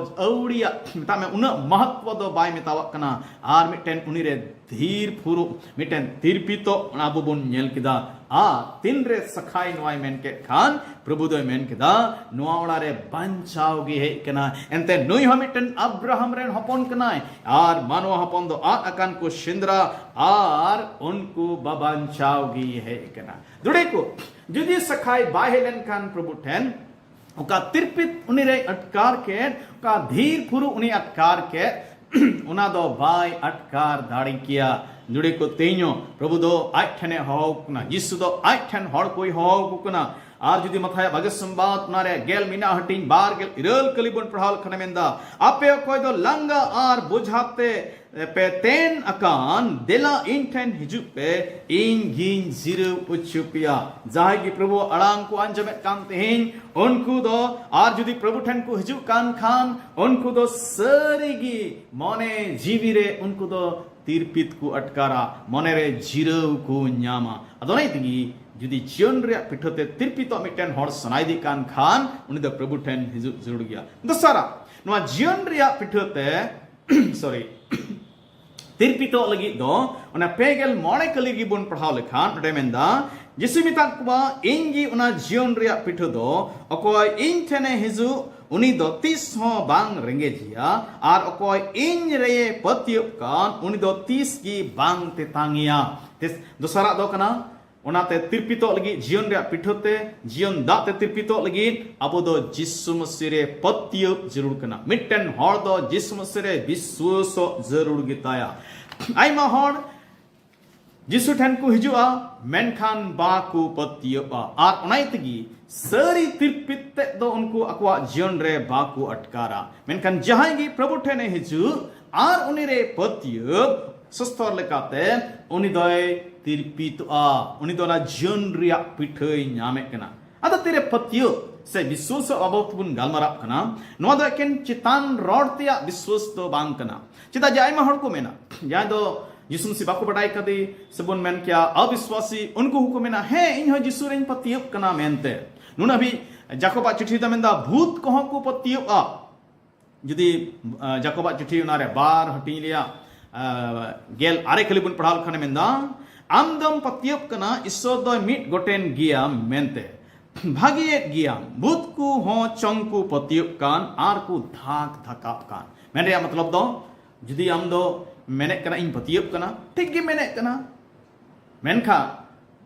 ᱟᱹᱣᱲᱤᱭᱟᱜ, ᱢᱮᱛᱟᱜ ᱢᱮ, ᱩᱱᱟᱹᱜ ᱢᱚᱦᱚᱛᱛᱚ ᱫᱚ ᱵᱟᱭ ᱢᱮᱛᱟᱣᱟᱜ ᱠᱟᱱᱟ᱾ ᱟᱨ ᱢᱤᱫᱴᱮᱱ ᱩᱱᱤ ᱨᱮ ᱫᱷᱤᱨ ᱯᱷᱩᱨᱩᱜ, ᱢᱤᱫᱴᱮᱱ ᱛᱤᱨᱯᱤᱛᱚᱜ ᱟᱵᱚ ᱵᱚᱱ ᱧᱮᱞ ᱠᱮᱫᱟ᱾ ᱟᱨ ᱛᱤᱱᱨᱮ ᱥᱟᱠᱷᱟᱭ ᱱᱚᱣᱟᱭ ᱢᱮᱱ ᱠᱮᱫ ᱠᱷᱟᱱ, ᱯᱨᱚᱵᱷᱩ ᱫᱚᱭ ᱢᱮᱱ ᱠᱮᱫᱟ, ᱱᱚᱣᱟ ᱚᱲᱟᱜ ᱨᱮ ᱵᱟᱧᱪᱟᱣ ᱜᱮ ᱦᱮᱡ ᱠᱟᱱᱟ᱾ ᱮᱱᱛᱮ ᱱᱩᱭ ᱦᱚᱸ ᱢᱤᱫᱴᱮᱱ ᱟᱵᱨᱟᱦᱟᱢ ᱨᱮᱱ ᱦᱚᱯᱚᱱ ᱠᱟᱱᱟᱭ, ᱟᱨ ᱢᱟᱱᱣᱟ ᱦᱚᱯᱚᱱ ᱫᱚ ᱟᱫ ᱟᱠᱟᱱ ᱠᱚ ᱥᱮᱸᱫᱽᱨᱟ ᱟᱨ ᱩᱱᱠᱩ ᱵᱟᱵᱟᱧᱪᱟᱣ ᱜᱮ ᱦᱮᱡ ᱠᱟᱱᱟ᱾ ᱫᱩᱲᱮ ᱠᱚ, ᱡᱩᱫᱤ ᱥᱟᱠᱷᱟᱭ ᱵᱟᱭ ᱦᱮᱡ ᱞᱮᱱᱠᱷᱟᱱ ᱯᱨᱚᱵᱷᱩ ᱴᱷᱮᱱ, ᱚᱠᱟ ᱛᱤᱨᱯᱤᱛ ᱩᱱᱤ ᱨᱮᱭ ᱟᱴᱠᱟᱨ ᱠᱮᱫ, ᱚᱠᱟ ᱫᱷᱤᱨ ᱯᱷᱩᱨᱩᱜ ᱩᱱᱤ ᱟᱴᱠᱟᱨ ᱠᱮᱫ, ᱚᱱᱟ ᱫᱚ ᱵᱟᱭ ᱟᱴᱠᱟᱨ ᱫᱟᱲᱮ ᱠᱮᱭᱟ᱾ ᱡᱩᱲᱤ ᱠᱚ ᱛᱮᱧᱚ, ᱯᱨᱚᱵᱷᱩ ᱫᱚ ᱟᱡ ᱴᱷᱮᱱᱮ ᱦᱚᱦᱚ ᱟᱠᱚ ᱠᱟᱱᱟ᱾ ᱡᱤᱥᱩ ᱫᱚ ᱟᱡ ᱴᱷᱮᱱ ᱦᱚᱲ ᱠᱚᱭ ᱦᱚᱦᱚ ᱟᱠᱚ ᱠᱟᱱᱟ᱾ ᱟᱨ ᱡᱩᱫᱤ ᱢᱟᱛᱷᱟᱭᱟᱜ ᱵᱷᱟᱜᱮ ᱥᱚᱢᱵᱟᱫ, ᱚᱱᱟ ᱨᱮ ᱜᱮᱞ ᱢᱮᱱᱟᱜ ᱦᱟᱹᱴᱤᱧ ᱵᱟᱨ ᱜᱮᱞ ᱤᱨᱟᱹᱞ ᱠᱟᱹᱞᱤ ᱵᱚᱱ ᱯᱟᱲᱦᱟᱣ ᱞᱮᱠᱷᱟᱱᱮ ᱢᱮᱱᱫᱟ, ᱟᱯᱮ ᱚᱠᱚᱭ ᱫᱚ ᱞᱟᱸᱜᱟ ᱟᱨ ᱵᱚᱡᱷᱟ ᱛᱮ ᱯᱮ ᱛᱮᱱ ᱟᱠᱟᱱ, ᱫᱮᱞᱟ ᱤᱧ ᱴᱷᱮᱱ ᱦᱤᱡᱩᱜ ᱯᱮ, ᱤᱧ ᱜᱤᱧ ᱡᱤᱨᱟᱹᱣ ᱦᱚᱪᱚ ᱯᱮᱭᱟ᱾ ᱡᱟᱦᱟᱸᱭ ᱜᱮ ᱯᱨᱚᱵᱷᱩ ᱟᱲᱟᱝ ᱠᱚ ᱟᱸᱡᱚᱢᱮᱫ ᱠᱟᱱ ᱛᱮᱦᱮᱧ, ᱩᱱᱠᱩ ᱫᱚ ᱟᱨ ᱡᱩᱫᱤ ᱯᱨᱚᱵᱷᱩ ᱴᱷᱮᱱ ᱠᱚ ᱦᱤᱡᱩᱜ ᱠᱟᱱ ᱠᱷᱟᱱ, ᱩᱱᱠᱩ ᱫᱚ ᱥᱟᱹᱨᱤ ᱜᱮ ᱢᱚᱱᱮ ᱡᱤᱣᱤ ᱨᱮ ᱩᱱᱠᱩ ᱫᱚ ᱛᱤᱨᱯᱤᱛ ᱠᱚ ᱟᱴᱠᱟᱨᱟ, ᱢᱚᱱᱮ ᱨᱮ ᱡᱤᱨᱟᱹᱣ ᱠᱚ ᱧᱟᱢᱟ᱾ ᱟᱫᱚ ᱚᱱᱟ ᱛᱮᱜᱮ ᱡᱩᱫᱤ ᱡᱤᱭᱚᱱ ᱨᱮᱭᱟᱜ ᱯᱤᱴᱷᱟᱹ ᱛᱮ ᱛᱤᱨᱯᱤᱛᱚᱜ ᱢᱤᱫᱴᱮᱱ ᱦᱚᱲ ᱥᱟᱱᱟᱭᱮᱫᱮ ᱠᱟᱱ ᱠᱷᱟᱱ, ᱩᱱᱤ ᱫᱚ ᱯᱨᱚᱵᱷᱩ ᱴᱷᱮᱱ ᱦᱤᱡᱩᱜ ᱡᱟᱹᱨᱩᱲ ᱜᱮᱭᱟ᱾ ᱫᱚᱥᱟᱨᱟᱜ, ᱱᱚᱣᱟ ᱡᱤᱭᱚᱱ ᱨᱮᱭᱟᱜ ᱯᱤᱴᱷᱟᱹ ᱛᱮ ᱥᱚᱨᱤ, ᱛᱤᱨᱯᱤᱛᱚᱜ ᱞᱟᱹᱜᱤᱫ ᱫᱚ ᱚᱱᱟ ᱯᱮ ᱜᱮᱞ ᱢᱚᱬᱮ ᱠᱟᱹᱞᱤ ᱜᱮᱵᱚᱱ ᱯᱟᱲᱦᱟᱣ ᱞᱮᱠᱷᱟᱱ, ᱚᱸᱰᱮ ᱢᱮᱱᱫᱟ, ᱡᱤᱥᱩ ᱢᱮᱛᱟᱫ ᱠᱚᱣᱟ, ᱤᱧ ᱜᱮ ᱚᱱᱟ ᱡᱤᱭᱚᱱ ᱨᱮᱭᱟᱜ ᱯᱤᱴᱷᱟᱹ ᱫᱚ, ᱚᱠᱚᱭ ᱤᱧ ᱴᱷᱮᱱᱮ ᱦᱤᱡᱩᱜ, ᱩᱱᱤ ᱫᱚ ᱛᱤᱥ ᱦᱚᱸ ᱵᱟᱝ ᱨᱮᱸᱜᱮᱡᱮᱭᱟ, ᱟᱨ ᱚᱠᱚᱭ ᱤᱧ ᱨᱮᱭᱮ ᱯᱟᱹᱛᱭᱟᱹᱜ ᱠᱟᱱ, ᱩᱱᱤ ᱫᱚ ᱛᱤᱥ ᱜᱮ ᱵᱟᱝ ᱛᱮᱛᱟᱝᱮᱭᱟ᱾ ᱛᱤᱥ-, ᱫᱚᱥᱟᱨᱟᱜ ᱫᱚ ᱠᱟᱱᱟ, ᱚᱱᱟᱛᱮ ᱛᱤᱨᱯᱤᱛᱚᱜ ᱞᱟᱹᱜᱤᱫ, ᱡᱤᱭᱚᱱ ᱨᱮᱭᱟᱜ ᱯᱤᱴᱷᱟᱹ ᱛᱮ, ᱡᱤᱭᱚᱱ ᱫᱟᱜ ᱛᱮ ᱛᱤᱨᱯᱤᱛᱚᱜ ᱞᱟᱹᱜᱤᱫ ᱟᱵᱚ ᱫᱚ ᱡᱤᱥᱩ ᱢᱟᱹᱥᱤ ᱨᱮ ᱯᱟᱹᱛᱭᱟᱹᱣ ᱡᱟᱹᱨᱩᱲ ᱠᱟᱱᱟ᱾ ᱢᱤᱫᱴᱮᱱ ᱦᱚᱲ ᱫᱚ ᱡᱤᱥᱩ ᱢᱟᱹᱥᱤ ᱨᱮ ᱵᱤᱥᱣᱟᱹᱥᱚᱜ ᱡᱟᱹᱨᱩᱲ ᱜᱮᱛᱟᱭᱟ᱾ ᱟᱭᱢᱟ ᱦᱚᱲ ᱡᱤᱥᱩ ᱴᱷᱮᱱ ᱠᱚ ᱦᱤᱡᱩᱜᱼᱟ, ᱢᱮᱱᱠᱷᱟᱱ ᱵᱟᱠᱚ ᱯᱟᱹᱛᱭᱟᱹᱜᱼᱟ᱾ ᱟᱨ ᱚᱱᱟ ᱛᱮᱜᱮ ᱥᱟᱹᱨᱤ ᱛᱤᱨᱯᱤᱛ ᱛᱮᱫ ᱫᱚ ᱩᱱᱠᱩ ᱟᱠᱚᱣᱟᱜ ᱡᱤᱭᱚᱱ ᱨᱮ ᱵᱟᱠᱚ ᱟᱴᱠᱟᱨᱟ᱾ ᱢᱮᱱᱠᱷᱟᱱ ᱡᱟᱦᱟᱸᱭ ᱜᱮ ᱯᱨᱚᱵᱷᱩ ᱴᱷᱮᱱᱮ ᱦᱤᱡᱩᱜ ᱟᱨ ᱩᱱᱤ ᱨᱮ ᱯᱟᱹᱛᱭᱟᱹᱣ ᱥᱚᱥᱛᱚᱨ ᱞᱮᱠᱟᱛᱮ, ᱩᱱᱤ ᱫᱚᱭ ᱛᱤᱨᱯᱤᱛᱚᱜᱼᱟ, ᱩᱱᱤ ᱫᱚ ᱚᱱᱟ ᱡᱤᱭᱚᱱ ᱨᱮᱭᱟᱜ ᱯᱤᱴᱷᱟᱹᱭ ᱧᱟᱢᱮᱫ ᱠᱟᱱᱟ᱾ ᱟᱫᱚ ᱛᱤᱨᱮ ᱯᱟᱹᱛᱭᱟᱹᱣ? ᱥᱮ ᱵᱤᱥᱣᱟᱹᱥ ᱵᱟᱵᱚᱛ ᱵᱚᱱ ᱜᱟᱞᱢᱟᱨᱟᱜ ᱠᱟᱱᱟ, ᱱᱚᱣᱟ ᱫᱚ ᱮᱠᱮᱱ ᱪᱮᱛᱟᱱ ᱨᱚᱲ ᱛᱮᱭᱟᱜ ᱵᱤᱥᱣᱟᱹᱥ ᱫᱚ ᱵᱟᱝ ᱠᱟᱱᱟ᱾ ᱪᱮᱫᱟᱜ ᱡᱮ ᱟᱭᱢᱟ ᱦᱚᱲ ᱠᱚ ᱢᱮᱱᱟ, ᱡᱟᱦᱟᱸᱭ ᱫᱚ ᱡᱤᱥᱩ ᱢᱟᱹᱥᱤ ᱵᱟᱠᱚ ᱵᱟᱰᱟᱭ ᱠᱟᱫᱮ, ᱥᱮᱵᱚᱱ ᱢᱮᱱ ᱠᱮᱭᱟ ᱟᱵᱤᱥᱣᱟᱥᱤ, ᱩᱱᱠᱩ ᱦᱚᱸᱠᱚ ᱢᱮᱱᱟ, ᱦᱮᱸ, ᱤᱧ ᱦᱚᱸ ᱡᱤᱥᱩ ᱨᱮᱧ ᱯᱟᱹᱛᱭᱟᱹᱜ ᱠᱟᱱᱟ ᱢᱮᱱᱛᱮ᱾ ᱱᱩᱱᱟᱹᱜ ᱦᱟᱹᱵᱤᱡ ᱡᱟᱠᱚᱵᱟᱜ ᱪᱤᱴᱷᱤ ᱫᱚ ᱢᱮᱱᱫᱟ, ᱵᱷᱩᱛ ᱠᱚᱦᱚᱸ ᱠᱚ ᱯᱟᱹᱛᱭᱟᱹᱜᱼᱟ᱾ ᱡᱩᱫᱤ, ᱟᱸ, ᱡᱟᱠᱚᱵᱟᱜ ᱪᱤᱴᱷᱤ ᱚᱱᱟᱨᱮ ᱵᱟᱨ ᱦᱟᱹᱴᱤᱧ ᱨᱮᱭᱟᱜ, ᱟᱸ, ᱜᱮᱞ ᱟᱨᱮ ᱠᱷᱟᱹᱞᱤ ᱵᱚᱱ ᱯᱟᱲᱦᱟᱣ ᱞᱮᱠᱷᱟᱱᱮ ᱢᱮᱱᱫᱟ, ᱟᱢ ᱫᱚᱢ ᱯᱟᱹᱛᱭᱟᱹᱜ ᱠᱟᱱᱟ ᱤᱥᱥᱚᱨ ᱫᱚᱭ ᱢᱤᱫ ᱜᱚᱴᱮᱱ ᱜᱮᱭᱟ ᱢᱮᱱᱛᱮ᱾ ᱵᱷᱟᱹᱜᱤᱭᱮᱫ ᱜᱮᱭᱟᱢ, ᱵᱷᱩᱛ ᱠᱚ ᱦᱚᱸ ᱪᱚᱝ ᱠᱚ ᱯᱟᱹᱛᱭᱟᱹᱜ ᱠᱟᱱ ᱟᱨ ᱠᱚ ᱫᱷᱟᱠ ᱫᱷᱟᱠᱟᱵ ᱠᱟᱱ᱾ ᱢᱮᱱ ᱨᱮᱭᱟᱜ ᱢᱚᱛᱞᱚᱵ ᱫᱚ, ᱡᱩᱫᱤ ᱟᱢ ᱫᱚ ᱢᱮᱱᱮᱫ ᱠᱟᱱᱟ, ᱤᱧ ᱯᱟᱹᱛᱭᱟᱹᱜ ᱠᱟᱱᱟ, ᱴᱷᱤᱠ ᱜᱮ ᱢᱮᱱᱮᱫ ᱠᱟᱱᱟ, ᱢᱮᱱᱠᱷᱟᱱ,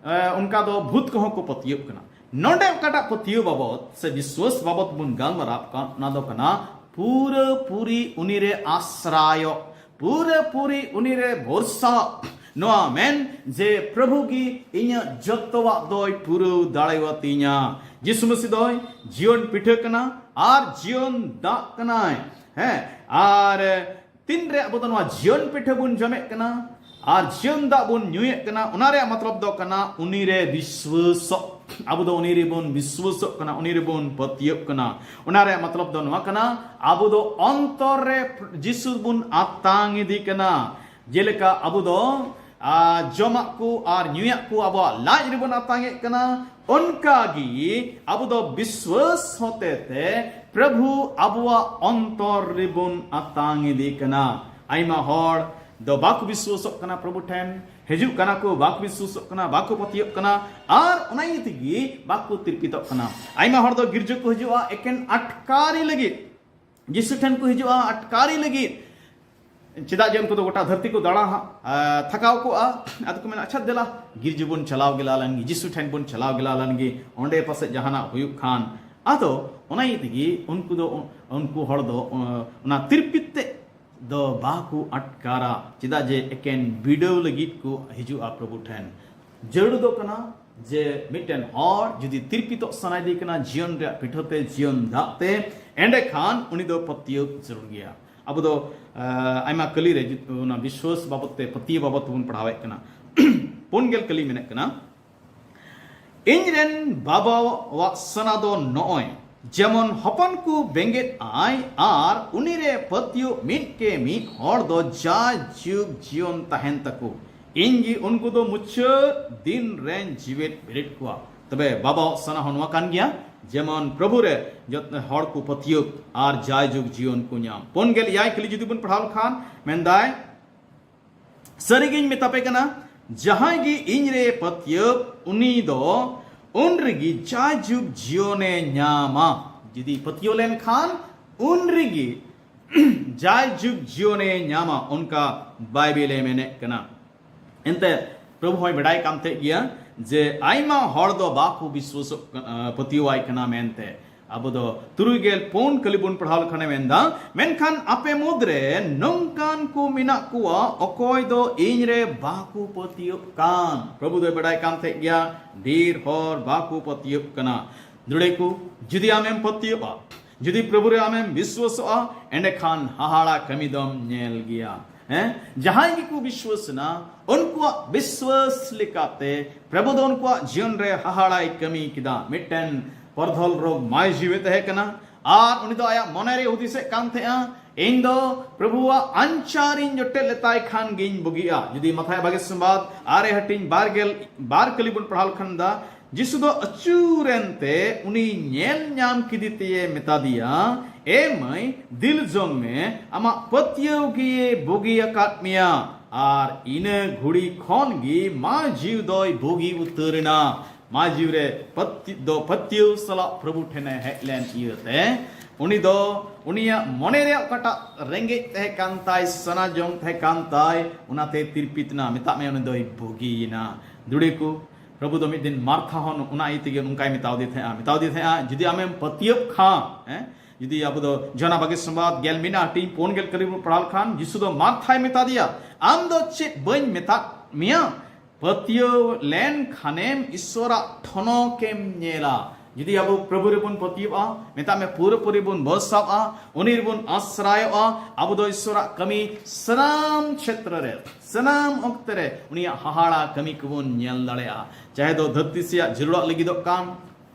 ᱮ, ᱚᱱᱠᱟ ᱫᱚ ᱵᱷᱩᱛ ᱠᱚᱦᱚᱸ ᱠᱚ ᱯᱟᱹᱛᱭᱟᱹᱜ ᱠᱟᱱᱟ᱾ ᱱᱚᱰᱮ ᱚᱠᱟᱴᱟᱜ ᱯᱟᱹᱛᱭᱟᱹᱣ ᱵᱟᱵᱚᱛ ᱥᱮ ᱵᱤᱥᱣᱟᱹᱥ ᱵᱟᱵᱚᱛ ᱵᱚᱱ ᱜᱟᱞᱢᱟᱨᱟᱣ ᱠᱟᱱ, ᱚᱱᱟ ᱫᱚ ᱠᱟᱱᱟ ᱯᱩᱨᱟᱹ ᱯᱩᱨᱤ ᱩᱱᱤ ᱨᱮ ᱟᱥᱨᱟᱭᱚᱜ, ᱯᱩᱨᱟᱹ ᱯᱩᱨᱤ ᱩᱱᱤ ᱨᱮ ᱵᱷᱚᱨᱥᱟ᱾ ᱱᱚᱣᱟ ᱢᱮᱱ ᱡᱮ ᱯᱨᱚᱵᱷᱩ ᱜᱮ ᱤᱧᱟᱹᱜ ᱡᱚᱛᱚᱣᱟᱜ ᱫᱚᱭ ᱯᱩᱨᱟᱹᱣ ᱫᱟᱲᱮᱭᱟᱛᱤᱧᱟ᱾ ᱡᱤᱥᱩ ᱢᱟᱹᱥᱤ ᱫᱚᱭ ᱡᱤᱭᱚᱱ ᱯᱤᱴᱷᱟᱹ ᱠᱟᱱᱟ ᱟᱨ ᱡᱤᱭᱚᱱ ᱫᱟᱜ ᱠᱟᱱᱟᱭ᱾ ᱦᱮᱸ, ᱟᱨ ᱛᱤᱱᱨᱮ ᱟᱵᱚ ᱫᱚ ᱱᱚᱣᱟ ᱡᱤᱭᱚᱱ ᱯᱤᱴᱷᱟᱹ ᱵᱚᱱ ᱡᱚᱢᱮᱫ ᱠᱟᱱᱟ ᱟᱨ ᱡᱤᱭᱚᱱ ᱫᱟᱜ ᱵᱚᱱ ᱧᱩᱭᱮᱫ ᱠᱟᱱᱟ, ᱚᱱᱟ ᱨᱮᱭᱟᱜ ᱢᱚᱛᱞᱚᱵ ᱫᱚ ᱠᱟᱱᱟ ᱩᱱᱤ ᱨᱮ ᱵᱤᱥᱣᱟᱹᱥᱚᱜ᱾ ᱟᱵᱚ ᱫᱚ ᱩᱱᱤ ᱨᱮᱵᱚᱱ ᱵᱤᱥᱣᱟᱹᱥᱚᱜ ᱠᱟᱱᱟ, ᱩᱱᱤ ᱨᱮᱵᱚᱱ ᱯᱟᱹᱛᱭᱟᱹᱜ ᱠᱟᱱᱟ᱾ ᱚᱱᱟ ᱨᱮᱭᱟᱜ ᱢᱚᱛᱞᱚᱵ ᱫᱚ ᱱᱚᱣᱟ ᱠᱟᱱᱟ, ᱟᱵᱚ ᱫᱚ ᱚᱱᱛᱚᱨ ᱨᱮ ᱡᱤᱥᱩ ᱵᱚᱱ ᱟᱛᱟᱝ ᱤᱫᱤ ᱠᱟᱱᱟ᱾ ᱡᱮᱞᱮᱠᱟ ᱟᱵᱚ ᱫᱚ, ᱟ, ᱡᱚᱢᱟᱜ ᱠᱚ ᱟᱨ ᱧᱩᱭᱟᱜ ᱠᱚ ᱟᱵᱚᱣᱟᱜ ᱞᱟᱡ ᱨᱮᱵᱚᱱ ᱟᱛᱟᱝ ᱮᱫ ᱠᱟᱱᱟ, ᱚᱱᱠᱟ ᱜᱮ ᱟᱵᱚ ᱫᱚ ᱵᱤᱥᱣᱟᱹᱥ ᱦᱚᱛᱮ ᱛᱮ ᱯᱨᱚᱵᱷᱩ ᱟᱵᱚᱣᱟᱜ ᱚᱱᱛᱚᱨ ᱨᱮᱵᱚᱱ ᱟᱛᱟᱝ ᱤᱫᱤ ᱠᱟᱱᱟ᱾ ᱟᱭᱢᱟ ᱦᱚᱲ ᱫᱚ ᱵᱟᱠᱚ ᱵᱤᱥᱣᱟᱹᱥᱚᱜ ᱠᱟᱱᱟ ᱯᱨᱚᱵᱷᱩ ᱴᱷᱮᱱ, ᱦᱤᱡᱩᱜ ᱠᱟᱱᱟ ᱠᱚ, ᱵᱟᱠᱚ ᱵᱤᱥᱣᱟᱹᱥᱚᱜ ᱠᱟᱱᱟ, ᱵᱟᱠᱚ ᱯᱟᱹᱛᱭᱟᱹᱜ ᱠᱟᱱᱟ, ᱟᱨ ᱚᱱᱟ ᱤᱭᱟᱹ ᱛᱮᱜᱮ ᱵᱟᱠᱚ ᱛᱤᱨᱯᱤᱛᱚᱜ ᱠᱟᱱᱟ᱾ ᱟᱭᱢᱟ ᱦᱚᱲ ᱫᱚ ᱜᱤᱨᱡᱟᱹ ᱠᱚ ᱦᱤᱡᱩᱜᱼᱟ ᱮᱠᱮᱱ ᱟᱴᱠᱟᱨᱤ ᱞᱟᱹᱜᱤᱫ, ᱡᱤᱥᱩ ᱴᱷᱮᱱ ᱠᱚ ᱦᱤᱡᱩᱜᱼᱟ ᱟᱴᱠᱟᱨᱤ ᱞᱟᱹᱜᱤᱫ᱾ ᱪᱮᱫᱟᱜ ᱡᱮ ᱩᱱᱠᱩ ᱫᱚ ᱜᱚᱴᱟ ᱫᱷᱟᱹᱨᱛᱤ ᱠᱚ ᱫᱟᱬᱟ ᱦᱟᱸᱜ, ᱟ, ᱛᱷᱟᱠᱟᱣ ᱠᱚᱜᱼᱟ᱾ ᱟᱫᱚ ᱠᱚ ᱢᱮᱱᱟ, ᱟᱪᱪᱷᱟ, ᱫᱮᱞᱟ ᱜᱤᱨᱡᱟᱹ ᱵᱚᱱ ᱪᱟᱞᱟᱣ ᱜᱮᱞᱟ ᱞᱮᱱ ᱜᱮ, ᱡᱤᱥᱩ ᱴᱷᱮᱱ ᱵᱚᱱ ᱪᱟᱞᱟᱣ ᱜᱮᱞᱟ ᱞᱮᱱ ᱜᱮ, ᱚᱸᱰᱮ ᱯᱟᱥᱮᱡ ᱡᱟᱦᱟᱱᱟᱜ ᱦᱩᱭᱩᱜ ᱠᱷᱟᱱ᱾ ᱟᱫᱚ ᱚᱱᱟ ᱤᱭᱟᱹ ᱛᱮᱜᱮ ᱩᱱᱠᱩ ᱫᱚ, ᱩᱱᱠᱩ ᱦᱚᱲ ᱫᱚ, ᱚ, ᱚᱱᱟ ᱛᱤᱨᱯᱤᱛ ᱛᱮ ᱫᱚ ᱵᱟᱠᱚ ᱟᱴᱠᱟᱨᱟ᱾ ᱪᱮᱫᱟᱜ ᱡᱮ ᱮᱠᱮᱱ ᱵᱤᱰᱟᱹᱣ ᱞᱟᱹᱜᱤᱫ ᱠᱚ ᱦᱤᱡᱩᱜᱼᱟ ᱯᱨᱚᱵᱷᱩ ᱴᱷᱮᱱ᱾ ᱡᱟᱹᱨᱩᱲ ᱫᱚ ᱠᱟᱱᱟ ᱡᱮ ᱢᱤᱫᱴᱮᱱ ᱦᱚᱲ ᱡᱩᱫᱤ ᱛᱤᱨᱯᱤᱛᱚᱜ ᱥᱟᱱᱟᱭᱮᱫᱮ ᱠᱟᱱᱟ ᱡᱤᱭᱚᱱ ᱨᱮᱭᱟᱜ ᱯᱤᱴᱷᱟᱹ ᱛᱮ, ᱡᱤᱭᱚᱱ ᱫᱟᱜ ᱛᱮ, ᱮᱸᱰᱮᱠᱷᱟᱱ ᱩᱱᱤ ᱫᱚ ᱯᱟᱹᱛᱭᱟᱹᱣ ᱡᱟᱹᱨᱩᱲ ᱜᱮᱭᱟ᱾ ᱟᱵᱚ ᱫᱚ, ᱟ, ᱟᱭᱢᱟ ᱠᱟᱹᱞᱤ ᱨᱮ ᱡᱩ-, ᱚᱱᱟ ᱵᱤᱥᱣᱟᱥ ᱵᱟᱵᱚᱛ ᱛᱮ, ᱯᱟᱹᱛᱭᱟᱹᱣ ᱵᱟᱵᱚᱛ ᱛᱮᱵᱚᱱ ᱯᱟᱲᱦᱟᱣᱮᱫ ᱠᱟᱱᱟ᱾ ᱯᱩᱱ ᱜᱮᱞ ᱠᱟᱹᱞᱤ ᱢᱮᱱᱮᱫ ᱠᱟᱱᱟ, ᱤᱧ ᱨᱮᱱ ᱵᱟᱵᱟᱣᱟᱜ ᱥᱟᱱᱟ ᱫᱚ ᱱᱚᱜᱼᱚᱭ, ᱡᱮᱢᱚᱱ ᱦᱚᱯᱚᱱ ᱠᱚ ᱵᱮᱸᱜᱮᱫ ᱟᱭ ᱟᱨ ᱩᱱᱤ ᱨᱮ ᱯᱟᱹᱛᱭᱟᱹᱣ ᱢᱤᱫ ᱠᱮ ᱢᱤᱫ ᱦᱚᱲ ᱫᱚ ᱡᱟ ᱡᱩᱜᱽ ᱡᱤᱭᱚᱱ ᱛᱟᱦᱮᱱ ᱛᱟᱠᱚ᱾ ᱤᱧ ᱜᱮ ᱩᱱᱠᱩ ᱫᱚ ᱢᱩᱪᱟᱹᱫ ᱫᱤᱱ ᱨᱮᱧ ᱡᱤᱣᱮᱫ ᱵᱮᱨᱮᱫ ᱠᱚᱣᱟ᱾ ᱛᱚᱵᱮ ᱵᱟᱵᱟᱣᱟᱜ ᱥᱟᱱᱟ ᱦᱚᱸ ᱱᱚᱣᱟ ᱠᱟᱱ ᱜᱮᱭᱟ, ᱡᱮᱢᱚᱱ ᱯᱨᱚᱵᱷᱩ ᱨᱮ ᱡᱚᱛᱚ ᱦᱚᱲ ᱠᱚ ᱯᱟᱹᱛᱭᱟᱹᱣ ᱟᱨ ᱡᱟᱭ ᱡᱩᱜᱽ ᱡᱤᱭᱚᱱ ᱠᱚ ᱧᱟᱢ᱾ ᱯᱩᱱ ᱜᱮᱞ ᱮᱭᱟᱭ ᱠᱟᱹᱞᱤ ᱡᱩᱫᱤ ᱵᱚᱱ ᱯᱟᱲᱦᱟᱣ ᱞᱮᱠᱷᱟᱱ ᱢᱮᱱᱫᱟᱭ, ᱥᱟᱹᱨᱤᱜᱤᱧ ᱢᱮᱛᱟᱯᱮ ᱠᱟᱱᱟ, ᱡᱟᱦᱟᱸᱭ ᱜᱮ ᱤᱧ ᱨᱮ ᱯᱟᱹᱛᱭᱟᱹᱣ, ᱩᱱᱤ ᱫᱚ ᱩᱱ ᱨᱮᱜᱮ ᱡᱟᱭ ᱡᱩᱜᱽ ᱡᱤᱭᱚᱱᱮ ᱧᱟᱢᱟ᱾ ᱡᱩᱫᱤ ᱯᱟᱹᱛᱭᱟᱹᱣ ᱞᱮᱱᱠᱷᱟᱱ ᱩᱱ ᱨᱮᱜᱮ ᱡᱟᱭ ᱡᱩᱜᱽ ᱡᱤᱭᱚᱱᱮ ᱧᱟᱢᱟ, ᱚᱱᱠᱟ ᱵᱟᱭᱵᱮᱞᱮ ᱢᱮᱱᱮᱫ ᱠᱟᱱᱟ᱾ ᱮᱱᱛᱮ ᱯᱨᱚᱵᱷᱩ ᱦᱚᱸᱭ ᱵᱟᱰᱟᱭ ᱠᱟᱱ ᱛᱟᱦᱮᱸᱫ ᱜᱮᱭᱟ ᱡᱮ ᱟᱭᱢᱟ ᱦᱚᱲ ᱫᱚ ᱵᱟᱠᱚ ᱵᱤᱥᱣᱟᱹᱥᱚᱜ ᱠᱟᱱᱟ, ᱯᱟᱹᱛᱭᱟᱹᱣᱟᱭ ᱠᱟᱱᱟ ᱢᱮᱱᱛᱮ᱾ ᱟᱵᱚ ᱫᱚ ᱛᱩᱨᱩᱭ ᱜᱮᱞ ᱯᱩᱱ ᱠᱟᱹᱞᱤ ᱵᱚᱱ ᱯᱟᱲᱦᱟᱣ ᱞᱮᱠᱷᱟᱱᱮ ᱢᱮᱱᱫᱟ, ᱢᱮᱱᱠᱷᱟᱱ ᱟᱯᱮ ᱢᱩᱫᱽᱨᱮ ᱱᱚᱝᱠᱟᱱ ᱠᱚ ᱢᱮᱱᱟᱜ ᱠᱚᱣᱟ ᱚᱠᱚᱭ ᱫᱚ ᱤᱧ ᱨᱮ ᱵᱟᱠᱚ ᱯᱟᱹᱛᱭᱟᱹᱜ ᱠᱟᱱ᱾ ᱯᱨᱚᱵᱷᱩ ᱫᱚᱭ ᱵᱟᱰᱟᱭ ᱠᱟᱱ ᱛᱟᱦᱮᱸᱫ ᱜᱮᱭᱟ ᱰᱷᱮᱨ ᱦᱚᱲ ᱵᱟᱠᱚ ᱯᱟᱹᱛᱭᱟᱹᱜ ᱠᱟᱱᱟ᱾ ᱫᱩᱲᱮ ᱠᱚ, ᱡᱩᱫᱤ ᱟᱢᱮᱢ ᱯᱟᱹᱛᱭᱟᱹᱜᱼᱟ, ᱡᱩᱫᱤ ᱯᱨᱚᱵᱷᱩ ᱨᱮ ᱟᱢᱮᱢ ᱵᱤᱥᱣᱟᱥᱚᱜᱼᱟ, ᱮᱸᱰᱮᱠᱷᱟᱱ ᱦᱟᱦᱟᱲᱟ ᱠᱟᱹᱢᱤ ᱫᱚᱢ ᱧᱮᱞ ᱜᱮᱭᱟ᱾ ᱦᱮᱸ, ᱡᱟᱦᱟᱸᱭ ᱜᱮᱠᱚ ᱵᱤᱥᱣᱟᱥ ᱮᱱᱟ, ᱩᱱᱠᱩᱣᱟᱜ ᱵᱤᱥᱣᱟᱥ ᱞᱮᱠᱟᱛᱮ ᱯᱨᱚᱵᱷᱩ ᱫᱚ ᱩᱱᱠᱩᱣᱟᱜ ᱡᱤᱭᱚᱱ ᱨᱮ ᱦᱟᱦᱟᱲᱟᱭ ᱠᱟᱹᱢᱤ ᱠᱮᱫᱟ᱾ ᱢᱤᱫᱴᱮᱱ ᱯᱚᱨᱫᱷᱚᱞ ᱨᱳᱜᱽ ᱢᱟᱭ ᱡᱤᱣᱮ ᱛᱟᱦᱮᱸ ᱠᱟᱱᱟ, ᱟᱨ ᱩᱱᱤ ᱫᱚ ᱟᱭᱟᱜ ᱢᱚᱱᱮ ᱨᱮ ᱦᱩᱫᱤᱥᱮᱫ ᱠᱟᱱ ᱛᱟᱦᱮᱸᱜᱼᱟ, ᱤᱧ ᱫᱚ ᱯᱨᱚᱵᱷᱩᱣᱟᱜ ᱟᱧᱪᱟᱨᱤᱧ ᱡᱚᱴᱮᱫ ᱞᱮᱛᱟᱭ ᱠᱷᱟᱱ ᱜᱤᱧ ᱵᱩᱜᱤᱜᱼᱟ᱾ ᱡᱩᱫᱤ ᱢᱟᱛᱷᱟᱭ ᱵᱟᱜᱮ ᱥᱚᱢᱵᱟᱫ ᱟᱨᱮ ᱦᱟᱹᱴᱤᱧ ᱵᱟᱨ ᱜᱮᱞ ᱵᱟᱨ ᱠᱟᱹᱞᱤ ᱵᱚᱱ ᱯᱟᱲᱦᱟᱣ ᱞᱮᱠᱷᱟᱱ ᱫᱟ, ᱡᱤᱥᱩ ᱫᱚ ᱟᱹᱪᱩᱨᱮᱱ ᱛᱮ ᱩᱱᱤ ᱧᱮᱞ ᱧᱟᱢ ᱠᱮᱫᱮ ᱛᱮᱭᱮ ᱢᱮᱛᱟ ᱫᱮᱭᱟ, ᱮ ᱢᱟᱹᱭ, ᱫᱤᱞ ᱡᱚᱝ ᱢᱮ, ᱟᱢᱟᱜ ᱯᱟᱹᱛᱭᱟᱹᱣ ᱜᱮᱭᱮ ᱵᱩᱜᱤ ᱟᱠᱟᱫ ᱢᱮᱭᱟ᱾ ᱟᱨ ᱤᱱᱟᱹ ᱜᱷᱩᱲᱤ ᱠᱷᱚᱱ ᱜᱮ ᱢᱟ ᱡᱤᱣ ᱫᱚᱭ ᱵᱩᱜᱤ ᱩᱛᱟᱹᱨ ᱮᱱᱟ᱾ ᱢᱟ ᱡᱤᱣ ᱨᱮ ᱯᱟᱹᱛᱭ-, ᱫᱚ ᱯᱟᱹᱛᱭᱟᱹᱣ ᱥᱟᱞᱟᱜ ᱯᱨᱚᱵᱷᱩ ᱴᱷᱮᱱᱮ ᱦᱮᱡ ᱞᱮᱱ ᱤᱭᱟᱹᱛᱮ, ᱩᱱᱤ ᱫᱚ ᱩᱱᱤᱭᱟᱜ ᱢᱚᱱᱮ ᱨᱮᱭᱟᱜ ᱚᱠᱟᱴᱟᱜ ᱨᱮᱸᱜᱮᱡ ᱛᱟᱦᱮᱸ ᱠᱟᱱ ᱛᱟᱭ, ᱥᱟᱱᱟ ᱡᱚᱝ ᱛᱟᱦᱮᱸ ᱠᱟᱱ ᱛᱟᱭ, ᱚᱱᱟᱛᱮ ᱛᱤᱨᱯᱤᱛ ᱮᱱᱟ᱾ ᱢᱮᱛᱟᱜ ᱢᱮ, ᱩᱱᱤ ᱫᱚᱭ ᱵᱩᱜᱤᱭᱮᱱᱟ᱾ ᱫᱩᱲᱤ ᱠᱚ, ᱯᱨᱚᱵᱷᱩ ᱫᱚ ᱢᱤᱫ ᱫᱤᱱ ᱢᱟᱨᱛᱷᱟ ᱦᱚᱸ ᱚᱱᱟ ᱤᱭᱟᱹ ᱛᱮᱜᱮ ᱱᱚᱝᱠᱟᱭ ᱢᱮᱛᱟᱣ ᱫᱮ ᱛᱟᱦᱮᱸᱜᱼᱟ, ᱢᱮᱛᱟᱣ ᱫᱮ ᱛᱟᱦᱮᱸᱜᱼᱟ, ᱡᱩᱫᱤ ᱟᱢᱮᱢ ᱯᱟᱹᱛᱭᱟᱹᱵ ᱠᱷᱟᱱ, ᱦᱮᱸ, ᱡᱩᱫᱤ ᱟᱵᱚ ᱫᱚ ᱡᱚᱦᱟᱱ ᱵᱟᱜᱮ ᱥᱚᱢᱵᱟᱫ ᱜᱮᱞ ᱢᱤᱫ ᱦᱟᱹᱴᱤᱧ ᱯᱩᱱ ᱜᱮᱞ ᱠᱟᱹᱞᱤ ᱵᱚᱱ ᱯᱟᱲᱦᱟᱣ ᱞᱮᱠᱷᱟᱱ, ᱡᱤᱥᱩ ᱫᱚ ᱢᱟᱨᱛᱷᱟᱭ ᱢᱮᱛᱟ ᱫᱮᱭᱟ, ᱟᱢ ᱫᱚ ᱪᱮᱫ ᱵᱟᱹᱧ ᱢᱮᱛᱟᱫ ᱢᱮᱭᱟ? ᱯᱟᱹᱛᱭᱟᱹᱣ ᱞᱮᱱ ᱠᱷᱟᱱᱮᱢ ᱤᱥᱚᱨᱟᱜ ᱴᱷᱚᱱᱚᱠᱮᱢ ᱧᱮᱞᱟ᱾ ᱡᱩᱫᱤ ᱟᱵᱚ ᱯᱨᱚᱵᱷᱩ ᱨᱮᱵᱚᱱ ᱯᱟᱹᱛᱭᱟᱹᱜᱼᱟ, ᱢᱮᱛᱟᱜ ᱢᱮ ᱯᱩᱨᱟᱹᱯᱩᱨᱤ ᱵᱚᱱ ᱵᱷᱚᱨᱥᱟᱜᱼᱟ, ᱩᱱᱤ ᱨᱮᱵᱚᱱ ᱟᱥᱨᱟᱭᱚᱜᱼᱟ, ᱟᱵᱚ ᱫᱚ ᱤᱥᱚᱨᱟᱜ ᱠᱟᱹᱢᱤ ᱥᱟᱱᱟᱢ ᱠᱷᱮᱛᱨᱚ ᱨᱮ, ᱥᱟᱱᱟᱢ ᱚᱠᱛᱮ ᱨᱮ ᱩᱱᱤᱭᱟᱜ ᱦᱟᱦᱟᱲᱟ ᱠᱟᱹᱢᱤ ᱠᱚᱵᱚᱱ ᱧᱮᱞ ᱫᱟᱲᱮᱭᱟᱜᱼᱟ᱾ ᱪᱟᱦᱮ ᱫᱚ ᱫᱷᱟᱹᱨᱛᱤ ᱥᱮᱭᱟᱜ ᱡᱟᱹᱨᱩᱲᱚᱜ ᱞᱟᱹᱜᱤᱫᱚᱜ ᱠᱟᱱ,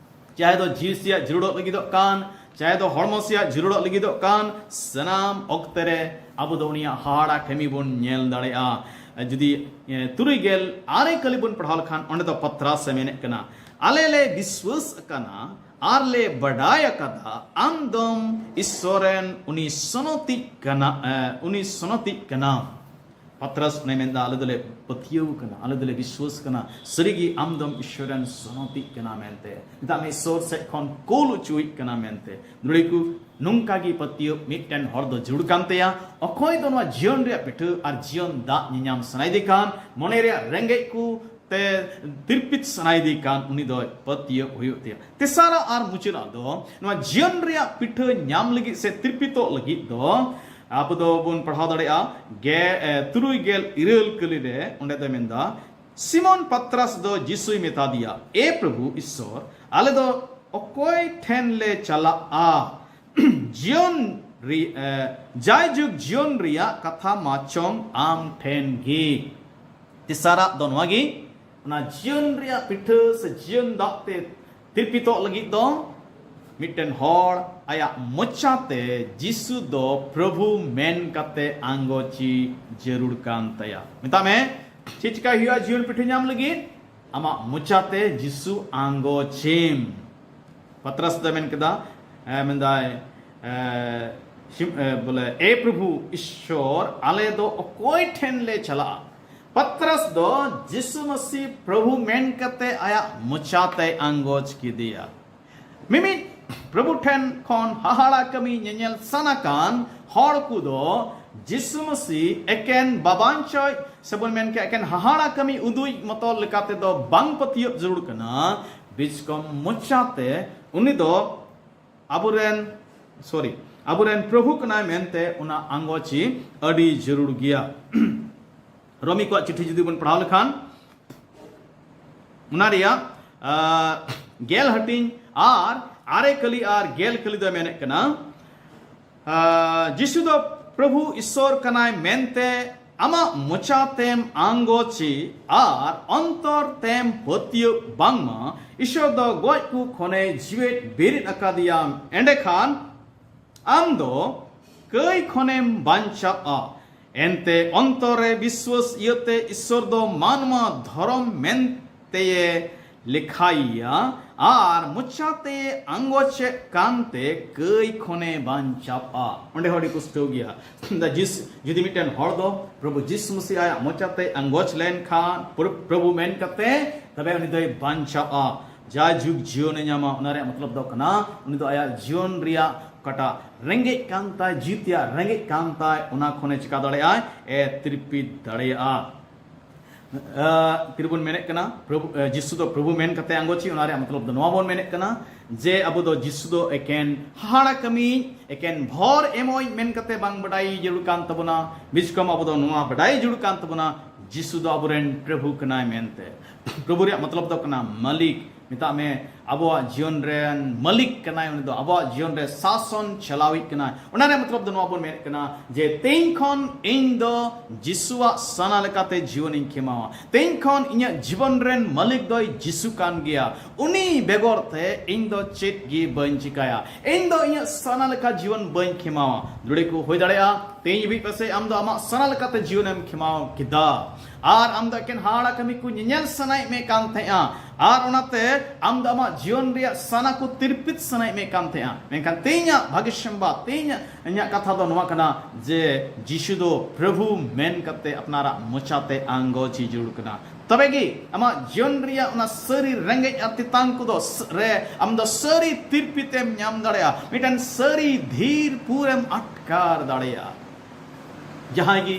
ᱪᱟᱦᱮ ᱫᱚ ᱡᱤᱣᱤ ᱥᱮᱭᱟᱜ ᱡᱟᱹᱨᱩᱲᱚᱜ ᱞᱟᱹᱜᱤᱫᱚᱜ ᱠᱟᱱ, ᱪᱟᱦᱮ ᱫᱚ ᱦᱚᱲᱢᱚ ᱥᱮᱭᱟᱜ ᱡᱟᱹᱨᱩᱲᱚᱜ ᱞᱟᱹᱜᱤᱫᱚᱜ ᱠᱟᱱ, ᱥᱟᱱᱟᱢ ᱚᱠᱛᱮ ᱨᱮ ᱟᱵᱚ ᱫᱚ ᱩᱱᱤᱭᱟᱜ ᱦᱟᱦᱟᱲᱟ ᱠᱟᱹᱢᱤ ᱵᱚᱱ ᱧᱮᱞ ᱫᱟᱲᱮᱭᱟᱜᱼᱟ᱾ ᱡᱩᱫᱤ ᱮ, ᱛᱩᱨᱩᱭ ᱜᱮᱞ ᱟᱨᱮ ᱠᱟᱹᱞᱤ ᱵᱚᱱ ᱯᱟᱲᱦᱟᱣ ᱞᱮᱠᱷᱟᱱ, ᱚᱸᱰᱮ ᱫᱚ ᱯᱟᱛᱨᱟᱥ ᱮ ᱢᱮᱱᱮᱫ ᱠᱟᱱᱟ, ᱟᱞᱮ ᱞᱮ ᱵᱤᱥᱣᱟᱹᱥ ᱟᱠᱟᱱᱟ ᱟᱨ ᱞᱮ ᱵᱟᱰᱟᱭ ᱟᱠᱟᱫᱟ ᱟᱢ ᱫᱚᱢ ᱤᱥᱥᱚᱨ ᱨᱮᱱ ᱩᱱᱤ ᱥᱚᱱᱚᱛᱤᱡ ᱠᱟᱱᱟ, ᱮ, ᱩᱱᱤ ᱥᱚᱱᱚᱛᱤᱡ ᱠᱟᱱᱟᱢ᱾ ᱯᱟᱛᱨᱟᱥ ᱚᱱᱮ ᱢᱮᱱᱫᱟ, ᱟᱞᱮ ᱫᱚᱞᱮ ᱯᱟᱹᱛᱭᱟᱹᱣ ᱠᱟᱱᱟ, ᱟᱞᱮ ᱫᱚᱞᱮ ᱵᱤᱥᱣᱟᱹᱥ ᱠᱟᱱᱟ, ᱥᱟᱹᱨᱤᱜᱮ ᱟᱢ ᱫᱚᱢ ᱤᱥᱥᱚᱨ ᱨᱮᱱ ᱥᱚᱱᱚᱛᱤᱡ ᱠᱟᱱᱟ ᱢᱮᱱᱛᱮ, ᱢᱮᱛᱟᱜ ᱢᱮ ᱤᱥᱥᱚᱨ ᱥᱮᱫ ᱠᱷᱚᱱ ᱠᱳᱞ ᱦᱚᱪᱚᱭᱤᱡ ᱠᱟᱱᱟ ᱢᱮᱱᱛᱮ᱾ ᱫᱩᱲᱤ ᱠᱚ, ᱱᱚᱝᱠᱟ ᱜᱮ ᱯᱟᱹᱛᱭᱟᱹᱣ ᱢᱤᱫᱴᱮᱱ ᱦᱚᱲ ᱫᱚ ᱡᱟᱹᱨᱩᱲ ᱠᱟᱱ ᱛᱟᱭᱟ᱾ ᱚᱠᱚᱭ ᱫᱚ ᱱᱚᱣᱟ ᱡᱤᱭᱚᱱ ᱨᱮᱭᱟᱜ ᱯᱤᱴᱷᱟᱹ ᱟᱨ ᱡᱤᱭᱚᱱ ᱫᱟᱜ ᱧᱮᱧᱟᱢ ᱥᱟᱱᱟᱭᱮᱫᱮ ᱠᱟᱱ, ᱢᱚᱱᱮ ᱨᱮᱭᱟᱜ ᱨᱮᱸᱜᱮᱡ ᱠᱚ ᱛᱮ ᱛᱤᱨᱯᱤᱛ ᱥᱟᱱᱟᱭᱮᱫᱮ ᱠᱟᱱ, ᱩᱱᱤ ᱫᱚ ᱯᱟᱹᱛᱭᱟᱹᱣ ᱦᱩᱭᱩᱜ ᱛᱟᱭᱟ᱾ ᱛᱮᱥᱟᱨᱟᱜ ᱟᱨ ᱢᱩᱪᱟᱹᱫᱟᱜ ᱫᱚ, ᱱᱚᱣᱟ ᱡᱤᱭᱚᱱ ᱨᱮᱭᱟᱜ ᱯᱤᱴᱷᱟᱹ ᱧᱟᱢ ᱞᱟᱹᱜᱤᱫ ᱥᱮ ᱛᱤᱨᱯᱤᱛᱚᱜ ᱞᱟᱹᱜᱤᱫ ᱫᱚ ᱟᱵᱚ ᱫᱚ ᱵᱚᱱ ᱯᱟᱲᱦᱟᱣ ᱫᱟᱲᱮᱭᱟᱜᱼᱟ ᱜᱮ, ᱮ, ᱛᱩᱨᱩᱭ ᱜᱮᱞ ᱤᱨᱟᱹᱞ ᱠᱟᱹᱞᱤ ᱨᱮ, ᱚᱸᱰᱮ ᱫᱚᱭ ᱢᱮᱱᱫᱟ, ᱥᱤᱢᱚᱱ ᱯᱟᱛᱨᱟᱥ ᱫᱚ ᱡᱤᱥᱩᱭ ᱢᱮᱛᱟ ᱫᱮᱭᱟ, ᱮ ᱯᱨᱚᱵᱷᱩ ᱤᱥᱥᱚᱨ, ᱟᱞᱮ ᱫᱚ ᱚᱠᱚᱭ ᱴᱷᱮᱱ ᱞᱮ ᱪᱟᱞᱟᱜᱼᱟ? ᱡᱤᱭᱚᱱ ᱨᱮ-, ᱮ, ᱡᱟᱭᱡᱩᱜᱽ ᱡᱤᱭᱚᱱ ᱨᱮᱭᱟᱜ ᱠᱟᱛᱷᱟ ᱢᱟ ᱪᱚᱝ ᱟᱢ ᱴᱷᱮᱱ ᱜᱮ᱾ ᱛᱮᱥᱟᱨᱟᱜ ᱫᱚ ᱱᱚᱣᱟ ᱜᱮ, ᱚᱱᱟ ᱡᱤᱭᱚᱱ ᱨᱮᱭᱟᱜ ᱯᱤᱴᱷᱟᱹ ᱥᱮ ᱡᱤᱭᱚᱱ ᱫᱟᱜ ᱛᱮ ᱛᱤᱨᱯᱤᱛᱚᱜ ᱞᱟᱹᱜᱤᱫ ᱫᱚ ᱢᱤᱫᱴᱮᱱ ᱦᱚᱲ ᱟᱭᱟᱜ ᱢᱚᱪᱟᱛᱮ ᱡᱤᱥᱩ ᱫᱚ ᱯᱨᱚᱵᱷᱩ ᱢᱮᱱ ᱠᱟᱛᱮ ᱟᱸᱜᱚᱪᱤ ᱡᱟᱹᱨᱩᱲ ᱠᱟᱱ ᱛᱟᱭᱟ᱾ ᱢᱮᱛᱟᱜ ᱢᱮ, ᱪᱮᱫ ᱪᱤᱠᱟᱹᱭ ᱦᱩᱭᱩᱜᱼᱟ ᱡᱤᱭᱚᱱ ᱯᱤᱴᱷᱟᱹ ᱧᱟᱢ ᱞᱟᱹᱜᱤᱫ? ᱟᱢᱟᱜ ᱢᱚᱪᱟᱛᱮ ᱡᱤᱥᱩ ᱟᱸᱜᱚᱪᱮᱢ᱾ ᱯᱟᱛᱨᱟᱥ ᱫᱚ ᱢᱮᱱ ᱠᱮᱫᱟ, ᱮ, ᱢᱮᱱᱫᱟᱭ, ᱮ, ᱥᱤᱢ-, ᱮ, ᱵᱚᱞᱮ, ᱮ ᱯᱨᱚᱵᱷᱩ ᱤᱥᱥᱚᱨ, ᱟᱞᱮ ᱫᱚ ᱚᱠᱚᱭ ᱴᱷᱮᱱ ᱞᱮ ᱪᱟᱞᱟᱜᱼᱟ? ᱯᱟᱛᱨᱟᱥ ᱫᱚ ᱡᱤᱥᱩ ᱢᱟᱹᱥᱤ ᱯᱨᱚᱵᱷᱩ ᱢᱮᱱ ᱠᱟᱛᱮ ᱟᱭᱟᱜ ᱢᱚᱪᱟᱛᱮᱭ ᱟᱸᱜᱚᱪ ᱠᱮᱫᱮᱭᱟ᱾ ᱢᱤᱢᱤᱫ ᱯᱨᱚᱵᱷᱩ ᱴᱷᱮᱱ ᱠᱷᱚᱱ ᱦᱟᱦᱟᱲᱟ ᱠᱟᱹᱢᱤ ᱧᱮᱧᱮᱞ ᱥᱟᱱᱟ ᱠᱟᱱ ᱦᱚᱲ ᱠᱚᱫᱚ ᱡᱤᱥᱩ ᱢᱟᱹᱥᱤ ᱮᱠᱮᱱ ᱵᱟᱵᱟᱧᱪᱚᱭ ᱥᱮᱵᱚᱱ ᱢᱮᱱ ᱠᱮᱭᱟ ᱮᱠᱮᱱ ᱦᱟᱦᱟᱲᱟ ᱠᱟᱹᱢᱤ ᱩᱫᱩᱜ ᱢᱚᱛᱚ ᱞᱮᱠᱟ ᱛᱮᱫᱚ ᱵᱟᱝ ᱯᱟᱹᱛᱭᱟᱹᱣ ᱡᱟᱹᱨᱩᱲ ᱠᱟᱱᱟ᱾ ᱵᱤᱪᱠᱚᱢ ᱢᱚᱪᱟᱛᱮ ᱩᱱᱤ ᱫᱚ ᱟᱵᱚᱨᱮᱱ, ᱥᱚᱨᱤ, ᱟᱵᱚᱨᱮᱱ ᱯᱨᱚᱵᱷᱩ ᱠᱟᱱᱟᱭ ᱢᱮᱱᱛᱮ ᱚᱱᱟ ᱟᱸᱜᱚᱪᱤ ᱟᱹᱰᱤ ᱡᱟᱹᱨᱩᱲ ᱜᱮᱭᱟ᱾ ᱨᱳᱢᱤ ᱠᱚᱣᱟᱜ ᱪᱤᱴᱷᱤ ᱡᱩᱫᱤ ᱵᱚᱱ ᱯᱟᱲᱦᱟᱣ ᱞᱮᱠᱷᱟᱱ, ᱚᱱᱟ ᱨᱮᱭᱟᱜ, ᱟ, ᱜᱮᱞ ᱦᱟᱹᱴᱤᱧ ᱟᱨ ᱟᱨᱮ ᱠᱟᱹᱞᱤ ᱟᱨ ᱜᱮᱞ ᱠᱟᱹᱞᱤ ᱫᱚᱭ ᱢᱮᱱᱮᱫ ᱠᱟᱱᱟ, ᱟᱨ ᱡᱤᱥᱩ ᱫᱚ ᱯᱨᱚᱵᱷᱩ ᱤᱥᱥᱚᱨ ᱠᱟᱱᱟᱭ ᱢᱮᱱᱛᱮ ᱟᱢᱟᱜ ᱢᱚᱪᱟ ᱛᱮᱢ ᱟᱸᱜᱚᱪᱤ ᱟᱨ ᱚᱱᱛᱚᱨ ᱛᱮᱢ ᱯᱟᱹᱛᱭᱟᱹᱜ ᱵᱟᱝᱢᱟ ᱤᱥᱥᱚᱨ ᱫᱚ ᱜᱚᱡ ᱠᱚ ᱠᱷᱚᱱᱮ ᱡᱤᱣᱮᱫ ᱵᱮᱨᱮᱫ ᱟᱠᱟᱫᱮᱭᱟ, ᱮᱸᱰᱮᱠᱷᱟᱱ ᱟᱢ ᱫᱚ ᱠᱟᱹᱭ ᱠᱷᱚᱱᱮᱢ ᱵᱟᱧᱪᱟᱜᱼᱟ᱾ ᱮᱱᱛᱮ ᱚᱱᱛᱚᱨ ᱨᱮ ᱵᱤᱥᱣᱟᱹᱥ ᱤᱭᱟᱹᱛᱮ ᱤᱥᱥᱚᱨ ᱫᱚ ᱢᱟᱱᱣᱟ ᱫᱷᱚᱨᱚᱢ ᱢᱮᱱᱛᱮᱭᱮ ᱞᱮᱠᱷᱟᱭᱮᱭᱟ, ᱟᱨ ᱢᱚᱪᱟᱛᱮ ᱟᱸᱜᱚᱪᱮᱫ ᱠᱟᱱᱛᱮ ᱠᱟᱹᱭ ᱠᱷᱚᱱᱮ ᱵᱟᱧᱪᱟᱜᱼᱟ᱾ ᱚᱸᱰᱮ ᱦᱚᱸ ᱟᱹᱰᱤ ᱯᱩᱥᱴᱟᱹᱣ ᱜᱮᱭᱟ᱾ ᱫᱟ ᱡᱤᱥ-, ᱡᱩᱫᱤ ᱢᱤᱫᱴᱮᱱ ᱦᱚᱲ ᱫᱚ ᱯᱨᱚᱵᱷᱩ ᱡᱤᱥᱩ ᱢᱟᱥᱤ ᱟᱭᱟᱜ ᱢᱚᱪᱟᱛᱮ ᱟᱸᱜᱚᱪ ᱞᱮᱱᱠᱷᱟᱱ, ᱯᱨᱚ-, ᱯᱨᱚᱵᱷᱩ ᱢᱮᱱ ᱠᱟᱛᱮ, ᱛᱚᱵᱮ ᱩᱱᱤ ᱫᱚᱭ ᱵᱟᱧᱪᱟᱜᱼᱟ, ᱡᱟᱭᱡᱩᱜᱽ ᱡᱤᱭᱚᱱᱮ ᱧᱟᱢᱟ᱾ ᱚᱱᱟ ᱨᱮᱭᱟᱜ ᱢᱚᱛᱞᱚᱵ ᱫᱚ ᱠᱟᱱᱟ, ᱩᱱᱤ ᱫᱚ ᱟᱭᱟᱜ ᱡᱤᱭᱚᱱ ᱨᱮᱭᱟᱜ ᱚᱠᱟᱴᱟᱜ ᱨᱮᱸᱜᱮᱡ ᱠᱟᱱ ᱛᱟᱭ, ᱡᱤᱣᱤ ᱛᱮᱭᱟᱜ ᱨᱮᱸᱜᱮᱡ ᱠᱟᱱ ᱛᱟᱭ, ᱚᱱᱟ ᱠᱷᱚᱱᱮ ᱪᱤᱠᱟ ᱫᱟᱲᱮᱭᱟᱜᱼᱟᱭ? ᱮ ᱛᱤᱨᱯᱤᱛ ᱫᱟᱲᱮᱭᱟᱜᱼᱟ᱾ ᱟᱸ, ᱛᱤᱨᱮ ᱵᱚᱱ ᱢᱮᱱᱮᱫ ᱠᱟᱱᱟ, ᱯᱨᱚᱵᱷᱩ, ᱟᱸ, ᱡᱤᱥᱩ ᱫᱚ ᱯᱨᱚᱵᱷᱩ ᱢᱮᱱ ᱠᱟᱛᱮ ᱟᱸᱜᱚᱪᱤ, ᱚᱱᱟ ᱨᱮᱭᱟᱜ ᱢᱚᱛᱞᱚᱵ ᱫᱚ ᱱᱚᱣᱟ ᱵᱚᱱ ᱢᱮᱱᱮᱫ ᱠᱟᱱᱟ ᱡᱮ ᱟᱵᱚ ᱫᱚ ᱡᱤᱥᱩ ᱫᱚ ᱮᱠᱮᱱ ᱦᱟᱦᱟᱲᱟ ᱠᱟᱹᱢᱤ, ᱮᱠᱮᱱ ᱵᱷᱚᱨ ᱮᱢᱚᱜ ᱢᱮᱱ ᱠᱟᱛᱮ ᱵᱟᱝ ᱵᱟᱰᱟᱭ ᱡᱟᱹᱨᱩᱲ ᱠᱟᱱ ᱛᱟᱵᱚᱱᱟ᱾ ᱵᱤᱪᱠᱚᱢ ᱟᱵᱚ ᱫᱚ ᱱᱚᱣᱟ ᱵᱟᱰᱟᱭ ᱡᱟᱹᱨᱩᱲ ᱠᱟᱱ ᱛᱟᱵᱚᱱᱟ, ᱡᱤᱥᱩ ᱫᱚ ᱟᱵᱚᱨᱮᱱ ᱯᱨᱚᱵᱷᱩ ᱠᱟᱱᱟᱭ ᱢᱮᱱᱛᱮ᱾ ᱯᱨᱚᱵᱷᱩ ᱨᱮᱭᱟᱜ ᱢᱚᱛᱞᱚᱵ ᱫᱚ ᱠᱟᱱᱟ ᱢᱟᱹᱞᱤᱠ, ᱢᱮᱛᱟᱜ ᱢᱮ ᱟᱵᱚᱣᱟᱜ ᱡᱤᱭᱚᱱ ᱨᱮᱱ ᱢᱟᱹᱞᱤᱠ ᱠᱟᱱᱟᱭ, ᱩᱱᱤ ᱫᱚ ᱟᱵᱚᱣᱟᱜ ᱡᱤᱭᱚᱱ ᱨᱮ ᱥᱟᱥᱚᱱ ᱪᱟᱞᱟᱣᱤᱡ ᱠᱟᱱᱟᱭ᱾ ᱚᱱᱟ ᱨᱮᱭᱟᱜ ᱢᱚᱛᱞᱚᱵ ᱫᱚ ᱱᱚᱣᱟ ᱵᱚᱱ ᱢᱮᱱᱮᱫ ᱠᱟᱱᱟ ᱡᱮ ᱛᱮᱦᱮᱧ ᱠᱷᱚᱱ ᱤᱧ ᱫᱚ ᱡᱤᱥᱩᱣᱟᱜ ᱥᱟᱱᱟ ᱞᱮᱠᱟᱛᱮ ᱡᱤᱭᱚᱱᱤᱧ ᱠᱷᱮᱢᱟᱣᱟ᱾ ᱛᱮᱦᱮᱧ ᱠᱷᱚᱱ ᱤᱧᱟᱹᱜ ᱡᱤᱵᱚᱱ ᱨᱮᱱ ᱢᱟᱹᱞᱤᱠ ᱫᱚᱭ ᱡᱤᱥᱩ ᱠᱟᱱ ᱜᱮᱭᱟ᱾ ᱩᱱᱤ ᱵᱮᱜᱚᱨ ᱛᱮ ᱤᱧ ᱫᱚ ᱪᱮᱫ ᱜᱮ ᱵᱟᱹᱧ ᱪᱤᱠᱟᱹᱭᱟ᱾ ᱤᱧ ᱫᱚ ᱤᱧᱟᱹᱜ ᱥᱟᱱᱟ ᱞᱮᱠᱟ ᱡᱤᱭᱚᱱ ᱵᱟᱹᱧ ᱠᱷᱮᱢᱟᱣᱟ᱾ ᱫᱩᱲᱤ ᱠᱚ ᱦᱩᱭ ᱫᱟᱲᱮᱭᱟᱜᱼᱟ, ᱛᱮᱦᱮᱧ ᱦᱟᱹᱵᱤᱡ ᱯᱟᱥᱮᱡ ᱟᱢ ᱫᱚ ᱟᱢᱟᱜ ᱥᱟᱱᱟ ᱞᱮᱠᱟᱛᱮ ᱡᱤᱭᱚᱱᱮᱢ ᱠᱷᱮᱢᱟᱣ ᱠᱮᱫᱟ᱾ ᱟᱨ ᱟᱢ ᱫᱚ ᱮᱠᱮᱱ ᱦᱟᱦᱟᱲᱟ ᱠᱟᱹᱢᱤ ᱠᱚ ᱧᱮᱧᱮᱞ ᱥᱟᱱᱟᱭᱮᱫ ᱢᱮ ᱠᱟᱱ ᱛᱟᱦᱮᱸᱜᱼᱟ᱾ ᱟᱨ ᱚᱱᱟᱛᱮ ᱟᱢ ᱫᱚ ᱟᱢᱟᱜ ᱡᱤᱭᱚᱱ ᱨᱮᱭᱟᱜ ᱥᱟᱱᱟ ᱠᱚ ᱛᱤᱨᱯᱤᱛ ᱥᱟᱱᱟᱭᱮᱫ ᱢᱮ ᱠᱟᱱ ᱛᱟᱦᱮᱸᱜᱼᱟ᱾ ᱢᱮᱱᱠᱷᱟᱱ ᱛᱮᱦᱮᱧᱟᱜ ᱵᱷᱟᱜᱮ ᱥᱚᱢᱵᱟᱫ, ᱛᱮᱦᱮᱧᱟᱜ ᱤᱧᱟᱹᱜ ᱠᱟᱛᱷᱟ ᱫᱚ ᱱᱚᱣᱟ ᱠᱟᱱᱟ ᱡᱮ ᱡᱤᱥᱩ ᱫᱚ ᱯᱨᱚᱵᱷᱩ ᱢᱮᱱ ᱠᱟᱛᱮ ᱟᱯᱱᱟᱨᱟᱜ ᱢᱚᱪᱟᱛᱮ ᱟᱸᱜᱚᱪ ᱡᱟᱹᱨᱩᱲ ᱠᱟᱱᱟ᱾ ᱛᱚᱵᱮ ᱜᱮ ᱟᱢᱟᱜ ᱡᱤᱭᱚᱱ ᱨᱮᱭᱟᱜ ᱚᱱᱟ ᱥᱟᱹᱨᱤ ᱨᱮᱸᱜᱮᱡ ᱟᱨ ᱛᱮᱛᱟᱝ ᱠᱚᱫᱚ ᱥ-, ᱨᱮ ᱟᱢ ᱫᱚ ᱥᱟᱹᱨᱤ ᱛᱤᱨᱯᱤᱛᱮᱢ ᱧᱟᱢ ᱫᱟᱲᱮᱭᱟᱜᱼᱟ, ᱢᱤᱫᱴᱟᱝ ᱥᱟᱹᱨᱤ ᱫᱷᱤᱨ ᱯᱩᱨᱮᱢ ᱟᱴᱠᱟᱨ ᱫᱟᱲᱮᱭᱟᱜᱼᱟ᱾ ᱡᱟᱦᱟᱸᱭ ᱜᱮ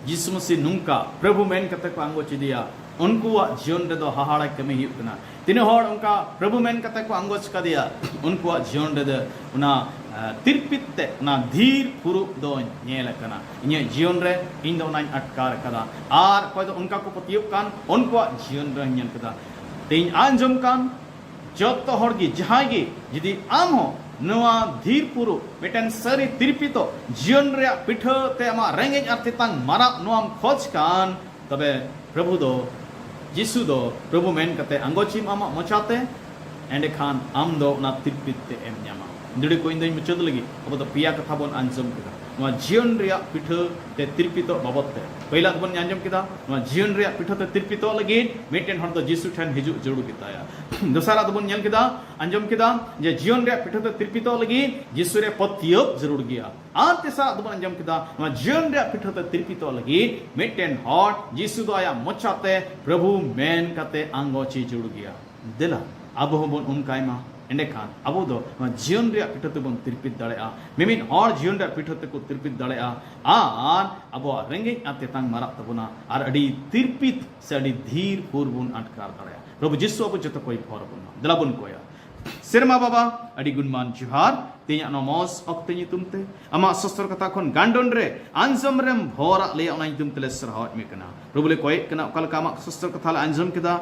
ᱡᱤᱥᱩ ᱢᱟᱹᱥᱤ ᱱᱚᱝᱠᱟ ᱯᱨᱚᱵᱷᱩ ᱢᱮᱱ ᱠᱟᱛᱮ ᱠᱚ ᱟᱸᱜᱚᱪ ᱤᱫᱤᱭᱟ, ᱩᱱᱠᱩᱣᱟᱜ ᱡᱤᱭᱚᱱ ᱨᱮᱫᱚ ᱦᱟᱦᱟᱲᱟ ᱠᱟᱹᱢᱤ ᱦᱩᱭᱩᱜ ᱠᱟᱱᱟ᱾ ᱛᱤᱱᱟᱹᱜ ᱦᱚᱲ ᱚᱱᱠᱟ ᱯᱨᱚᱵᱷᱩ ᱢᱮᱱ ᱠᱟᱛᱮ ᱠᱚ ᱟᱸᱜᱚᱪ ᱠᱟᱫᱮᱭᱟ, ᱩᱱᱠᱩᱣᱟᱜ ᱡᱤᱭᱚᱱ ᱨᱮᱫᱚ ᱚᱱᱟ, ᱮ, ᱛᱤᱨᱯᱤᱛ ᱛᱮ ᱚᱱᱟ ᱫᱷᱤᱨ ᱯᱷᱩᱨᱩᱜ ᱫᱚ ᱧᱮᱞ ᱟᱠᱟᱱᱟ᱾ ᱤᱧᱟᱹᱜ ᱡᱤᱭᱚᱱ ᱨᱮ ᱤᱧ ᱫᱚ ᱚᱱᱟᱧ ᱟᱴᱠᱟᱨ ᱟᱠᱟᱫᱟ᱾ ᱟᱨ ᱚᱠᱚᱭ ᱫᱚ ᱚᱱᱠᱟ ᱠᱚ ᱯᱟᱹᱛᱭᱟᱹᱜ ᱠᱟᱱ, ᱩᱱᱠᱩᱣᱟᱜ ᱡᱤᱭᱚᱱ ᱨᱮ ᱦᱚᱸᱧ ᱧᱮᱞ ᱠᱟᱫᱟ᱾ ᱛᱮᱦᱮᱧ ᱟᱸᱡᱚᱢ ᱠᱟᱱ ᱡᱚᱛᱚ ᱦᱚᱲ ᱜᱮ, ᱡᱟᱦᱟᱸᱭ ᱜᱮ, ᱡᱩᱫᱤ ᱟᱢ ᱦᱚᱸ ᱱᱚᱣᱟ ᱫᱷᱤᱨ ᱯᱩᱨᱩ ᱢᱤᱫᱴᱮᱱ ᱥᱟᱹᱨᱤ ᱛᱤᱨᱯᱤᱛᱚ ᱡᱤᱭᱚᱱ ᱨᱮᱭᱟᱜ ᱯᱤᱴᱷᱟᱹ ᱛᱮ ᱟᱢᱟᱜ ᱨᱮᱸᱜᱮᱡ ᱟᱨ ᱛᱮᱛᱟᱝ ᱢᱟᱨᱟᱜ ᱱᱚᱣᱟᱢ ᱠᱷᱚᱡᱽ ᱠᱷᱟᱱ, ᱛᱚᱵᱮ ᱯᱨᱚᱵᱷᱩ ᱫᱚ, ᱡᱤᱥᱩ ᱫᱚ ᱯᱨᱚᱵᱷᱩ ᱢᱮᱱ ᱠᱟᱛᱮ ᱟᱸᱜᱚᱪᱤᱢ ᱟᱢᱟᱜ ᱢᱚᱪᱟᱛᱮ, ᱮᱸᱰᱮᱠᱷᱟᱱ ᱟᱢ ᱫᱚ ᱚᱱᱟ ᱛᱤᱨᱯᱤᱛ ᱛᱮ ᱮᱢ ᱧᱟᱢᱟ᱾ ᱫᱩᱲᱤ ᱠᱚ, ᱤᱧ ᱫᱚᱧ ᱢᱩᱪᱟᱹᱫ ᱞᱟᱹᱜᱤᱫ, ᱟᱵᱚ ᱫᱚ ᱯᱮᱭᱟ ᱠᱟᱛᱷᱟ ᱵᱚᱱ ᱟᱸᱡᱚᱢ ᱠᱮᱫᱟ ᱱᱚᱣᱟ ᱡᱤᱭᱚᱱ ᱨᱮᱭᱟᱜ ᱯᱤᱴᱷᱟᱹ ᱛᱮ ᱛᱤᱨᱯᱤᱛᱚᱜ ᱵᱟᱵᱚᱫ ᱛᱮ᱾ ᱯᱳᱭᱞᱟ ᱫᱚᱵᱚᱱ ᱟᱸᱡᱚᱢ ᱠᱮᱫᱟ, ᱱᱚᱣᱟ ᱡᱤᱭᱚᱱ ᱨᱮᱭᱟᱜ ᱯᱤᱴᱷᱟᱹ ᱛᱮ ᱛᱤᱨᱯᱤᱛᱚᱜ ᱞᱟᱹᱜᱤᱫ ᱢᱤᱫᱴᱮᱱ ᱦᱚᱲ ᱫᱚ ᱡᱤᱥᱩ ᱴᱷᱮᱱ ᱦᱤᱡᱩᱜ ᱡᱟᱹᱨᱩᱲ ᱜᱮᱛᱟᱭᱟ᱾ ᱫᱚᱥᱟᱨᱟᱜ ᱫᱚᱵᱚᱱ ᱧᱮᱞ ᱠᱮᱫᱟ, ᱟᱸᱡᱚᱢ ᱠᱮᱫᱟ ᱡᱮ ᱡᱤᱭᱚᱱ ᱨᱮᱭᱟᱜ ᱯᱤᱴᱷᱟᱹ ᱛᱮ ᱛᱤᱨᱯᱤᱛᱚᱜ ᱞᱟᱹᱜᱤᱫ ᱡᱤᱥᱩ ᱨᱮ ᱯᱟᱹᱛᱭᱟᱹᱣ ᱡᱟᱹᱨᱩᱲ ᱜᱮᱭᱟ᱾ ᱟᱨ ᱛᱮᱥᱟᱨᱟᱜ ᱫᱚᱵᱚᱱ ᱟᱸᱡᱚᱢ ᱠᱮᱫᱟ, ᱱᱚᱣᱟ ᱡᱤᱭᱚᱱ ᱨᱮᱭᱟᱜ ᱯᱤᱴᱷᱟᱹ ᱛᱮ ᱛᱤᱨᱯᱤᱛᱚᱜ ᱞᱟᱹᱜᱤᱫ ᱢᱤᱫᱴᱮᱱ ᱦᱚᱲ ᱡᱤᱥᱩ ᱫᱚ ᱟᱭᱟᱜ ᱢᱚᱪᱟᱛᱮ ᱯᱨᱚᱵᱷᱩ ᱢᱮᱱ ᱠᱟᱛᱮ ᱟᱸᱜᱚᱪᱤ ᱡᱟᱹᱨᱩᱲ ᱜᱮᱭᱟ᱾ ᱫᱮᱞᱟ, ᱟᱵᱚ ᱦᱚᱸᱵᱚᱱ ᱚᱱᱠᱟᱭ ᱢᱟ᱾ ᱮᱸᱰᱮᱠᱷᱟᱱ ᱟᱵᱚ ᱫᱚ ᱱᱚᱣᱟ ᱡᱤᱭᱚᱱ ᱨᱮᱭᱟᱜ ᱯᱤᱴᱷᱟᱹ ᱛᱮᱵᱚᱱ ᱛᱤᱨᱯᱤᱛ ᱫᱟᱲᱮᱭᱟᱜᱼᱟ᱾ ᱢᱤᱢᱤᱫ ᱦᱚᱲ ᱡᱤᱭᱚᱱ ᱨᱮᱭᱟᱜ ᱯᱤᱴᱷᱟᱹ ᱛᱮᱠᱚ ᱛᱤᱨᱯᱤᱛ ᱫᱟᱲᱮᱭᱟᱜᱼᱟ ᱟᱨ ᱟᱵᱚᱣᱟᱜ ᱨᱮᱸᱜᱮᱡ ᱟᱨ ᱛᱮᱛᱟᱝ ᱢᱟᱨᱟᱜ ᱛᱟᱵᱚᱱᱟ ᱟᱨ ᱟᱹᱰᱤ ᱛᱤᱨᱯᱤᱛ ᱥᱮ ᱟᱹᱰᱤ ᱫᱷᱤᱨ ᱦᱩᱨ ᱵᱚᱱ ᱟᱴᱠᱟᱨ ᱫᱟᱲᱮᱭᱟᱜᱼᱟ᱾ ᱯᱨᱚᱵᱷᱩ ᱡᱤᱥᱩ ᱟᱵᱚ ᱡᱚᱛᱚ ᱠᱚᱭ ᱵᱷᱚᱨ ᱟᱵᱚᱱ ᱢᱟ᱾ ᱫᱮᱞᱟ ᱵᱚᱱ ᱠᱚᱭᱟ᱾ ᱥᱮᱨᱢᱟ ᱵᱟᱵᱟ, ᱟᱹᱰᱤ ᱜᱩᱱᱢᱟᱱ ᱡᱚᱦᱟᱨ᱾ ᱛᱮᱦᱮᱧᱟᱜ ᱱᱚᱣᱟ ᱢᱚᱡᱽ ᱚᱠᱛᱮ ᱧᱩᱛᱩᱢ ᱛᱮ ᱟᱢᱟᱜ ᱥᱚᱥᱛᱚᱨ ᱠᱟᱛᱷᱟ ᱠᱷᱚᱱ ᱜᱟᱱᱰᱚᱱ ᱨᱮ ᱟᱸᱡᱚᱢ ᱨᱮᱢ ᱵᱷᱚᱨᱟᱜ ᱞᱮᱭᱟ, ᱚᱱᱟ ᱧᱩᱛᱩᱢ ᱛᱮᱞᱮ ᱥᱟᱨᱦᱟᱣᱮᱫ ᱢᱮ ᱠᱟᱱᱟ᱾ ᱯᱨᱚᱵᱷᱩ ᱞᱮ ᱠᱚᱭᱮᱫ ᱠᱟᱱᱟ, ᱚᱠᱟ ᱞᱮᱠᱟ ᱟᱢᱟᱜ ᱥᱚᱥᱛᱚᱨ ᱠᱟᱛᱷᱟ ᱞᱮ ᱟᱸᱡᱚᱢ ᱠᱮᱫᱟ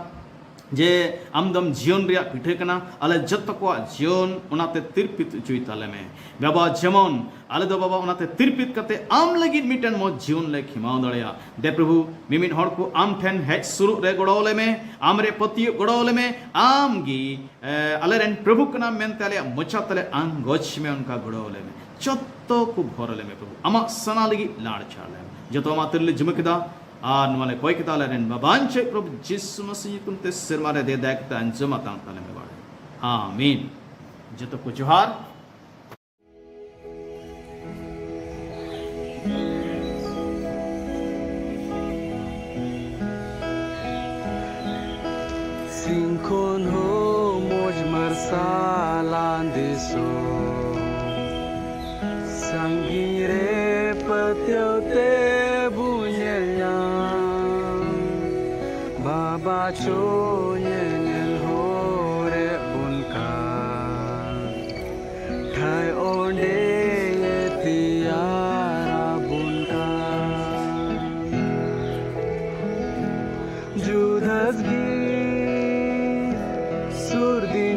ᱡᱮ ᱟᱢ ᱫᱚᱢ ᱡᱤᱭᱚᱱ ᱨᱮᱭᱟᱜ ᱯᱤᱴᱷᱟᱹ ᱠᱟᱱᱟ, ᱟᱞᱮ ᱡᱚᱛᱚ ᱠᱚᱣᱟᱜ ᱡᱤᱭᱚᱱ ᱚᱱᱟᱛᱮ ᱛᱤᱨᱯᱤᱛ ᱦᱚᱪᱚᱭ ᱛᱟᱞᱮ ᱢᱮ᱾ ᱵᱟᱵᱟ, ᱡᱮᱢᱚᱱ ᱟᱞᱮ ᱫᱚ ᱵᱟᱵᱟ ᱚᱱᱟᱛᱮ ᱛᱤᱨᱯᱤᱛ ᱠᱟᱛᱮ ᱟᱢ ᱞᱟᱹᱜᱤᱫ ᱢᱤᱫᱴᱮᱱ ᱢᱚᱡᱽ ᱡᱤᱭᱚᱱ ᱞᱮ ᱠᱷᱮᱢᱟᱣ ᱫᱟᱲᱮᱭᱟᱜ᱾ ᱫᱮ ᱯᱨᱚᱵᱷᱩ, ᱢᱤᱢᱤᱫ ᱦᱚᱲ ᱠᱚ ᱟᱢ ᱴᱷᱮᱱ ᱦᱮᱡ ᱥᱩᱨᱩᱜ ᱨᱮ ᱜᱚᱲᱚ ᱟᱞᱮ ᱢᱮ, ᱟᱢ ᱨᱮ ᱯᱟᱹᱛᱭᱟᱹᱣ ᱜᱚᱲᱚ ᱟᱞᱮ ᱢᱮ, ᱟᱢ ᱜᱮ, ᱮ, ᱟᱞᱮ ᱨᱮᱱ ᱯᱨᱚᱵᱷᱩ ᱠᱟᱱᱟᱢ ᱢᱮᱱᱛᱮ ᱟᱞᱮᱭᱟᱜ ᱢᱚᱪᱟ ᱛᱮᱞᱮ ᱟᱸᱜᱚᱪ ᱢᱮ, ᱚᱱᱠᱟ ᱜᱚᱲᱚ ᱟᱞᱮ ᱢᱮ᱾ ᱡᱚᱛᱚ ᱠᱚ ᱵᱷᱚᱨ ᱟᱞᱮ ᱢᱮ ᱯᱨᱚᱵᱷᱩ, ᱟᱢᱟᱜ ᱥᱟᱱᱟ ᱞᱟᱹᱜᱤᱫ ᱞᱟᱲ ᱪᱷᱟᱲ ᱞᱮ ᱢᱮ᱾ ᱡᱚᱛᱚ ᱟᱢᱟᱜ ᱛᱤᱨᱮ ᱞᱮ ᱡᱤᱢᱟᱹ ᱠᱮᱫᱟ ᱟᱨ ᱱᱚᱣᱟ ᱞᱮ ᱠᱚᱭ ᱠᱮᱫᱟ ᱟᱞᱮ ᱨᱮᱱ ᱵᱟᱵᱟᱧᱪᱮᱫ ᱯᱨᱚᱵᱷᱩ ᱡᱤᱥᱩ ᱢᱟᱥᱤ ᱧᱩᱛᱩᱢ ᱛᱮ, ᱥᱮᱨᱢᱟ ᱨᱮ ᱫᱮ ᱫᱟᱭᱟ ᱠᱟᱛᱮ ᱟᱸᱡᱚᱢ ᱟᱛᱟᱝ ᱛᱟᱞᱮ ᱢᱮ ᱵᱟᱲᱮ᱾ ᱟᱢᱤᱱ᱾ ᱡᱚᱛᱚ ᱠᱚ ᱡᱚᱦᱟᱨ᱾ ᱥᱤᱧ ᱠᱷᱚᱱ ᱦᱚᱸ ᱢᱚᱡᱽ ᱢᱟᱨᱥᱟᱞᱟᱱ ᱫᱤᱥᱚᱢ, ᱥᱟᱺᱜᱤᱧ ᱨᱮ ᱯᱟᱹᱛᱭᱟᱹᱣ ᱛᱮ ᱵᱚ ᱧᱮᱞ ᱧᱟᱢ᱾ ᱵᱟᱵᱟ ᱪᱚ ᱧᱮᱧᱮᱞ ᱦᱚᱨᱮ ᱵᱚᱱ ᱠᱟᱱ, ᱴᱷᱟᱹᱭ ᱚᱸᱰᱮᱭᱮ ᱛᱮᱭᱟᱨ ᱟᱵᱚᱱ ᱠᱟᱱ᱾ ᱡᱩᱫᱟᱹᱥ ᱜᱮ ᱥᱩᱨ ᱫᱤᱱ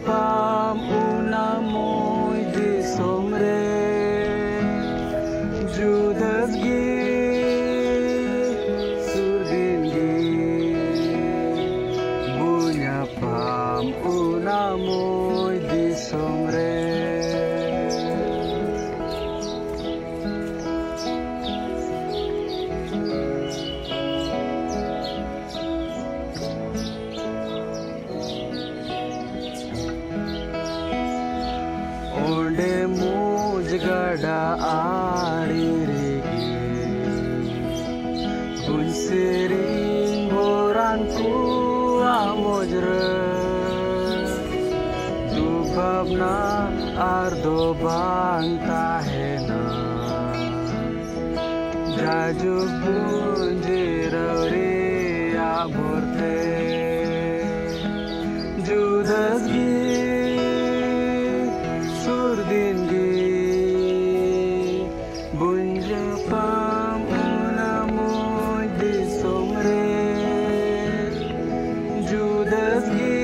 ᱯᱟᱢ ᱚᱱᱟ ᱢᱚᱭ ᱫᱤᱥᱚᱢ ᱨᱮ ᱡᱩᱫᱟᱹᱥ ᱜᱮ ᱥᱩᱨ ᱫᱤᱱ ᱜᱮ ᱵᱚ ᱧᱟᱯᱟᱢ ᱚᱱᱟ ᱢᱚᱭ ᱫᱤᱥᱚᱢ ᱨᱮ᱾ ᱚᱸᱰᱮ ᱢᱚᱡᱽ ᱜᱟᱰᱟ ᱟᱲᱮ ᱨᱮᱜᱮ ᱵᱚᱱ ᱥᱮᱨᱮᱧ ᱵᱷᱚᱨᱟᱱ ᱠᱚᱣᱟᱜ ᱢᱚᱡᱽ ᱨᱮ ᱫᱩᱠ ᱵᱷᱟᱵᱽᱱᱟ ᱟᱨ ᱫᱚ ᱵᱟᱝ ᱛᱟᱦᱮᱱᱟ᱾ ᱡᱟᱭᱡᱩᱜᱽ ᱵᱚᱱ ᱡᱤᱨᱟᱹᱣ ᱨᱮᱭᱟᱜ ᱵᱷᱚᱨ ᱛᱮ ᱡᱩᱫᱟᱹᱥ ᱜᱮ ᱥᱩᱨ ᱫᱤᱱ ᱜᱮ ᱵᱚᱱ ᱧᱟᱯᱟᱢ ᱚᱱᱟ ᱢᱚᱡᱽ ᱫᱤᱥᱚᱢ ᱨᱮ᱾ ᱡᱩᱫᱟᱹᱥ ᱜᱮ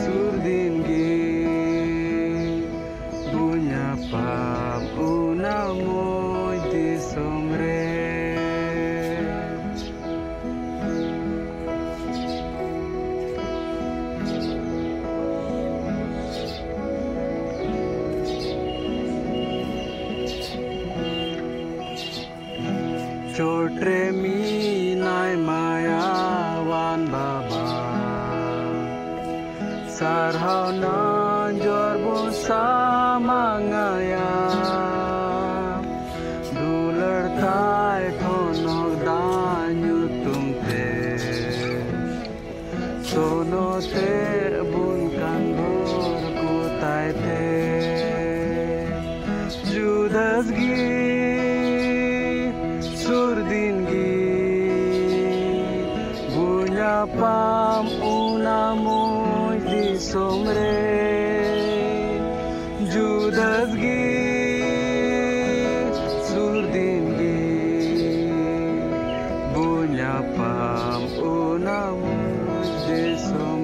ᱥᱩᱨ ᱫᱤᱱ ᱜᱮ ᱵᱚ ᱧᱟᱯᱟᱢ ᱚᱱᱟ ᱢᱚᱡᱽ ᱫᱤᱥᱚᱢ ᱨᱮ᱾ ᱪᱚᱴ ᱨᱮ ᱢᱮᱱᱟᱭ ᱢᱟᱭᱟᱣᱟᱱ ᱵᱟᱵᱟ, ᱥᱟᱨᱦᱟᱣ ᱱᱟᱡᱚᱨ ᱵᱚᱱ ᱥᱟᱢᱟᱝ ᱟᱭᱟ᱾ ᱫᱩᱞᱟᱹᱲ ᱛᱟᱭ ᱴᱷᱚᱱᱚᱠ ᱫᱟᱜ ᱧᱩᱛᱩᱢ ᱛᱮ, ᱥᱚᱱᱚ ᱛᱮ ᱵᱚᱱ ᱠᱟᱱ ᱵᱷᱳᱨ ᱠᱚ ᱛᱟᱭ ᱛᱮ᱾ ᱡᱩᱫᱟᱹᱥ ᱜᱮ ᱥᱩᱨ ᱫᱤᱱ ᱜᱮ ᱵᱚ ᱧᱟᱯᱟᱢ ᱚᱱᱟ ᱢᱚᱡᱽ ᱫᱤᱥᱚᱢ ᱨᱮ᱾ ᱡᱩᱫᱟᱹᱥ ᱜᱮ ᱥᱩᱨ ᱫᱤᱱ ᱜᱮ ᱵᱚ ᱧᱟᱯᱟᱢ ᱚᱱᱟ ᱢᱚᱡᱽ ᱫᱤᱥᱚᱢ